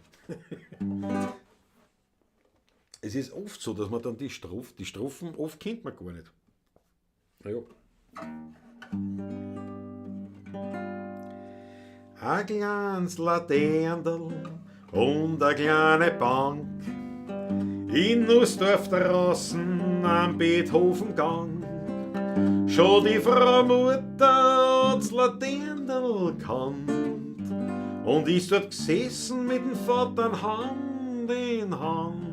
Es ist oft so, dass man dann die Strophen oft kennt man gar nicht. Ja. Ein kleines Laterndal und eine kleine Bank in Nussdorf draußen am Beethovengang. Schon die Frau Mutter hat's Laterndal gekannt und ist dort gesessen mit dem Vater Hand in Hand.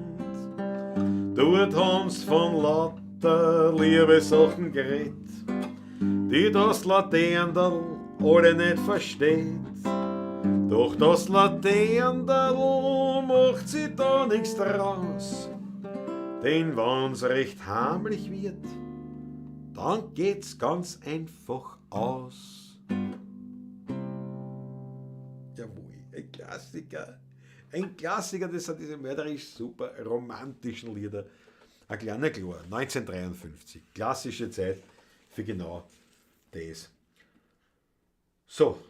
Dort haben's von lauter liebe Sachen geredet, die das Laterndal alle nicht versteht. Doch das Laterndal macht sie da nix draus, denn wenn's recht heimlich wird, dann geht's ganz einfach aus. Jawohl, ein Klassiker. Ein Klassiker, das sind diese mörderisch super romantischen Lieder. Ein kleiner Chlor, 1953. Klassische Zeit für genau das. So.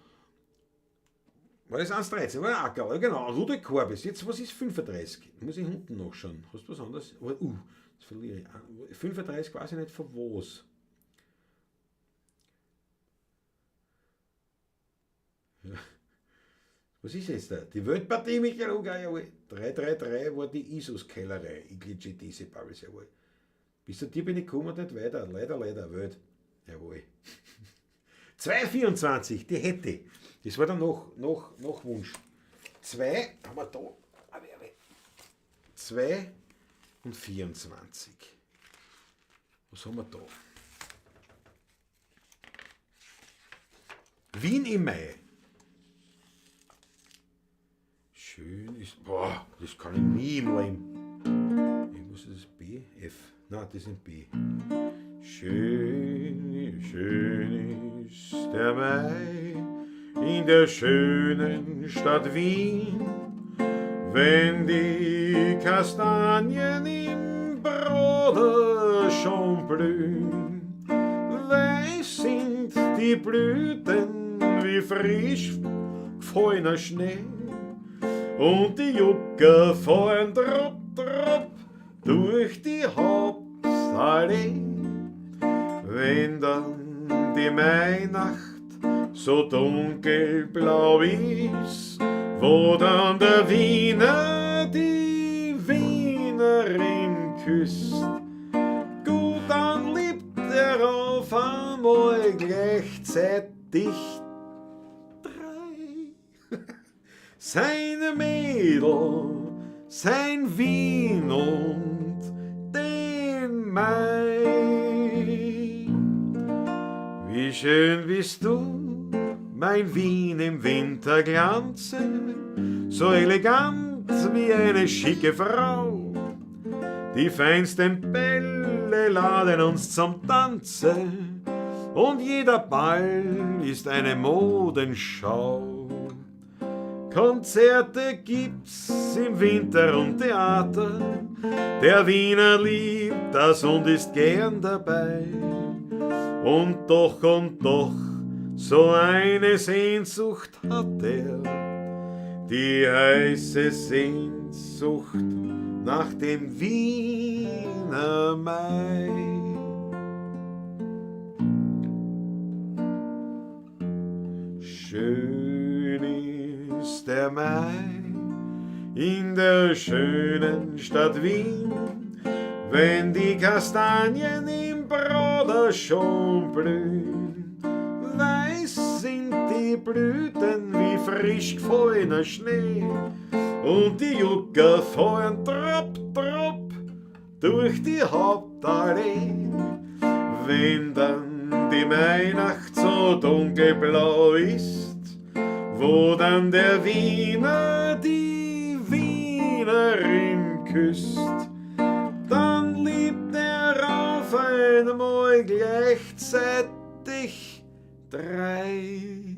War das 1,13? War ein Ackerl, genau. Rudolf Korbes. Jetzt, was ist 35? Muss ich unten nachschauen. Hast du was anderes? Das verliere ich. 35 weiß ich nicht von was. Ja. Was ist jetzt da? Die Weltpartie, Michael Unger, jawohl. 333 war die Isus-Kellerei. Ich glitsche diese Bubbles, jawohl. Bis zu dir bin ich gekommen und nicht weiter. Leider, leider, Welt. Jawohl. 2,24, die hätte ich. Das war dann noch Wunsch. 2 haben wir da. 2 und 24. Was haben wir da? Wien im Mai. Schön ist. Boah, das kann ich nie im Leben. Ich muss das B, F. Nein, das ist B. Schön, schön ist der Mai in der schönen Stadt Wien, wenn die Kastanien im Broder schon blühen. Weiß sind die Blüten wie frisch gefallener Schnee und die Jucker fahren dropp, dropp durch die Hauptallee. Wenn dann die Mainacht so dunkelblau ist, wo dann der Wiener die Wienerin küsst, gut, dann liebt er auf einmal gleichzeitig drei. Seine Mädel, sein Wien und den Mai. Wie schön bist du, mein Wien im Winterglanze, so elegant wie eine schicke Frau. Die feinsten Bälle laden uns zum Tanze und jeder Ball ist eine Modenschau. Konzerte gibt's im Winter und Theater, der Wiener liebt das und ist gern dabei. Und doch, so eine Sehnsucht hat er, die heiße Sehnsucht nach dem Wiener Mai. Schön ist der Mai in der schönen Stadt Wien, wenn die Kastanien im Broder schon blühen. Weiß sind die Blüten wie frisch gefallener Schnee und die Jucker fahren dropp, dropp durch die Hauptallee. Wenn dann die Mainacht so dunkelblau ist, wo dann der Wiener die Wienerin küsst, dann liebt er auf einmal gleichzeitig drei.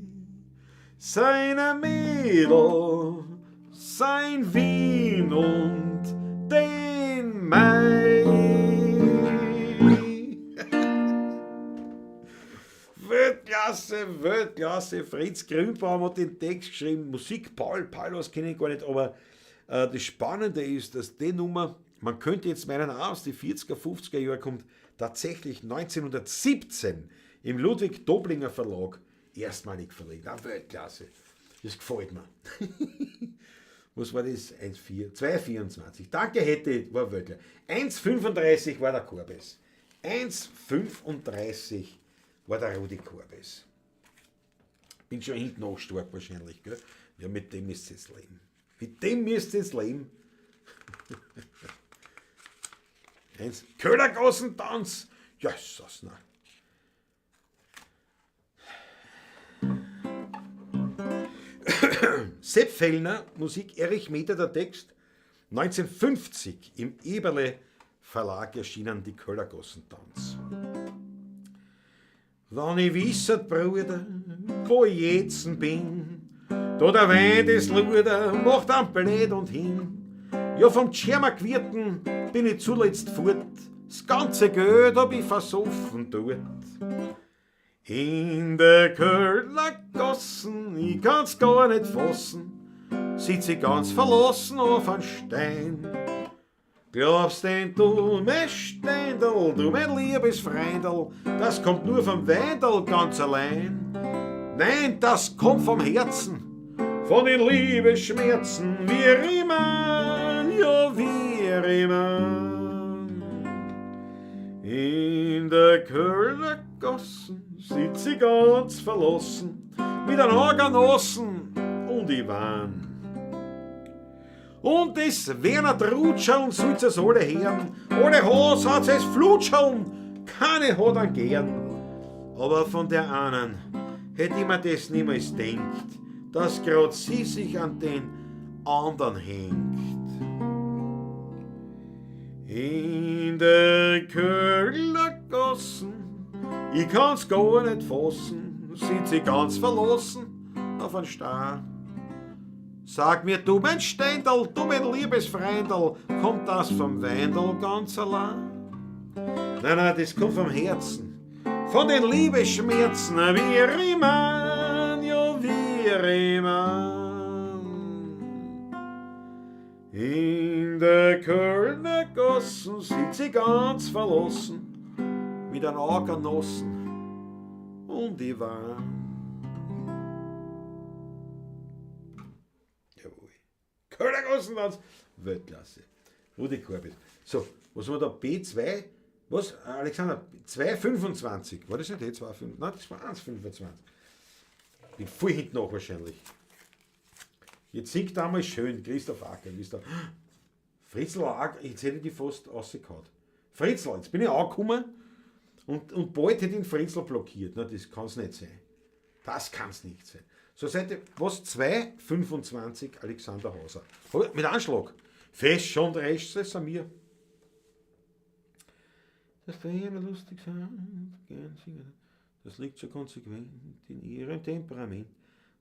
Seine Mädel, sein Wien und den Mai. Weltklasse, Weltklasse. Fritz Grünbaum hat den Text geschrieben, Musik Paul, Paul, was kenne ich gar nicht, aber das Spannende ist, dass die Nummer, man könnte jetzt meinen, aus die 40er, 50er Jahre kommt, tatsächlich 1917 im Ludwig Doblinger Verlag erstmalig verlegt. Ah, Weltklasse. Das gefällt mir. Was war das? 1,4, 2,24. Danke, hätte, war Weltklasse. 1,35 war der Korbes. 1,35 war der Rudi Korbes. Bin schon hinten noch stark wahrscheinlich, gell? Ja, mit dem müsst ihr jetzt leben. Mit dem müsst ihr jetzt leben. Eins. Köhlergassentanz! Jesus, nein. Sepp Fellner, Musik Erich Mäder, der Text, 1950 im Eberle Verlag erschienen, die Köhlergassentanz. Wenn ich wisset, Bruder, wo ich jetzt bin, da der Wein des Luder macht am blöd und hin. Ja, vom Tschermer-Gwirten bin ich zuletzt fort, das ganze Geld hab ich versoffen dort. In der Köhlergassen, ich kann's gar nicht fassen, sitz ich ganz verlassen auf einem Stein. Glaubst denn du, mein Steindl, du mein liebes Freundl, das kommt nur vom Weindl ganz allein? Nein, das kommt vom Herzen, von den Liebesschmerzen, wir riemen, ja wir riemen. In der Köhlergassen sitz ich ganz verlassen, mit einem Organossen und ich wein. Und des Werner Trutscheln soll's es alle hören, alle Haus hat es Flutscheln, Keine hat ihn gern, aber von der einen hätt ich mir das niemals denkt, dass grad sie sich an den anderen hängt. In der Kölner Gassen, ich kann's gar nicht fassen, sind sie ganz verlassen auf einen Star. Sag mir, du mein Steindl, du mein liebes Freundl, kommt das vom Weindl ganz allein? Nein, nein, das kommt vom Herzen, von den Liebesschmerzen, wir riemen, ja, wir riemen. In der Kölner Gassen sind sie ganz verlassen, mit einem Auge genossen und ich war. Jawohl. Kölner Gassen, das Weltklasse. Rudi Korbis. So, was haben wir da? B2? Was? Alexander, 2,25. War das nicht 2,5? Nein, das war 1,25. Bin voll hinten nach wahrscheinlich. Jetzt singt einmal schön Christoph Acker. Christoph. Fritzl, jetzt hätte ich die fast rausgehauen. Fritzl, jetzt bin ich angekommen und bald hätte ich den Fritzl blockiert. Na, das kann's nicht sein. Das kann's nicht sein. So, Seite, was? 2,25 Alexander Hauser. Mit Anschlag. Fest und rechts, das sind wir. Das Trainer lustig sein, gern singen. Das liegt so konsequent in ihrem Temperament.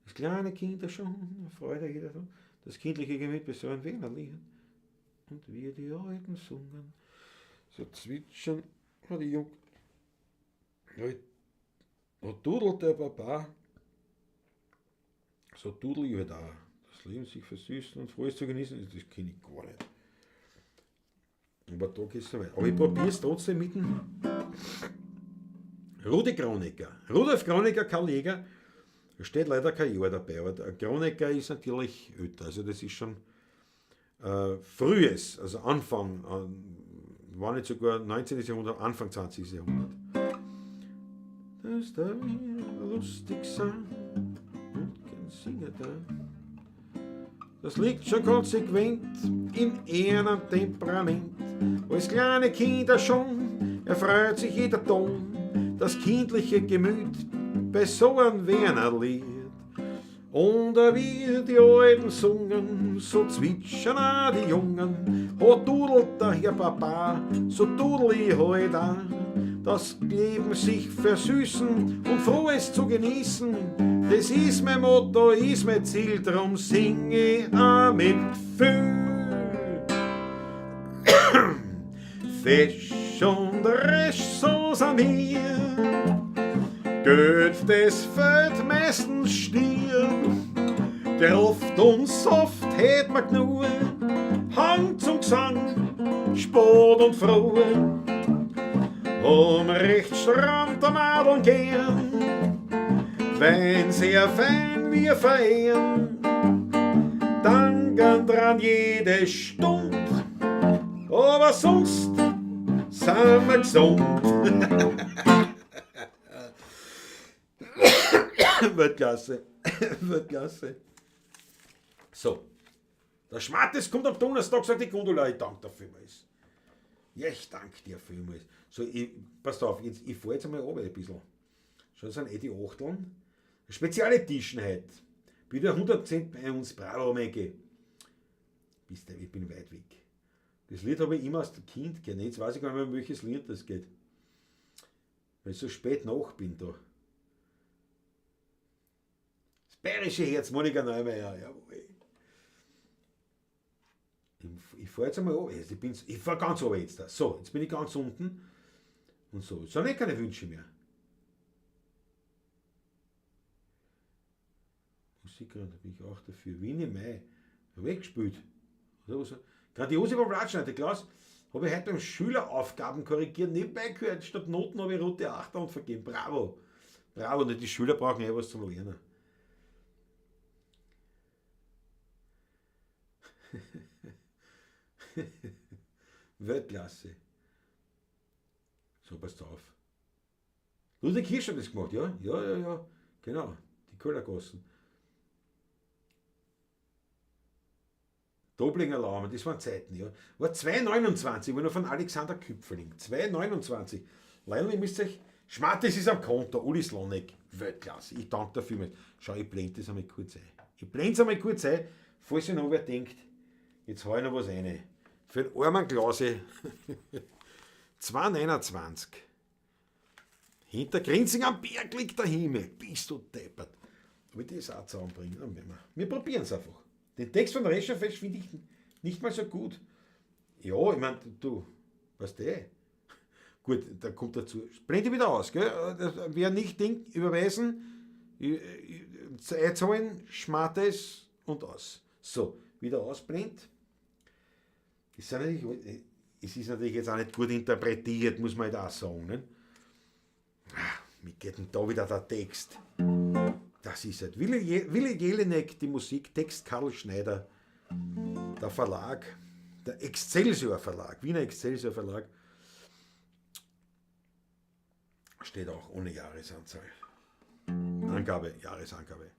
Das kleine Kinder schon, Freude jeder so. Das kindliche Gemüt bei so einem Wiener Lied. Und wir die Alten sungen. So zwitschern, die Jung. Da dudelt der Papa. So dudel ich halt auch. Das Leben sich versüßen und frohes zu genießen, das kenn ich gar nicht. Aber da geht's noch weiter. Aber ich probier's trotzdem mit dem Rudi Kronecker. Rudolf Kronecker, Karl Jäger. Da steht leider kein Jahr dabei, aber der Kronecker ist natürlich älter. Also das ist schon frühes, also Anfang, war nicht sogar 19. Jahrhundert, Anfang 20. Jahrhundert. Das darf lustig sein und kein Singer da. Das liegt schon konsequent in ihrem Temperament. Als kleine Kinder schon erfreut sich jeder Ton, das kindliche Gemüt bei so einem Werner Lied. Und wie die Alten sungen, so zwitschern auch die Jungen. Ho dudelt der Herr Papa, so dudel ich halt auch. Das Leben sich versüßen und Frohes zu genießen, das ist mein Motto, ist mein Ziel, drum sing ich auch mit Gefühl. Fesch und resch, so sind wir, Geld, das fällt meistens stier. Kraft und Saft hätt man genug, Hang zum Gesang, Sport und Frohe. Um recht Strand am Adeln gehen, wenn sehr fein wir verehren, danken dran jede Stund, aber sonst sind wir gesund. Weltklasse, Weltklasse. So, der Schmattes kommt am Donnerstag, sagt die Gundula, ich danke dir vielmals. Ja, ich danke dir vielmals. So, ich, passt auf, jetzt, ich fahr jetzt einmal runter ein bisschen. Schon sind eh die Achteln. Spezielle Tischen heute. Bitte 100% bei uns, bravo, Mecke. Bist du, ich bin weit weg. Das Lied habe ich immer als Kind gehört. Jetzt weiß ich gar nicht mehr, um welches Lied das geht. Weil ich so spät nach bin da. Das bayerische Herz, Monika Neumeier, jawohl. Ich fahr jetzt einmal runter. Ich fahr ganz runter jetzt da. So, jetzt bin ich ganz unten. Und so. Jetzt sind eh keine Wünsche mehr. Musik, da bin ich auch dafür. Wien im Mai. Hab ich gespielt. Oder was? Grandiose Pavlatschneide, der Klaus. Hab ich heute beim Schüleraufgaben korrigieren nebenbei gehört. Statt Noten habe ich rote Achter und vergeben. Bravo. Bravo. Und die Schüler brauchen eh was zum Lernen. Weltklasse. So, passt auf. Ludwig Hirsch hat das gemacht, ja? Ja, ja, ja. Genau. Die Köllergassen. Doblinger Laumen, das waren Zeiten, ja. War 2,29, war noch von Alexander Küpferling. 2,29. Leute, ihr müsst euch, Schmattes ist am Konto, Uli Slonek, Weltklasse. Ich danke dafür. Schau, ich blende das einmal kurz ein. Ich blende es einmal kurz ein, falls sich noch wer denkt, jetzt hau ich noch was rein. Für den armen Klause 2,29. Hinter Grinzing am Berg liegt der Himmel. Bist du deppert. Ob ich das auch zusammenbringe? Dann werden wir. Wir probieren es einfach. Den Text von Recherfest finde ich nicht mal so gut. Ja, ich meine, du, weißt du, Gut, da kommt dazu. Blende ich wieder aus, gell? Wer nicht denkt, überweisen, einzahlen, Schmattes und aus. So, wieder ausblendet. Es ist natürlich jetzt auch nicht gut interpretiert, muss man halt auch sagen. Ne? Wie geht denn da wieder der Text? Das ist halt Willi Jelinek, die Musik, Text Karl Schneider, der Verlag, der Excelsior Verlag, Wiener Excelsior Verlag, steht auch ohne Jahresanzahl. Angabe, Jahresangabe.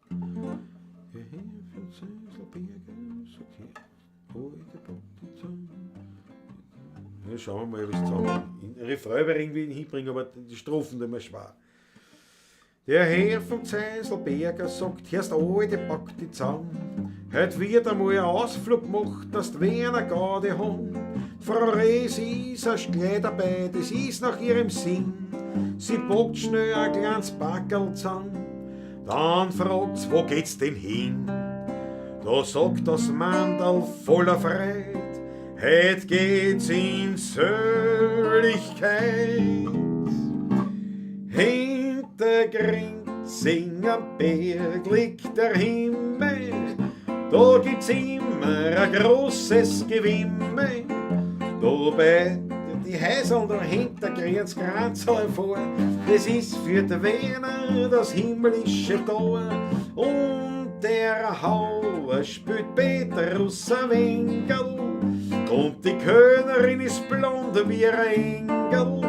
Ja, schauen wir mal, ob ich es zusammen. In Refrain werde ich irgendwie hinbringen, aber die Strophen immer schwer. Der Herr vom Zeiselberger sagt, hörst alte, pack die zusammen. Heut wird einmal ein Ausflug gemacht, dass die Werner Gaude haben. Frau Rees ist erst gleich dabei, das ist nach ihrem Sinn. Sie packt schnell ein kleines Packerl zusammen. Dann fragt's, wo geht's denn hin? Da sagt das Mandal voller Freude, heut geht's in Seligkeit. Hinter Grinzing am Berg liegt der Himmel, da gibt's immer ein großes Gewimmel. Dabei die Häuser dahinter kriegen's Kranzl vor, das ist für die Werner das himmlische Tor. Und der Hauer spielt Petrus ein Winkel, und die Könnerin ist blond wie ein Engel.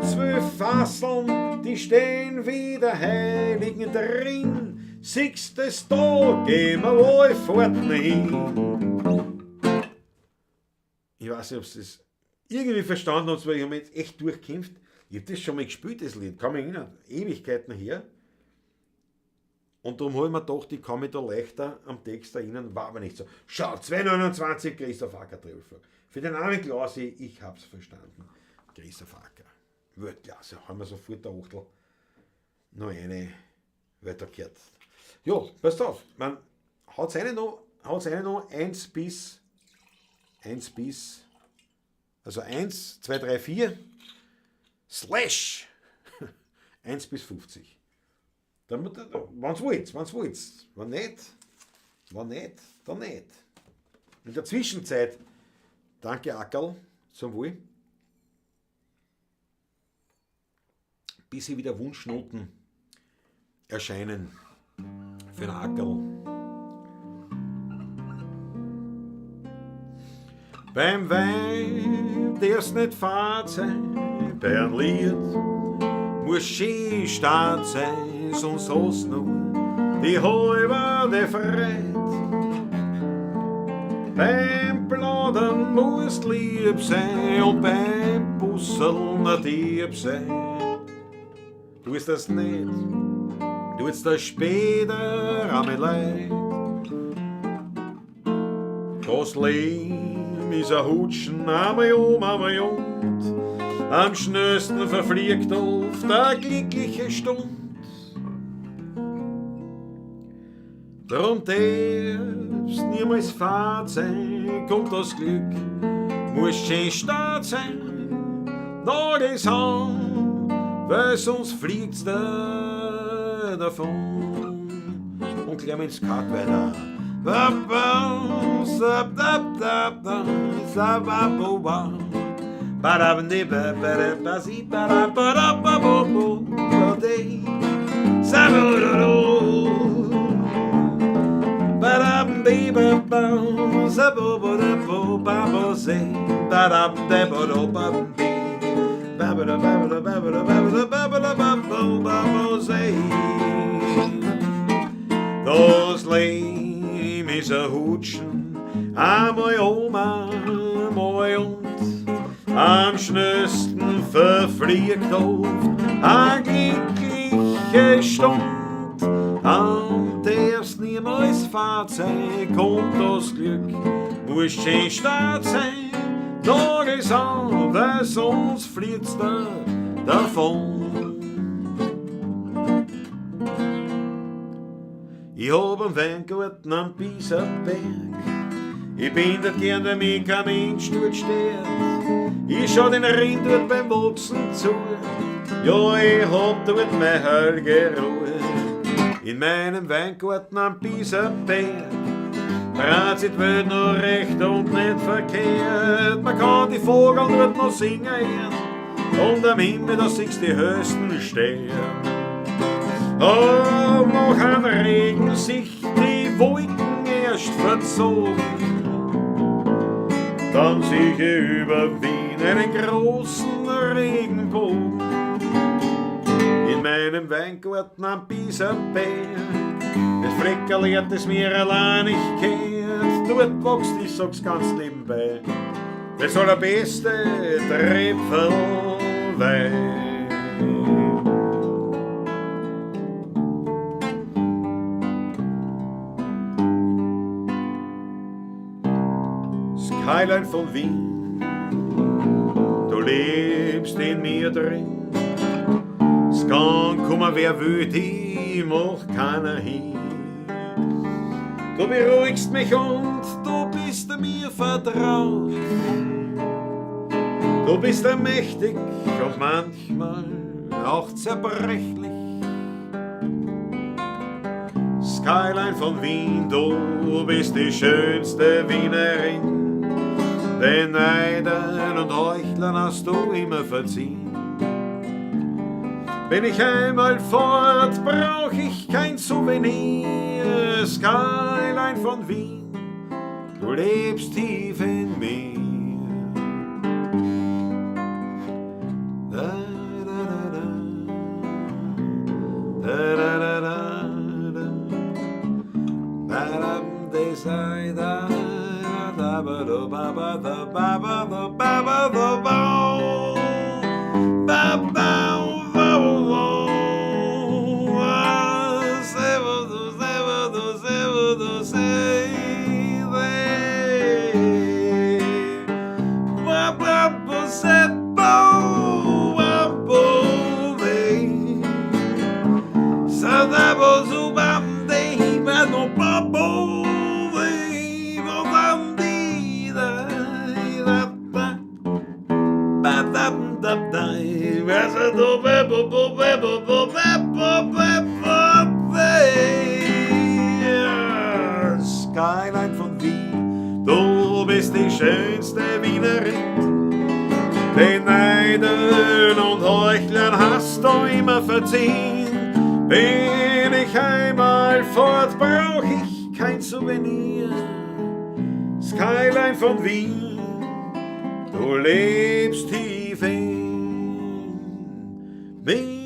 12 Fasseln, die stehen wie der Heiligen drin, siehst es da, gehen wir wohl Fahrten hin. Ich weiß nicht, ob's das irgendwie verstanden habt, weil ich hab mich jetzt echt durchgekämpft. Ich hab das schon mal gespielt, das Lied, kann mich erinnern, Ewigkeiten her. Und darum hab ich mir gedacht, ich kann mich da leichter am Text erinnern, war aber nicht so. Schau, 2,29, Christoph Acker Trippelflug. Für den armen Klausi, ich hab's verstanden. Christoph Acker. Weltklasse, haben wir sofort der Achtel noch eine weitergehört. Ja, passt auf, man haut's eine noch, 1 bis, 1 bis, also 1, 2, 3, 4, slash 1 bis 50. Dann, wenn's wollt, wenn nicht, dann nicht. In der Zwischenzeit, danke Ackerl, zum Wohl. Bis sie wieder Wunschnoten erscheinen für den Ackerl. Beim Wein darf's nicht fad sein, bei einem Lied muss schön stark sein, sonst hast nur die halbe Freude. Beim Plaudern musst lieb sein und beim Busseln ein Dieb sein. Du ist das nicht, du ist das später einmal leid. Das Leben ist ein Hutschen, einmal um, einmal und. Am schnellsten verfliegt oft eine glückliche Stund. Drum darf's niemals fad sein, kommt das Glück, muss schön stark sein, noch das an, weil sonst fliegt's da davon. Und Clemens Kart weiter. Das Leben ist ein Hutschen, einmal um, einmal und. Am schnellsten Verfliegt oft a glückliche Stund, an der's niemals fad sein, kommt das Glück, muss schön stark sein, doch ist an, weil sonst fliegt's da davon. Ich hab einen Weingarten am Bieserberg, ich bin dort gern, weil mich kein Mensch dort stört. Ich schau den Rind dort beim Wachsen zu, ja, ich hab dort meine heilige Ruhe. In meinem Weingarten am Bieserberg dreht sich die Welt nur recht und nicht verkehrt. Man kann die Vögel dort noch singen hören und am Himmel, da siehst die höchsten Sterne. Oh, nach einem Regen sich die Wolken erst verzogen, dann sieh ich über Wien einen großen Regenbogen. In meinem Weingarten am Bieserberg, das Fleckerl hat es mir allein nicht kehrt. Dort wächst, ich sag's ganz nebenbei, das allerbeste Tröpfelwein. Skyline von Wien, du lebst in mir drin. Es kann kommen, wer will, die macht keiner hin. Du beruhigst mich und du bist mir vertraut. Du bist mächtig und manchmal auch zerbrechlich. Skyline von Wien, du bist die schönste Wienerin. Den Neidern und Heuchlern hast du immer verziehen. Bin ich einmal fort, brauch ich kein Souvenir. Skyline von Wien, du lebst tief in mir. Da, da, da, da. Da, da, da, da, da. Ba, dam, de, sai, da, da, ba, do, ba, ba, da, ba, ba, do, ba, ba, do, ba. Ba, ba, ba, ba, ba. Se, bo, do, se, bo, do, se, bo, do, se, de. Ba, ba, bo, se, bo, ba, bo, de. Sa, da, bo, zu, bam, de, ba, do, ba, bo, de, bo, bam, di, da, da, ba. Ba, da, da, da, ba, sa, do, ba, bo, bo, ba, bo, bo, ba, bo, ba, bo, ba. Skyline von Wien, du bist die schönste Wienerin. Den Neidern und Heuchlern hast du immer verziehen. Bin ich einmal fort, brauch ich kein Souvenir. Skyline von Wien, du lebst tief in mir.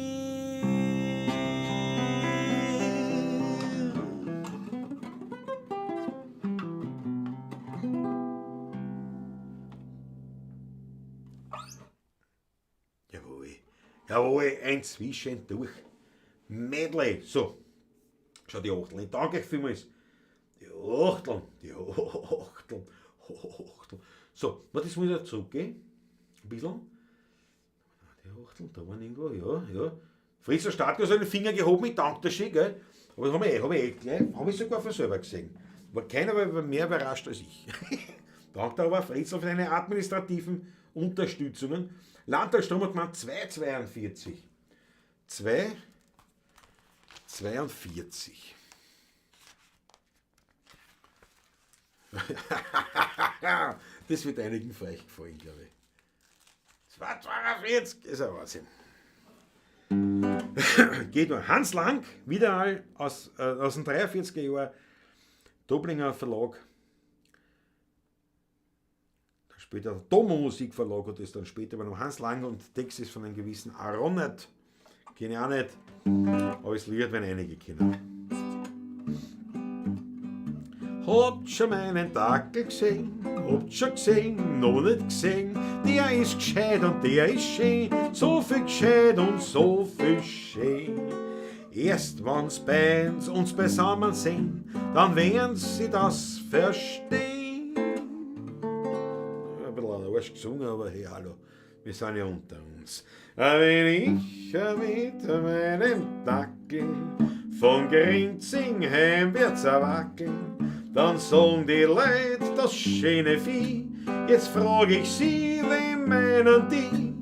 Jawohl, jawohl, ein Zwischendurch. Medley. So, schau die Achteln. Ich danke euch vielmals. Die Achteln, die Achteln, Achteln. So, warte, das muss ich zurückgehen. Ein bisschen. Die Achteln, da waren irgendwo, ja, ja. Fritz der Stark hat seinen Finger gehoben, ich danke dir schön, gell? Aber das hab ich eh gleich, hab ich sogar von selber gesehen. War keiner war mehr überrascht als ich. Danke aber Fritz für seine administrativen Unterstützungen. Landtagsstrom hat gemeint 2,42. 2,42. Das wird einigen von euch gefallen, glaube ich. 2,42 ist ein Wahnsinn. Geht nur. Hans Lang, wieder mal aus dem 43er Jahr, Doblinger Verlag. Später der Tomo Musikverlag hat es dann später übernommen. Hans Lang und Text ist von einem gewissen Aronet. Kenn ich auch nicht, aber es Lied werden einige kennen. Habt schon meinen Dackel gesehen? Habt schon gesehen? Noch nicht gesehen? Der ist gescheit und der ist schön, so viel gescheit und so viel schön. Erst wenn's bei uns beisammen sind, dann werden sie das verstehen. Ein bisschen an den Arsch gesungen, aber hey, hallo, wir sind ja unter uns. Wenn ich mit meinem Dackel von Grinzing heimwärts wackeln, dann sagen die Leute, das schöne Vieh. Jetzt frag ich sie, wen meinen die?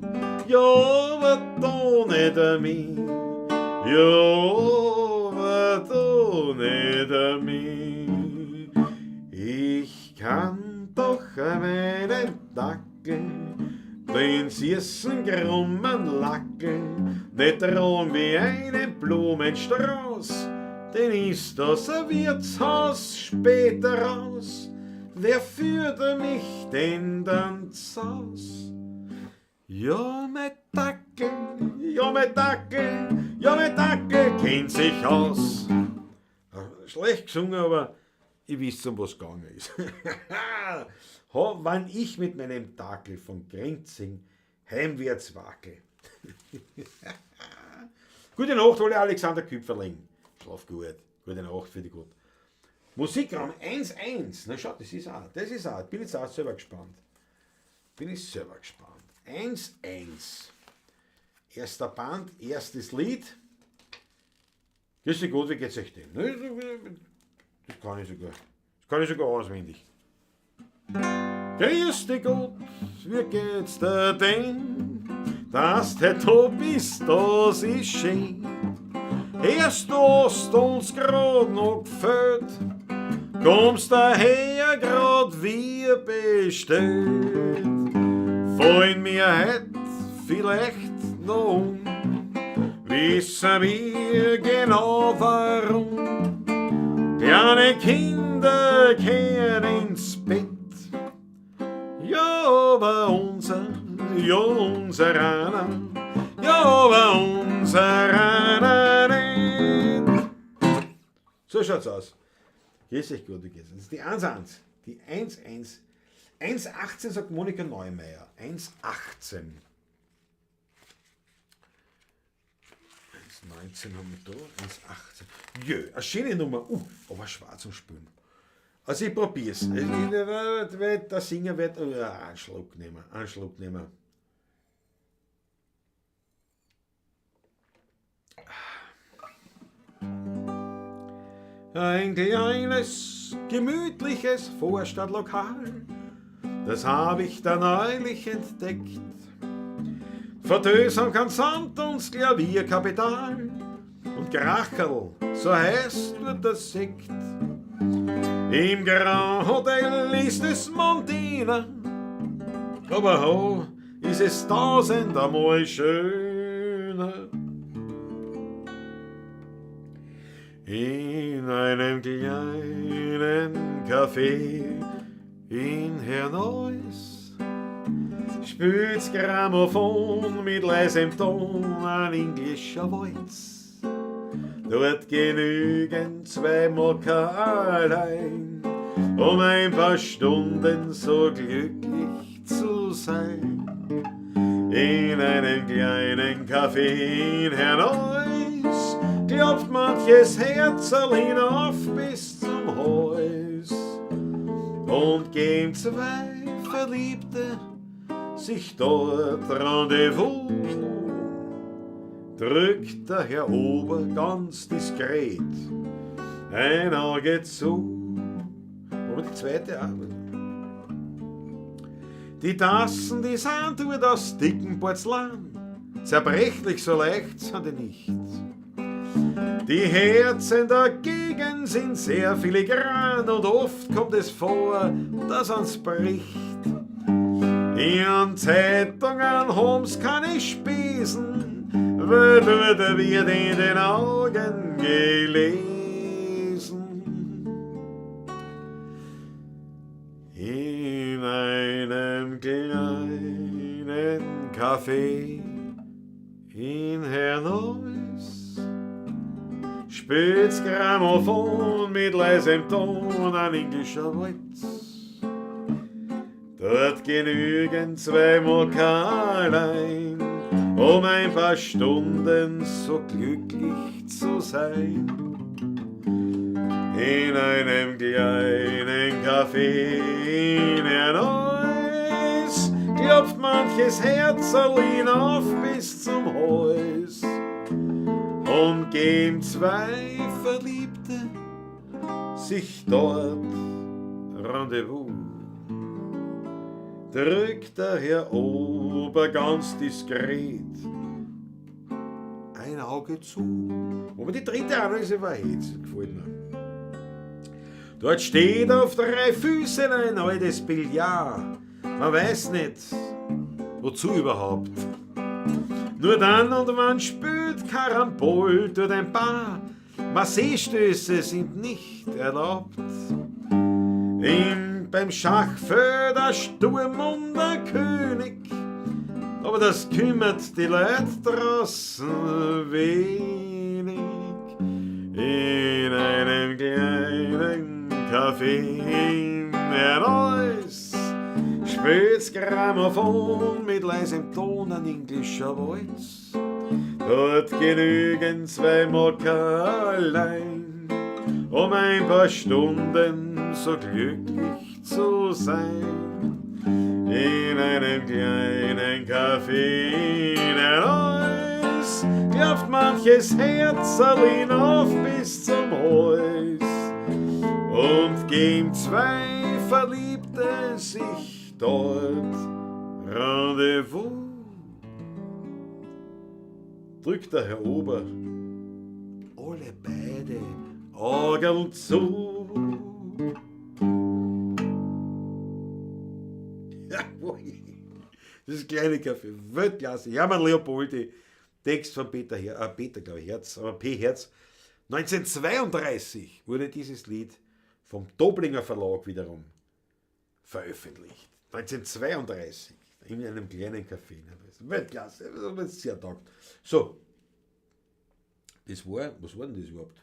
Ja, aber da nicht an mich. Ja, aber da nicht an mich. Ich kann doch meinen Dackel, den süßen, krummen Lackel, nicht tragen wie einen Blumenstrauß, denn ist das ein Wirtshaus später raus. Wer führte mich denn dann zaus? Ja, mein Dackel, ja, mein Dackel, ja, mein Dackel kennt sich aus. Schlecht gesungen, aber ich weiß, um was gegangen ist. Wenn ich mit meinem Dackel von Grinzing heimwärts wackel. Gute Nacht, alle Alexander Küpferling. Schlaf gut. Gute Nacht, für die gut. Musikraum 1-1. Na schau, das ist auch. Das ist auch. Bin jetzt auch selber gespannt. Bin ich selber gespannt. 1-1. Erster Band, erstes Lied. Grüß dich Gott, wie geht's euch denn? Das kann ich sogar. Das kann ich sogar auswendig. Grüß dich Gott, wie geht's dir denn? Dass du da bist, das ist schön. Erst hast uns grad noch gefällt, kommst daher grad wie bestellt. Fallen mir heut vielleicht noch um, wissen wir genau warum. Kleine Kinder kehren ins Bett, ja, aber unser, ja, unser einer, ja, aber unser einer nicht. So schaut's aus. Grüß euch gut, wie geht's? Das ist die 1-1. Die 1-1. 1,18 sagt Monika Neumeier. 1,18. 1,19 haben wir da. 1,18. Jö, eine schöne Nummer. Aber schwer zum Spielen. Also ich probier's. Der Singer wird einen Schluck nehmen. Einen Schluck nehmen. Ein kleines, gemütliches Vorstadtlokal, das hab ich da neulich entdeckt. Verdösern kann samt uns Klavierkapital und Kracherl, so heißt wird der Sekt. Im Grand Hotel ist es Mondina, aber ho, ist es tausendmal schöner. In einem kleinen Café in Herneuss spült's Grammophon mit leisem Ton ein englischer Walz. Dort genügen 2 Mokka allein, um ein paar Stunden so glücklich zu sein. In einem kleinen Café in Herneuss klopft manches Herzerl hinauf bis zum Hals. Und gehen 2 Verliebte sich dort Rendezvous, drückt der Herr Ober ganz diskret ein Auge zu. Aber die zweite auch. Die Tassen, die sind dort aus dickem Porzellan, zerbrechlich so leicht sind die nicht. Die Herzen dagegen sind sehr filigran und oft kommt es vor, dass ans bricht. In Zeitungen haben's keine Spesen, weil dort wird in den Augen gelesen. In einem kleinen Café in Herneuss Spielt's Grammophon mit leisem Ton ein englischer Walz. Dort genügen 2 Mokalein, um ein paar Stunden so glücklich zu sein. In einem kleinen Café in Erneuss klopft manches Herzerl hinauf bis zum Hals und geben 2 Verliebte sich dort Rendezvous. Drückt der Herr Ober ganz diskret ein Auge zu. Aber die dritte Analyse war jetzt, gefällt mir. Dort steht auf 3 Füßen ein altes Billard. Man weiß nicht, wozu überhaupt. Nur dann und wann spült Karambol durch ein paar Marseillestöße sind nicht erlaubt. Beim Schach fördert Sturm und der König, aber das kümmert die Leute draußen wenig. In einem kleinen Café in Erneuss spielt's Grammophon mit leisem Ton ein englischer Walz. Dort genügen 2 Mokalein, um ein paar Stunden so glücklich zu sein. In einem kleinen Café in Erneuss klopft manches Herzerl hinauf bis zum Hals und geben 2 Verliebte sich dort Rendezvous. Drückt der Herr Ober alle beide Augen zu. Jawohl, das kleine Café, Weltklasse. Hermann Leopoldi, Text von Peter Peter, glaub ich, Herz, aber P. Herz. 1932 wurde dieses Lied vom Doblinger Verlag wiederum veröffentlicht. 1932, in einem kleinen Café. Weltklasse, das hat mir sehr taugt. So, das war, was war denn das überhaupt?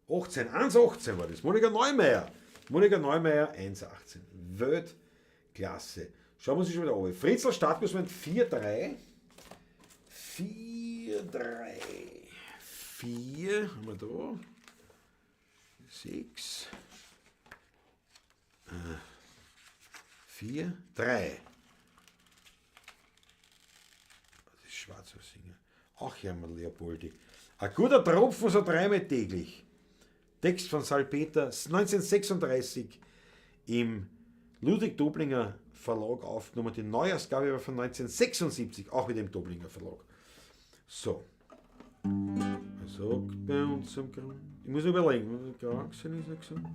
18, 1,18 war das. Monika Neumeier. Monika Neumeier, 1,18. Weltklasse. Schauen wir uns schon wieder an. Fritzl Startkurs mit 4,3. 4,3. 4 haben wir da. 6. 4, 3. Das ist schwarz, was singen. Auch Hermann Leopoldi. Ein guter Tropfen, so dreimal täglich. Text von Salpeter, 1936 im Ludwig Doblinger Verlag aufgenommen. Die Neuausgabe war von 1976, auch wieder im Doblinger Verlag. So. Man sagt bei uns am Grund. Ich muss überlegen, krank sein ist nicht gesund.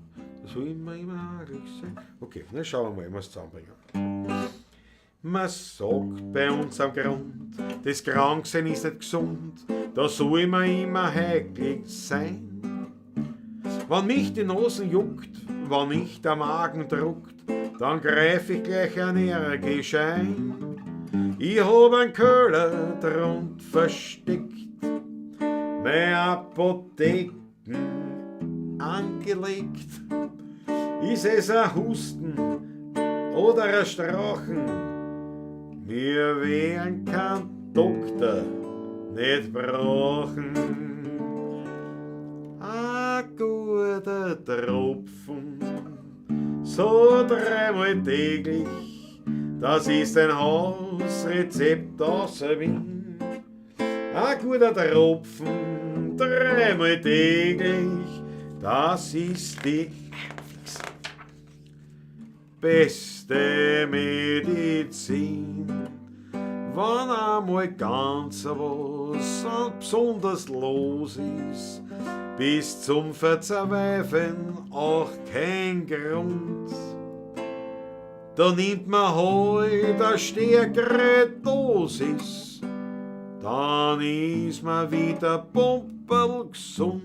Das soll immer, immer hagelig sein. Okay, dann schauen wir mal, was zusammenbringen. Man sagt bei uns am Grund, das Kranksein ist nicht gesund, da soll man immer heiklig sein. Wenn mich die Nase juckt, wenn mich der Magen druckt, dann greif ich gleich ein Energieschein. Ich hab einen Köhler drunter versteckt, meine Apotheken angelegt. Ist es ein Husten oder ein Strauchen, wir werden kein Doktor nicht brauchen. Ein guter Tropfen, so dreimal täglich, das ist ein Hausrezept aus Wien. Ein guter Tropfen, dreimal täglich, das ist die beste Medizin. Wenn einmal ganz was besonders los ist, bis zum Verzweifeln auch kein Grund. Da nimmt man heut eine stärkere Dosis, dann ist man wieder pumperl gesund.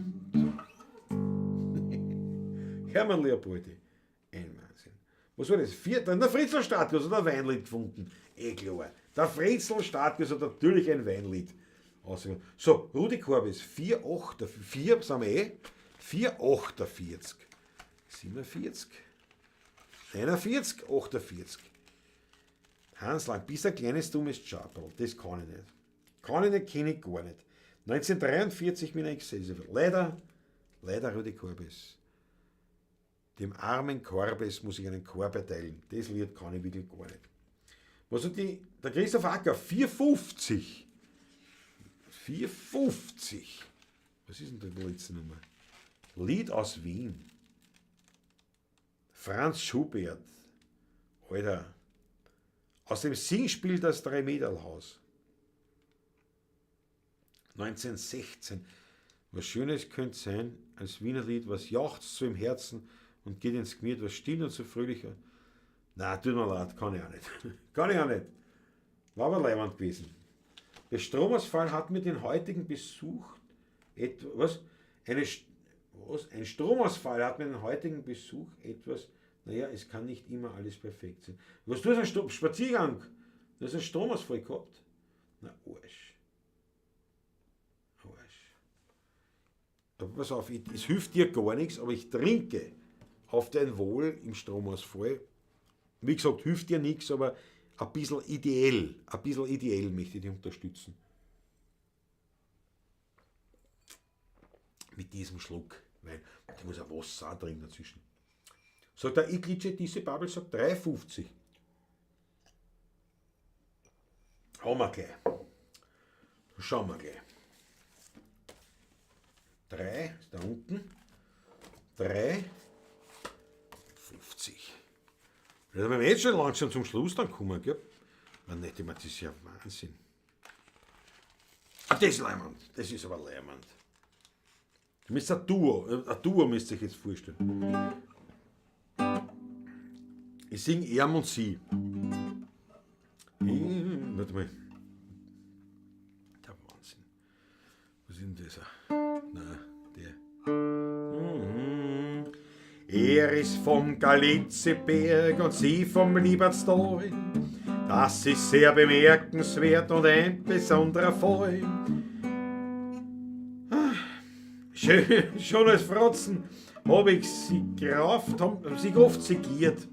Hermann Leopoldi, ein Wahnsinn. Was war das? Vierter, der Fritzl Stadthaus hat ein Weinlied gefunden. Eh klar. Der Fritzl Stadthaus hat natürlich ein Weinlied So, Rudi Korbes, 4, 8, 4 sind wir eh, 4, 48, 47, 41, 48. Hans Lang, bist ein kleines dummes Tschaperl, das kann ich nicht. Kann ich nicht, kenne ich gar nicht. 1943 mit Excelsior. Leider, leider Rudi Korbes. Dem armen Korbes muss ich einen Korb erteilen. Das Lied kann ich wirklich gar nicht. Was hat die, der Christoph Acker, 4,50. 4,50. Was ist denn die letzte Nummer? Lied aus Wien. Franz Schubert. Alter. Aus dem Singspiel Das Drei-Mäderl-Haus. 1916. Was Schönes könnte sein als Wiener Lied, was jauchzt so im Herzen und geht ins Gemüt, was stimmt und so fröhlich. Na, tut mir leid, kann ich auch nicht. Kann ich auch nicht. War aber leiwand gewesen. Der Stromausfall hat mir den heutigen Besuch etwas, was? Ein Stromausfall hat mir den heutigen Besuch etwas, naja, es kann nicht immer alles perfekt sein. Was, du hast einen Spaziergang, du hast einen Stromausfall gehabt? Na, Arsch. Arsch. Aber pass auf, es hilft dir gar nichts, aber ich trinke auf dein Wohl im Stromausfall. Wie gesagt, hilft dir nichts, aber ein bisschen ideell möchte ich dich unterstützen. Mit diesem Schluck, weil ich muss auch Wasser auch trinken dazwischen. Sagt der Iglitsche, diese Babel sagt 3,50. Haben wir gleich. Schauen wir gleich. 3 ist da unten. 3,50. Ja, wenn wir jetzt schon langsam zum Schluss dann kommen, gell? Man nicht, ich meine, das ist ja Wahnsinn. Ah, das ist leimend. Das ist aber leimend. Du müsst ein Duo müsst ihr euch jetzt vorstellen. Ich sing er und sie. Warte mal. Der Wahnsinn. Was ist denn das? Nein, der. Er ist vom Galitzeberg und sie vom Liebertstal. Das ist sehr bemerkenswert und ein besonderer Fall. Schön, schon als Frotzen hab ich sie gerafft, hab sie oft segiert.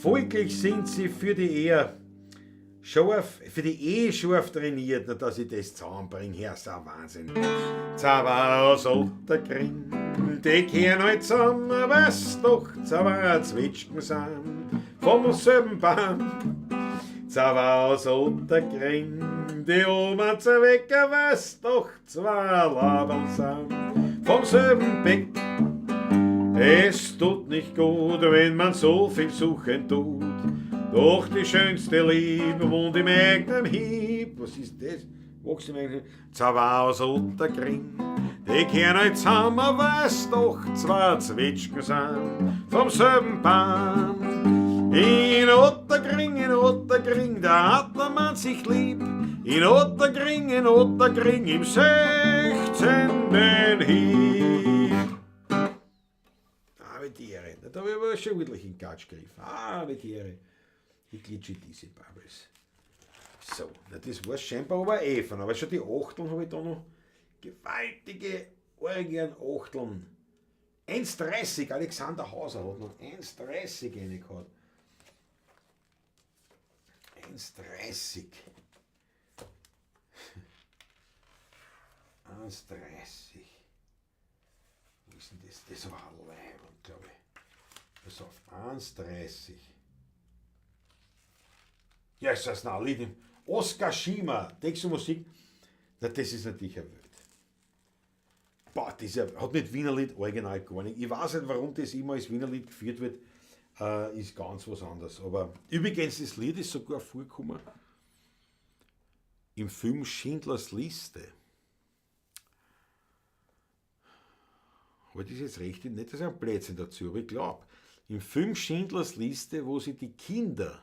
Folglich sind sie für die Ehe scharf, für die Ehe scharf trainiert, na, dass ich das zusammenbringe, Herr, ist ein Wahnsinn. Zwei aus Otterkring, die kehren halt zusammen, was doch zwei Zwetschgen sind, vom selben Baum. Zwei aus Otterkring, die Oma zerwecker, was doch zwei Labern sind, vom selben Beck. Es tut nicht gut, wenn man so viel suchen tut, doch die schönste Liebe wohnt im eigenen Hieb. Was ist das? Wächst im eigenen Hieb. Zwei aus Otterkring, die kehren halt zusammen, was doch zwei Zwetschgen sind, vom selben Baum. In Otterkring, da hat der Mann sich lieb. In Otterkring, im 16. Hieb. Ah, mit die Ehre. Da habe ich aber schon wirklich in den Gatsch gegriffen. Ah, mit die Ehre. Ich glitsche diese Bubbles. So, na, das war scheinbar aber eh von, aber schon die Achteln habe ich da noch. Gewaltige Orgien Achteln. 1,30, Alexander Hauser hat noch 1,30 reingehauen. 1,30. 1,30. Wo ist denn das? Das war ein Leiband, glaube ich. Pass auf, 1,30. Ja, ist das ein Lied? Oskar Schiemer, Text und Musik. Na, das ist natürlich eine Welt. Boah, das ist, hat mit Wienerlied original gar nicht. Ich weiß nicht, warum das immer als Wienerlied geführt wird. Ist ganz was anderes. Aber übrigens, das Lied ist sogar vorgekommen im Film Schindlers Liste. Halte ich jetzt recht? Nicht, dass ich ein Blödsinn dazu, aber ich glaube, im Film Schindlers Liste, wo sie die Kinder,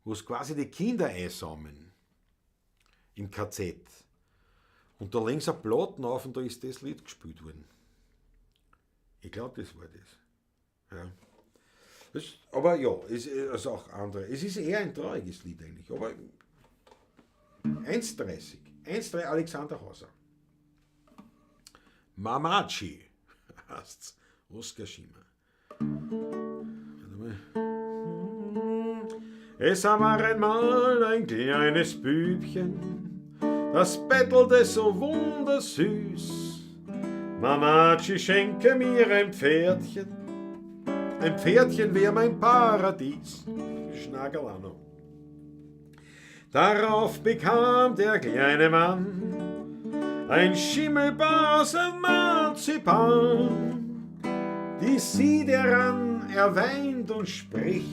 wo es quasi die Kinder einsammeln im KZ. Und da legen sie Platten auf und da ist das Lied gespielt worden. Ich glaube, das war das. Ja. Das, aber ja, es also auch andere. Es ist eher ein trauriges Lied eigentlich, aber 1,30. 1-3 Alexander Hauser. Mamachi heißt's. Oskar Schimmer. Warte mal. Es war einmal ein kleines Bübchen, das bettelte so wundersüß. Mamachi, schenke mir ein Pferdchen wär mein Paradies. Schnagerl auch noch. Darauf bekam der kleine Mann ein Schimmelbasen Marzipan. Die sieht er an, er weint und spricht: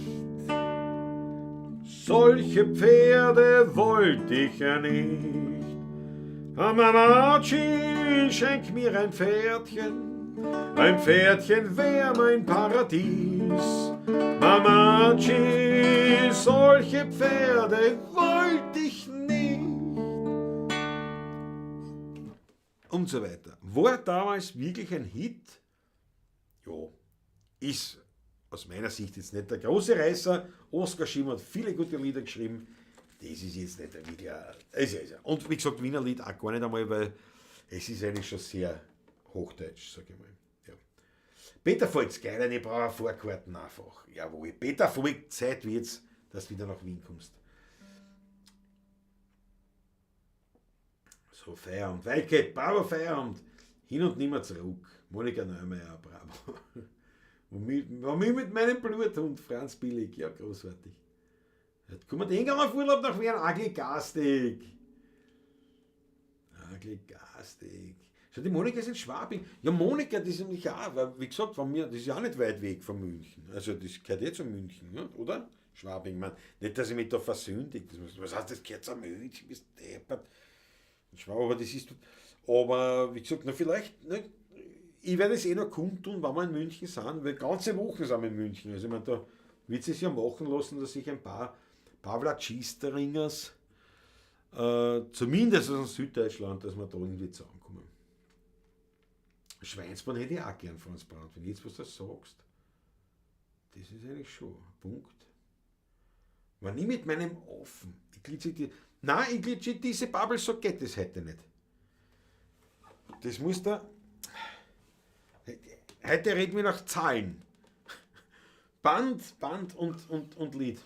Solche Pferde wollt ich ja nicht. Mamachi, schenk mir ein Pferdchen wär mein Paradies. Mamachi, solche Pferde wollt ich nicht. Und so weiter. War damals wirklich ein Hit? Ja, ist aus meiner Sicht jetzt nicht der große Reißer. Oskar Schimmer hat viele gute Lieder geschrieben. Das ist jetzt nicht wirklich ein. Und wie gesagt, Wiener Lied auch gar nicht einmal, weil es ist eigentlich schon sehr hochdeutsch, sag ich mal. Ja. Peter Volz, geil, ich brauche Vorkarten einfach. Jawohl, Peter Volz, Zeit wird's, dass du wieder nach Wien kommst. So, Feierabend. Weike, bravo, Feierabend. Hin und nimmer zurück. Monika Neumeier, bravo. War mich mit meinem Bluthund, Franz Billig, ja, großartig. Jetzt kommen wir den auf Urlaub nach Wien, Agli Gastig. Agli Gastig. Schau, die Monika ist in Schwabing. Ja, Monika, das ist nämlich auch, weil, wie gesagt, von mir, das ist ja auch nicht weit weg von München. Also, das gehört eh zu München, ne? Oder? Schwabing, man. Nicht, dass ich mich da versündigt. Was heißt, das gehört zu München, bist deppert. Aber das ist, aber wie gesagt, na vielleicht, ne, ich werde es eh noch kundtun, wenn wir in München sind, weil ganze Wochen sind wir in München. Also ich meine, da wird es ja machen lassen, dass sich ein paar Pavlacisteringers, zumindest aus Süddeutschland, dass wir da irgendwie zusammenkommen. Schweinsbahn hätte ich auch gern, Franz Brandt, wenn jetzt was du sagst. Das ist eigentlich schon ein Punkt. Wenn ich mit meinem Offen, ich glitsche diese Bubble, so geht das heute nicht. Das muss da. Heute reden wir nach Zahlen. Band, Band und Lied.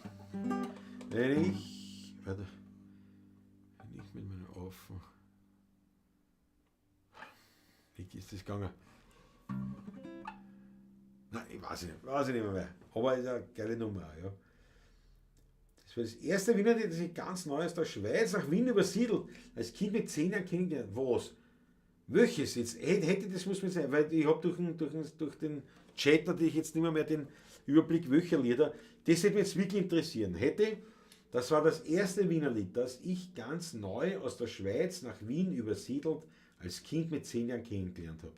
Wenn ich. Warte. Wenn ich mit meinem Offen. Wie ist das gegangen? Nein, ich weiß nicht mehr. Aber ist eine geile Nummer, ja. Das war das erste Wiener, das ich ganz neu aus der Schweiz nach Wien übersiedelt. Als Kind mit 10 Jahren kennengelernt. Was? Welches jetzt? Hätte das muss man sein, weil ich habe durch den Chat natürlich jetzt nicht mehr den Überblick, welcher Lieder. Das hätte mich jetzt wirklich interessieren. Hätte, das war das erste Wiener Lied, das ich ganz neu aus der Schweiz nach Wien übersiedelt als Kind mit 10 Jahren kennengelernt habe.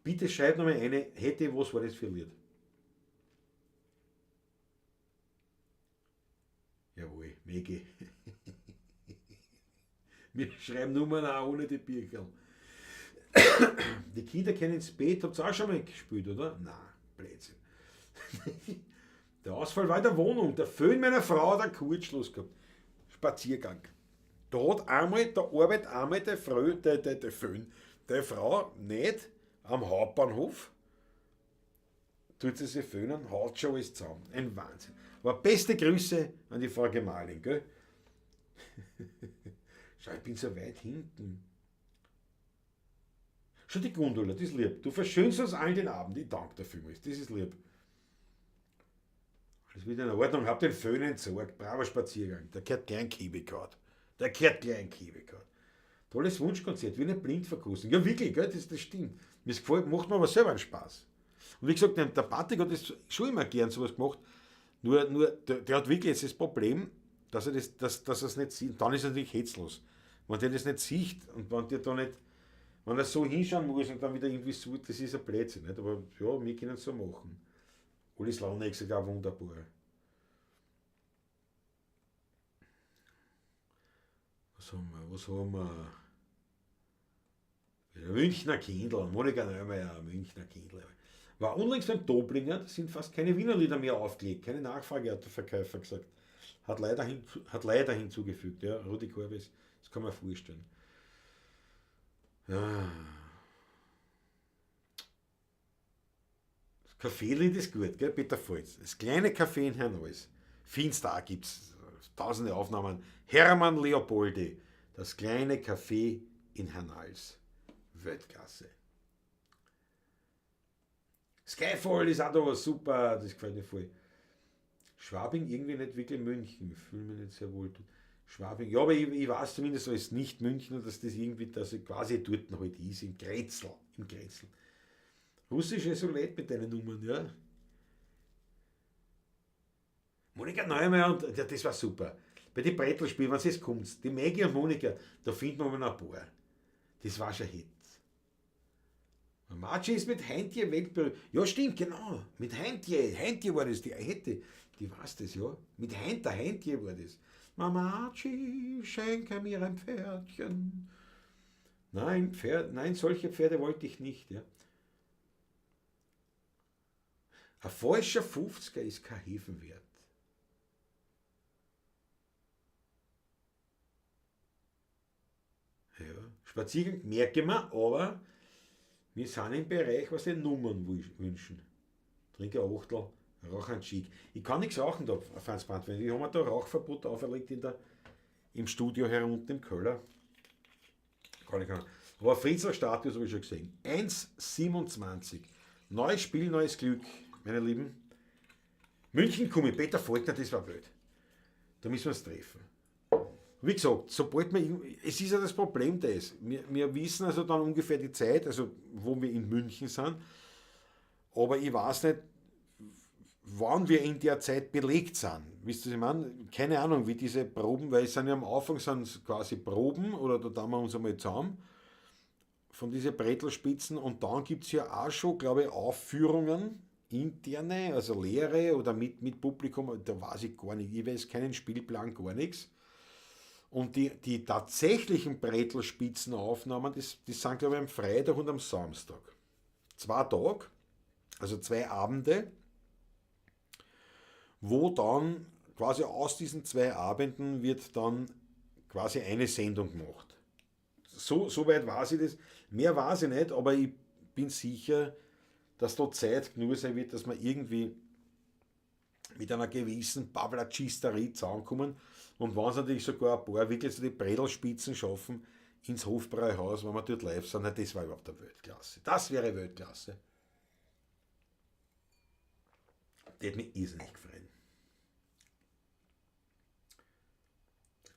Bitte schreib nochmal eine, hätte, was war das für ein Lied? Jawohl, Megi. Wir schreiben Nummern auch ohne die Birkel. Die Kinder kennen ins Bett, habt ihr auch schon mal gespielt, oder? Nein, Blödsinn. Der Ausfall war in der Wohnung. Der Föhn meiner Frau hat einen Kurzschluss gehabt. Spaziergang. Da hat einmal, da arbeitet einmal der Föhn, der Frau nicht am Hauptbahnhof. Tut sie sich föhnen, haut schon alles zusammen. Ein Wahnsinn. Aber beste Grüße an die Frau Gemahlin, gell? Schau, ich bin so weit hinten. Schau, die Gundula, das ist lieb. Du verschönst uns allen den Abend. Ich danke dafür, das ist lieb. Alles wieder in Ordnung. Hab den Föhn entsorgt. Braver Spaziergang. Der gehört gleich ein Kiebekart. Der gehört gleich ein Kiebekart. Tolles Wunschkonzert, wie eine Blindverkostung. Ja, wirklich, gell? Das stimmt. Mir gefällt, macht mir aber selber einen Spaß. Und wie gesagt, der Patrick hat das schon immer gern sowas gemacht. Nur der hat wirklich jetzt das Problem, dass er das, dass er es nicht sieht. Und dann ist er natürlich hetzlos. Wenn der das nicht sieht und wenn der da nicht, wenn er so hinschauen muss und dann wieder irgendwie so, das ist ein Blödsinn. Nicht? Aber ja, wir können es so machen. Uli Slanek ist auch wunderbar. Was haben wir? Was haben wir? Münchner Kindl, Monika Neumeier, Münchner Kindl. War unlängst beim Doblinger, da sind fast keine Wiener Lieder mehr aufgelegt, keine Nachfrage, hat der Verkäufer gesagt. Hat leider hinzugefügt, ja, Rudi Korbes. Das kann man vorstellen. Ja. Das Kaffeelied ist gut, gell? Peter Falz. Das kleine Café in Hernals. Finster gibt es tausende Aufnahmen. Hermann Leopoldi. Das kleine Café in Hernals. Weltklasse. Skyfall ist auch da was super, das gefällt mir voll. Schwabing irgendwie nicht wirklich München, fühle mich nicht sehr wohl. Schwabing, ja, aber ich weiß zumindest als Nicht-Münchner, dass das irgendwie, dass ich quasi dort halt ist, im Grätzl, im Grätzl. Russisch ist so leid mit deinen Nummern, ja. Monika Neumeier und, ja, das war super. Bei den Brettelspielen, wenn es kommt, die Maggie und Monika, da finden wir mal ein paar. Das war schon Hit. Marci ist mit Heintje weltberühmt. Ja, stimmt, genau. Mit Heintje. Heintje war das, die hätte, die weiß das, ja. Mit Heint, der Heintje war das. Mamaci, schenke mir ein Pferdchen. Nein, Pferd, nein, solche Pferde wollte ich nicht, ja. Ein falscher 50er ist kein Hefen wert. Ja, Spaziergang merke ich mir, aber wir sind im Bereich, was die Nummern wünschen. Trinke ein Achtel, rauch einen Tschick. Ich kann nichts rauchen da, Franz Brandwein. Ich habe mir da Rauchverbot auferlegt im Studio hier unten im Keller. Kann ich nicht. Aber Fritzl Status habe ich schon gesehen. 1,27. Neues Spiel, neues Glück, meine Lieben. München komme ich, Peter Falkner, das war blöd. Da müssen wir uns treffen. Wie gesagt, sobald wir, es ist ja das Problem das, wir wissen also dann ungefähr die Zeit, also wo wir in München sind, aber ich weiß nicht, wann wir in der Zeit belegt sind. Wisst ihr, was ich meine? Keine Ahnung, wie diese Proben, weil es sind ja am Anfang sind quasi Proben, oder da tun wir uns einmal zusammen, von diesen Bretelspitzen, und dann gibt es ja auch schon, glaube ich, Aufführungen, interne, also leere oder mit Publikum, da weiß ich gar nicht, ich weiß keinen Spielplan, gar nichts. Und die tatsächlichen Bretelspitzenaufnahmen, die sind, glaube ich, am Freitag und am Samstag. 2 Tage, also 2 Abende, wo dann quasi aus diesen 2 Abenden wird dann quasi eine Sendung gemacht. So weit weiß ich das. Mehr weiß ich nicht, aber ich bin sicher, dass da Zeit genug sein wird, dass wir irgendwie mit einer gewissen Pavlatschisterie zusammenkommen. Und wenn es natürlich sogar ein paar wirklich so die Bredelspitzen schaffen ins Hofbräuhaus, wenn wir dort live sind, na, das war überhaupt eine Weltklasse. Das wäre Weltklasse. Das hätte mich irrsinnig gefreut.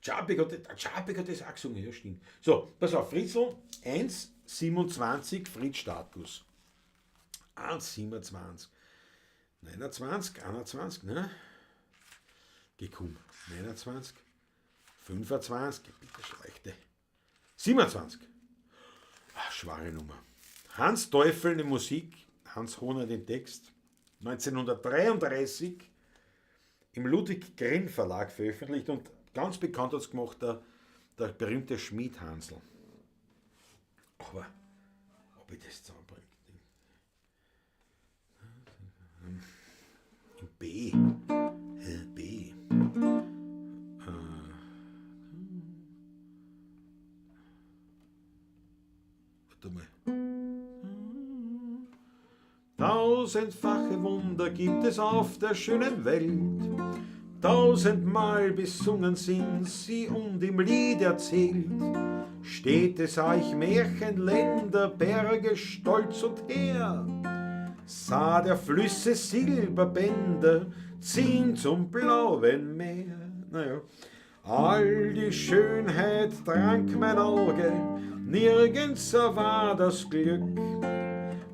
Czapek hat das auch gesungen, ja stimmt. So, pass auf, Fritzl, 1,27 Fritz Status. 1,27. 29, 21, ne? Gekommen. 29, 25, bitte schleichte. 27. Ach, schwere Nummer. Hans Teufel die Musik, Hans Hohner den Text. 1933 im Ludwig Grenn Verlag veröffentlicht und ganz bekannt hat's gemacht der berühmte Schmied Hansl. Aber ob ich das zusammenbringe? B. B. Warte mal. Tausendfache Wunder gibt es auf der schönen Welt. Tausendmal besungen sind sie und im Lied erzählt. Städte sah ich, Märchen, Länder, Berge, stolz und hehr. Sah der Flüsse Silberbänder ziehen zum blauen Meer. Naja. All die Schönheit trank mein Auge, nirgends war das Glück.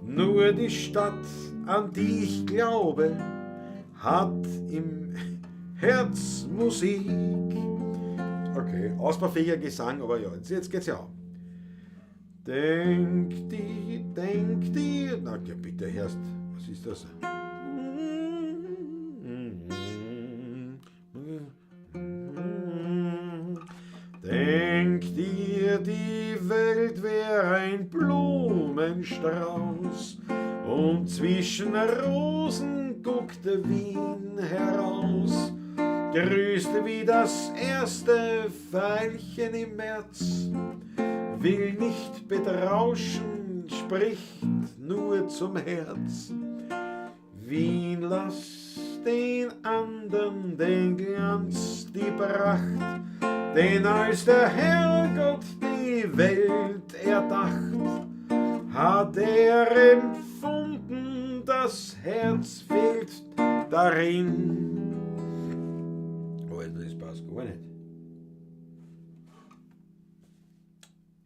Nur die Stadt, an die ich glaube, hat im Herz Musik. Okay, ausbaufähiger Gesang, aber ja, jetzt geht's ja auch. Denk dir, na ja, bitte hörst, was ist das? Denk dir, die Welt wär ein Blumenstrauß und zwischen Rosen guckte Wien heraus. Grüßt wie das erste Veilchen im März, will nicht betrauschen, spricht nur zum Herz. Wien, lass den andern den Glanz, die Pracht, denn als der Herrgott die Welt erdacht, hat er empfunden, das Herz fehlt darin. Alter, das passt gar nicht.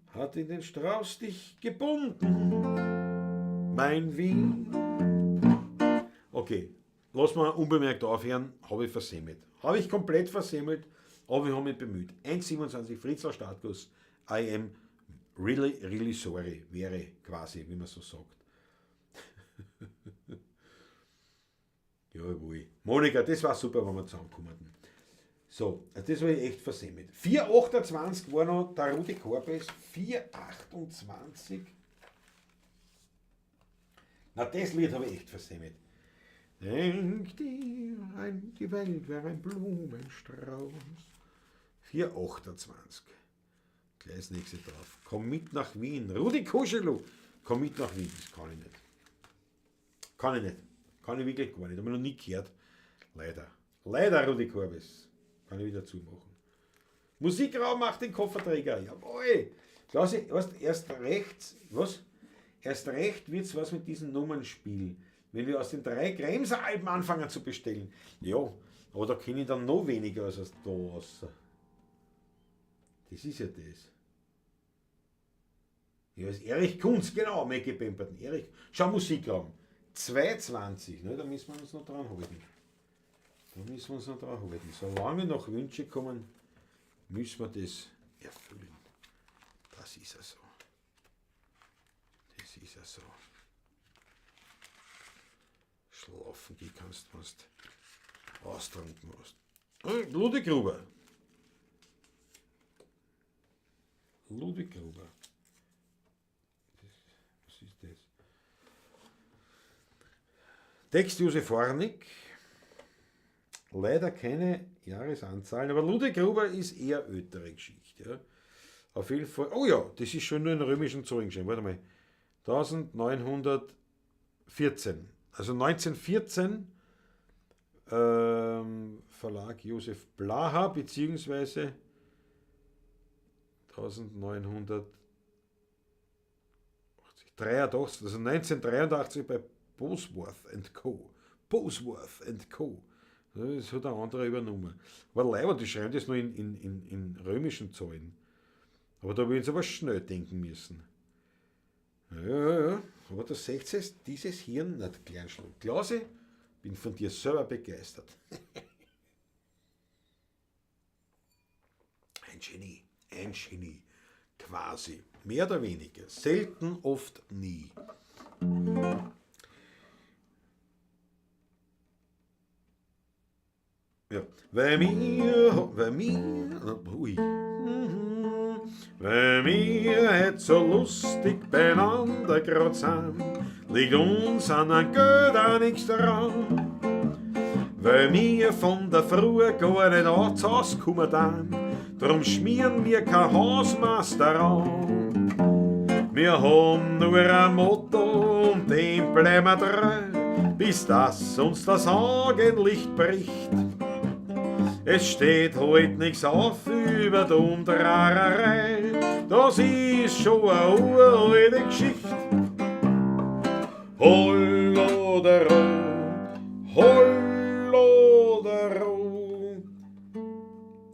Hat in den Strauß dich gebunden, mein Wien. Okay, lass mal unbemerkt aufhören, habe ich versemmelt. Habe ich komplett versemmelt, aber ich habe mich bemüht. 1,27 Fritzl Startguss, I am really, really sorry, wäre quasi, wie man so sagt. Jawohl. Monika, das war super, wenn wir zusammenkommen. So, also das war ich echt versemmelt. 4,28 war noch der Rudi Korbes. 4,28. Na, das Lied habe ich echt versemmelt. Denk dir, die Welt wäre ein Blumenstrauß. 4,28. Gleich das nächste drauf. Komm mit nach Wien. Rudi Koschelu. Komm mit nach Wien. Das kann ich nicht. Kann ich nicht. Kann ich wirklich gar nicht. Hab ich noch nie gehört. Leider. Leider, Rudi Korbes. Kann ich wieder zumachen. Musikraum macht den Kofferträger. Jawohl. Klausi, weißt, erst recht, was? Erst recht wird's was mit diesem Nummernspiel. Wenn wir aus den 3 Kremser Alben anfangen zu bestellen. Ja, aber da kenne ich dann noch weniger als aus da raus. Das ist ja das. Ja, ist Erich Kunz, genau, Mackie Pemberton. Erich, schau, Musikraum. 2,20, ne, da müssen wir uns noch dran halten. Da müssen wir uns noch dran halten. Solange noch Wünsche kommen, müssen wir das erfüllen. Das ist ja so. Das ist ja so. Schlafen gehen kannst, wenn du austrunken hast. Ludwig Gruber. Ludwig Gruber. Was ist das? Text Josef Hornig. Leider keine Jahresanzahlen, aber Ludwig Gruber ist eher ältere Geschichte. Ja. Auf jeden Fall, oh ja, das ist schon nur in römischen Zahlen geschrieben. Warte mal, 1914. Also 1914, Verlag Josef Blaha, beziehungsweise 1983, also 1983 bei Bosworth and Co. Bosworth and Co. Das hat ein anderer übernommen. Aber leider, die schreiben das nur in römischen Zahlen. Aber da würden sie aber schnell denken müssen. Ja, ja, ja. Aber da seht ihr es, dieses Hirn, nicht Kleinschlag. Klausi, bin von dir selber begeistert. Ein Genie, ein Genie. Quasi. Mehr oder weniger. Selten, oft, nie. Ja. Weil mir, ui. Weil mir het so lustig beieinander grad sind, liegt uns an an Geld auch nix dran. Weil mir von der Früh gar nicht rauskommen dann, drum schmieren wir kein Hausmeister an. Wir haben nur ein Motto und dem bleiben wir treu, bis das uns das Augenlicht bricht. Es steht heut nix auf über die Umdrahrerei, das ist schon eine uralte Geschichte. Hollodero, hollodero,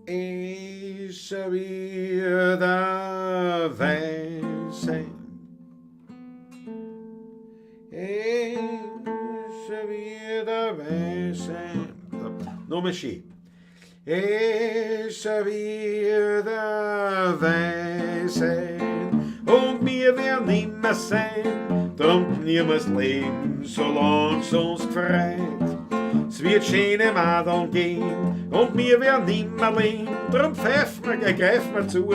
es wird ein Wein sein. Es wird ein Wein sein. Nochmal schön. Es wird ein Wein sein und wir werden nimmer sein, drum niemals leben, solang's uns gefreut. Es wird schöne Madeln gehen und wir werden nimmer leben, drum pfeifen wir, greifen wir zu,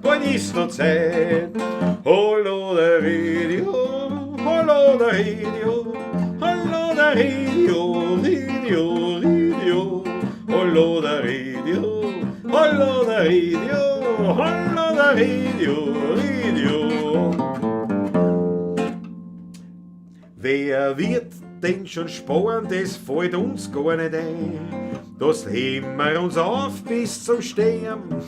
bald ist noch Zeit. Hallo der Radio, hallo der Radio, hallo der Radio, Radio, Radio. Hallo der Radio, hallo der Radio, hallo der Radio, Radio. Wer wird denn schon sparen, das fällt uns gar nicht ein. Das heben wir uns auf bis zum Sterben.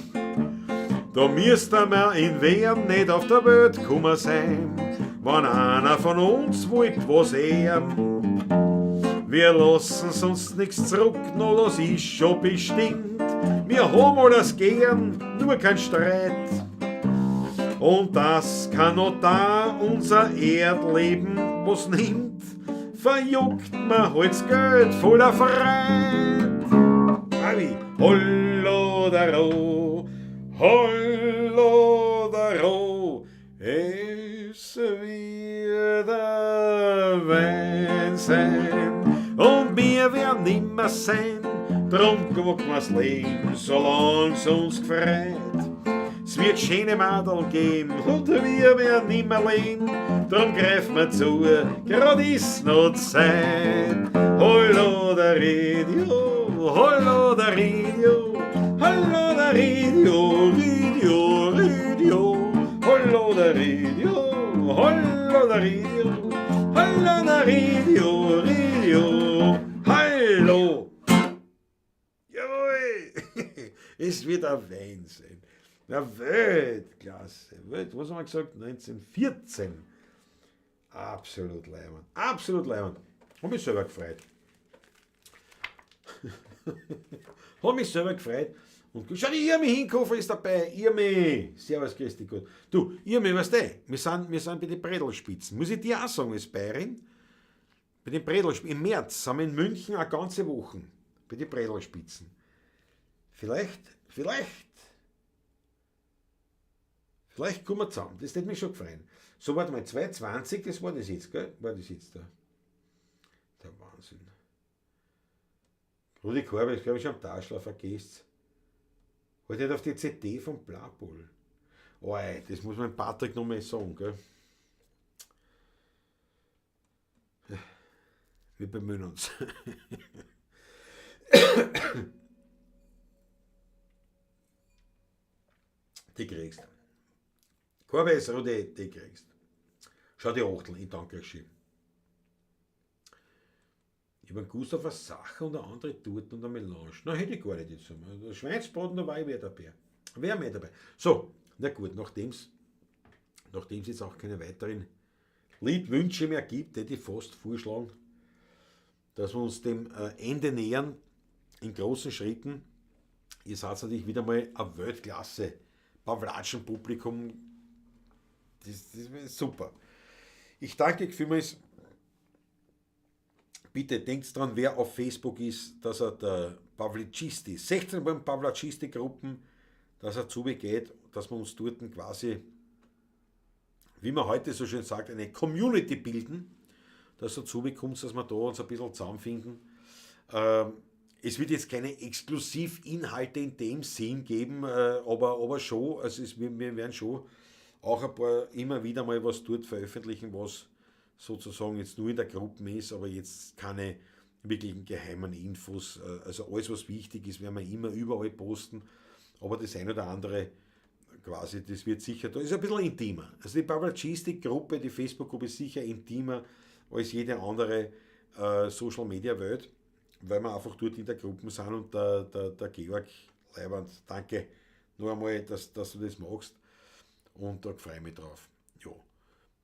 Da müssten wir in Wern nicht auf der Welt gekommen sein, wenn einer von uns wollt was erben. Wir lassen sonst nix zurück, no das ist schon bestimmt. Wir haben alles gern, nur kein Streit. Und das kann noch da unser Erdleben was nimmt, verjuckt man halt's Geld voller Freit. Avi, hollo daro, hollo daro, es wird ein Wein sein und wir werden nimmer sein, drum gewagt wir's Leben, solang's uns gefreut. Es wird schöne Madel geben und wir werden nimmer leben, drum greifen wir zu, grad ist noch Zeit. Hallo der Radio, hallo der Radio, hallo der Radio, Radio, Radio, hallo der Radio, hallo der Radio, hallo der Radio, Radio, hallo. Jawohl, es wird ein Wein sein. Na, Weltklasse. Welt, was haben wir gesagt? 1914. Absolut leibend. Absolut leibend. Hab mich selber gefreut. Hab mich selber gefreut. Und schau, die Irmi Hinkofer ist dabei. Irmi. Servus, grüß dich gut. Du, Irmi, weißt du, wir sind bei den Bredelspitzen. Muss ich dir auch sagen, als Bayerin? Bei den Bredelspitzen. Im März sind wir in München eine ganze Woche. Bei den Bredelspitzen. Vielleicht kommen wir zusammen, das hätte mich schon gefreut. So, warte mal, 2,20, das war das jetzt, gell? War das jetzt da? Der Wahnsinn. Rudi Korber ist, glaube ich, schon am Taschler, vergesst. Halt nicht auf die CD vom Blabol. Oh, ey, das muss man Patrick noch mal sagen, gell? Wir bemühen uns. Die kriegst. Kein Rudi, die kriegst. Schau die Achtel, ich danke euch schön. Ich habe einen Gustav eine Sache und eine andere Torte und eine Melange. Na, hätte ich gar nicht jetzt. Der Schweinsbraten, da war ich mehr dabei. Wer mehr dabei? So, na gut, nachdem es jetzt auch keine weiteren Liedwünsche mehr gibt, hätte ich fast vorschlagen, dass wir uns dem Ende nähern, in großen Schritten. Ihr seid natürlich wieder mal eine Weltklasse. Pawlatschen-Publikum. Das ist super. Ich danke euch vielmals. Bitte denkt dran, wer auf Facebook ist, dass er der Pawlitschisti, 16 beim Pawlitschisti-Gruppen, dass er zugeht, dass wir uns dort quasi, wie man heute so schön sagt, eine Community bilden, dass er zubekommt, dass wir da uns ein bisschen zusammenfinden. Es wird jetzt keine Exklusivinhalte in dem Sinn geben, aber schon, also wir werden schon auch ein paar immer wieder mal was dort veröffentlichen, was sozusagen jetzt nur in der Gruppe ist, aber jetzt keine wirklichen geheimen Infos. Also alles, was wichtig ist, werden wir immer überall posten, aber das ein oder andere quasi, das wird sicher, da ist ein bisschen intimer. Also die Pawlitschisti-Gruppe, die Facebook-Gruppe ist sicher intimer als jede andere Social-Media-Welt, weil wir einfach dort in der Gruppe sind und der Georg Leiband, danke noch einmal, dass du das machst. Und da freue ich mich drauf. Ja.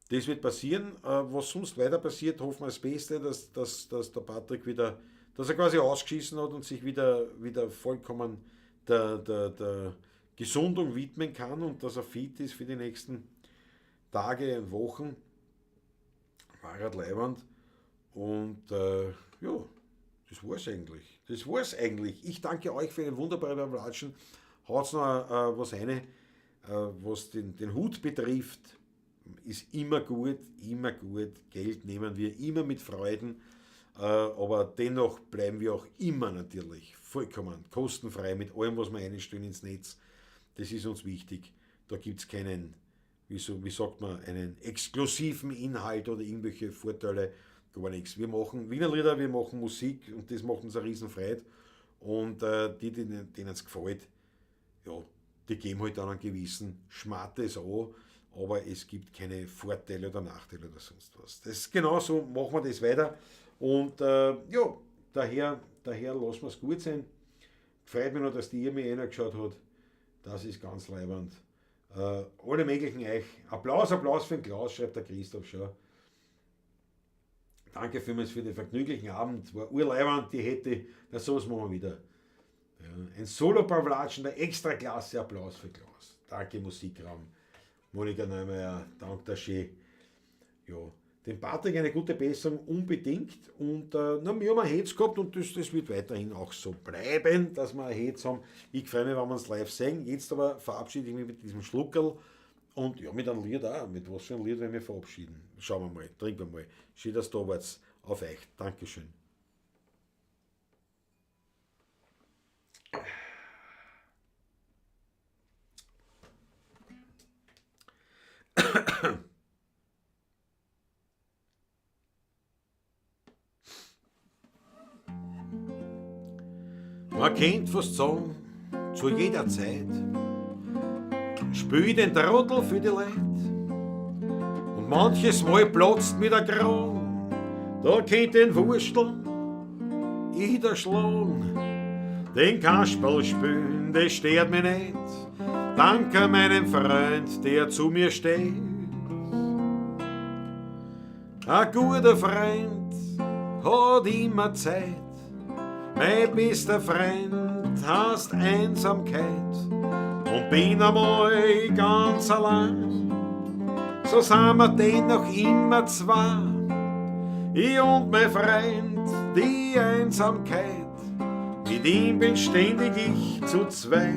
Das wird passieren. Was sonst weiter passiert, hoffen wir das Beste, dass der Patrick wieder, dass er quasi ausgeschissen hat und sich wieder vollkommen der Gesundung widmen kann und dass er fit ist für die nächsten Tage und Wochen. War halt leibend. Und ja, das war's eigentlich. Das war's eigentlich. Ich danke euch für eine wunderbare Pawlatschen. Haut's noch was rein. Was den Hut betrifft, ist immer gut, immer gut. Geld nehmen wir immer mit Freuden, aber dennoch bleiben wir auch immer natürlich vollkommen kostenfrei mit allem, was wir einstellen ins Netz. Das ist uns wichtig. Da gibt es keinen, wie sagt man, einen exklusiven Inhalt oder irgendwelche Vorteile, gar nichts. Wir machen Wienerlieder, wir machen Musik und das macht uns eine Riesenfreude. Und die, denen es gefällt, ja, die geben halt dann einen gewissen Schmattes an, aber es gibt keine Vorteile oder Nachteile oder sonst was. Das ist genau so, machen wir das weiter. Und ja, daher lassen wir es gut sein. Freut mich noch, dass die ihr mir reingeschaut hat. Das ist ganz leibend. Alle möglichen euch. Applaus, Applaus für den Klaus, schreibt der Christoph schon. Danke vielmals für den vergnüglichen Abend. War urleibend, die hätte. Na, sowas machen wir wieder. Ja, ein Solo-Pavlatschen der Extraklasse. Applaus für Klaus. Danke, Musikraum. Monika Neumeier, danke da schön. Ja, dem Patrick eine gute Besserung unbedingt. Und na, wir haben ein Hetz gehabt und das wird weiterhin auch so bleiben, dass wir ein Hetz haben. Ich freue mich, wenn wir uns live sehen. Jetzt aber verabschiede ich mich mit diesem Schluckerl und ja, mit einem Lied auch. Mit was für einem Lied werden wir verabschieden? Schauen wir mal, trinken wir mal. Schön, dass ihr da wart. Auf euch. Dankeschön. Man kennt fast sagen, zu jeder Zeit spül den Trottel für die Leute. Und manches Mal platzt mir der Kragen, da kennt den Wurstel jeder schlagen. Den Kasperl spülen, das stört mich nicht, danke meinem Freund, der zu mir steht. Ein guter Freund hat immer Zeit, mein bester Freund heißt Einsamkeit. Und bin einmal ganz allein, so sind wir dennoch immer zwei. Ich und mein Freund, die Einsamkeit, mit ihm bin ständig ich zu zweit.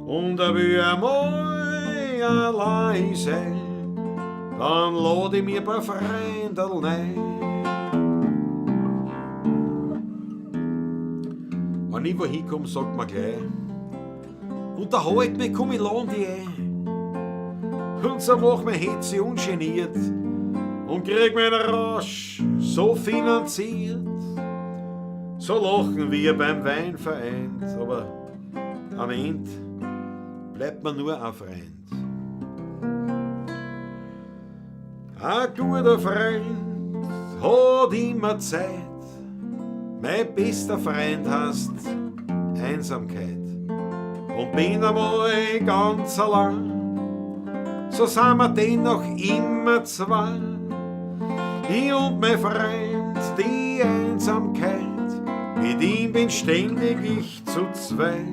Und er will einmal allein sein, dann lad ich mir ein paar Freunde ein. Wenn ich wo hinkomm, sagt man gleich, unterhalt mich, komm, ich lad dich ein. Und so mach mein Hetze ungeniert und krieg meinen Rausch so finanziert. So lachen wir beim Wein vereint, aber am Ende bleibt man nur ein Freund. Ein guter Freund hat immer Zeit, mein bester Freund heißt Einsamkeit. Und bin einmal ganz allein, so sind wir dennoch immer zwei. Ich und mein Freund, die Einsamkeit, mit ihm bin ständig ich zu zweit.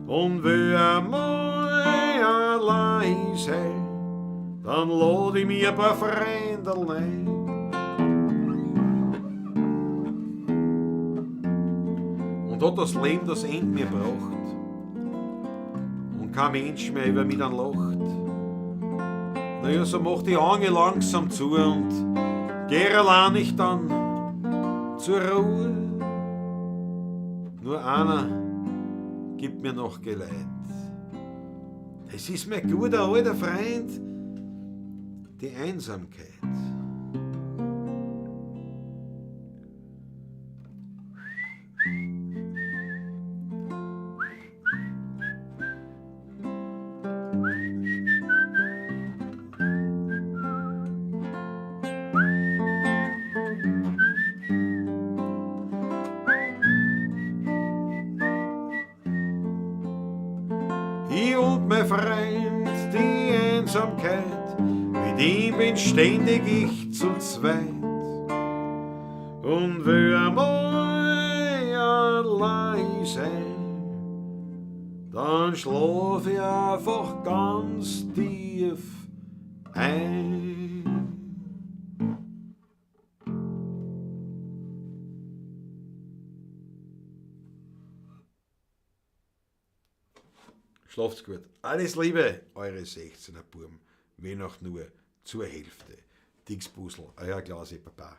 Und will einmal allein sein, dann lad ich mir ein paar Freunde ein. Und hat das Leben das Ende mir gebracht und kein Mensch mehr über mich dann lacht. Naja, so macht die Augen langsam zu und geh allein nicht dann zur Ruhe. Nur einer gibt mir noch Geleit. Es ist mein guter alter Freund, die Einsamkeit. Ich und mein Freund, die Einsamkeit, mit ihm bin ständig ich zu zweit. Und will einmal allein sein, dann schlaf ich einfach ganz tief ein. Schlaft's gut. Alles Liebe, eure 16er Buben, wenn auch nur zur Hälfte. Dix Busl, euer Klausi, Baba.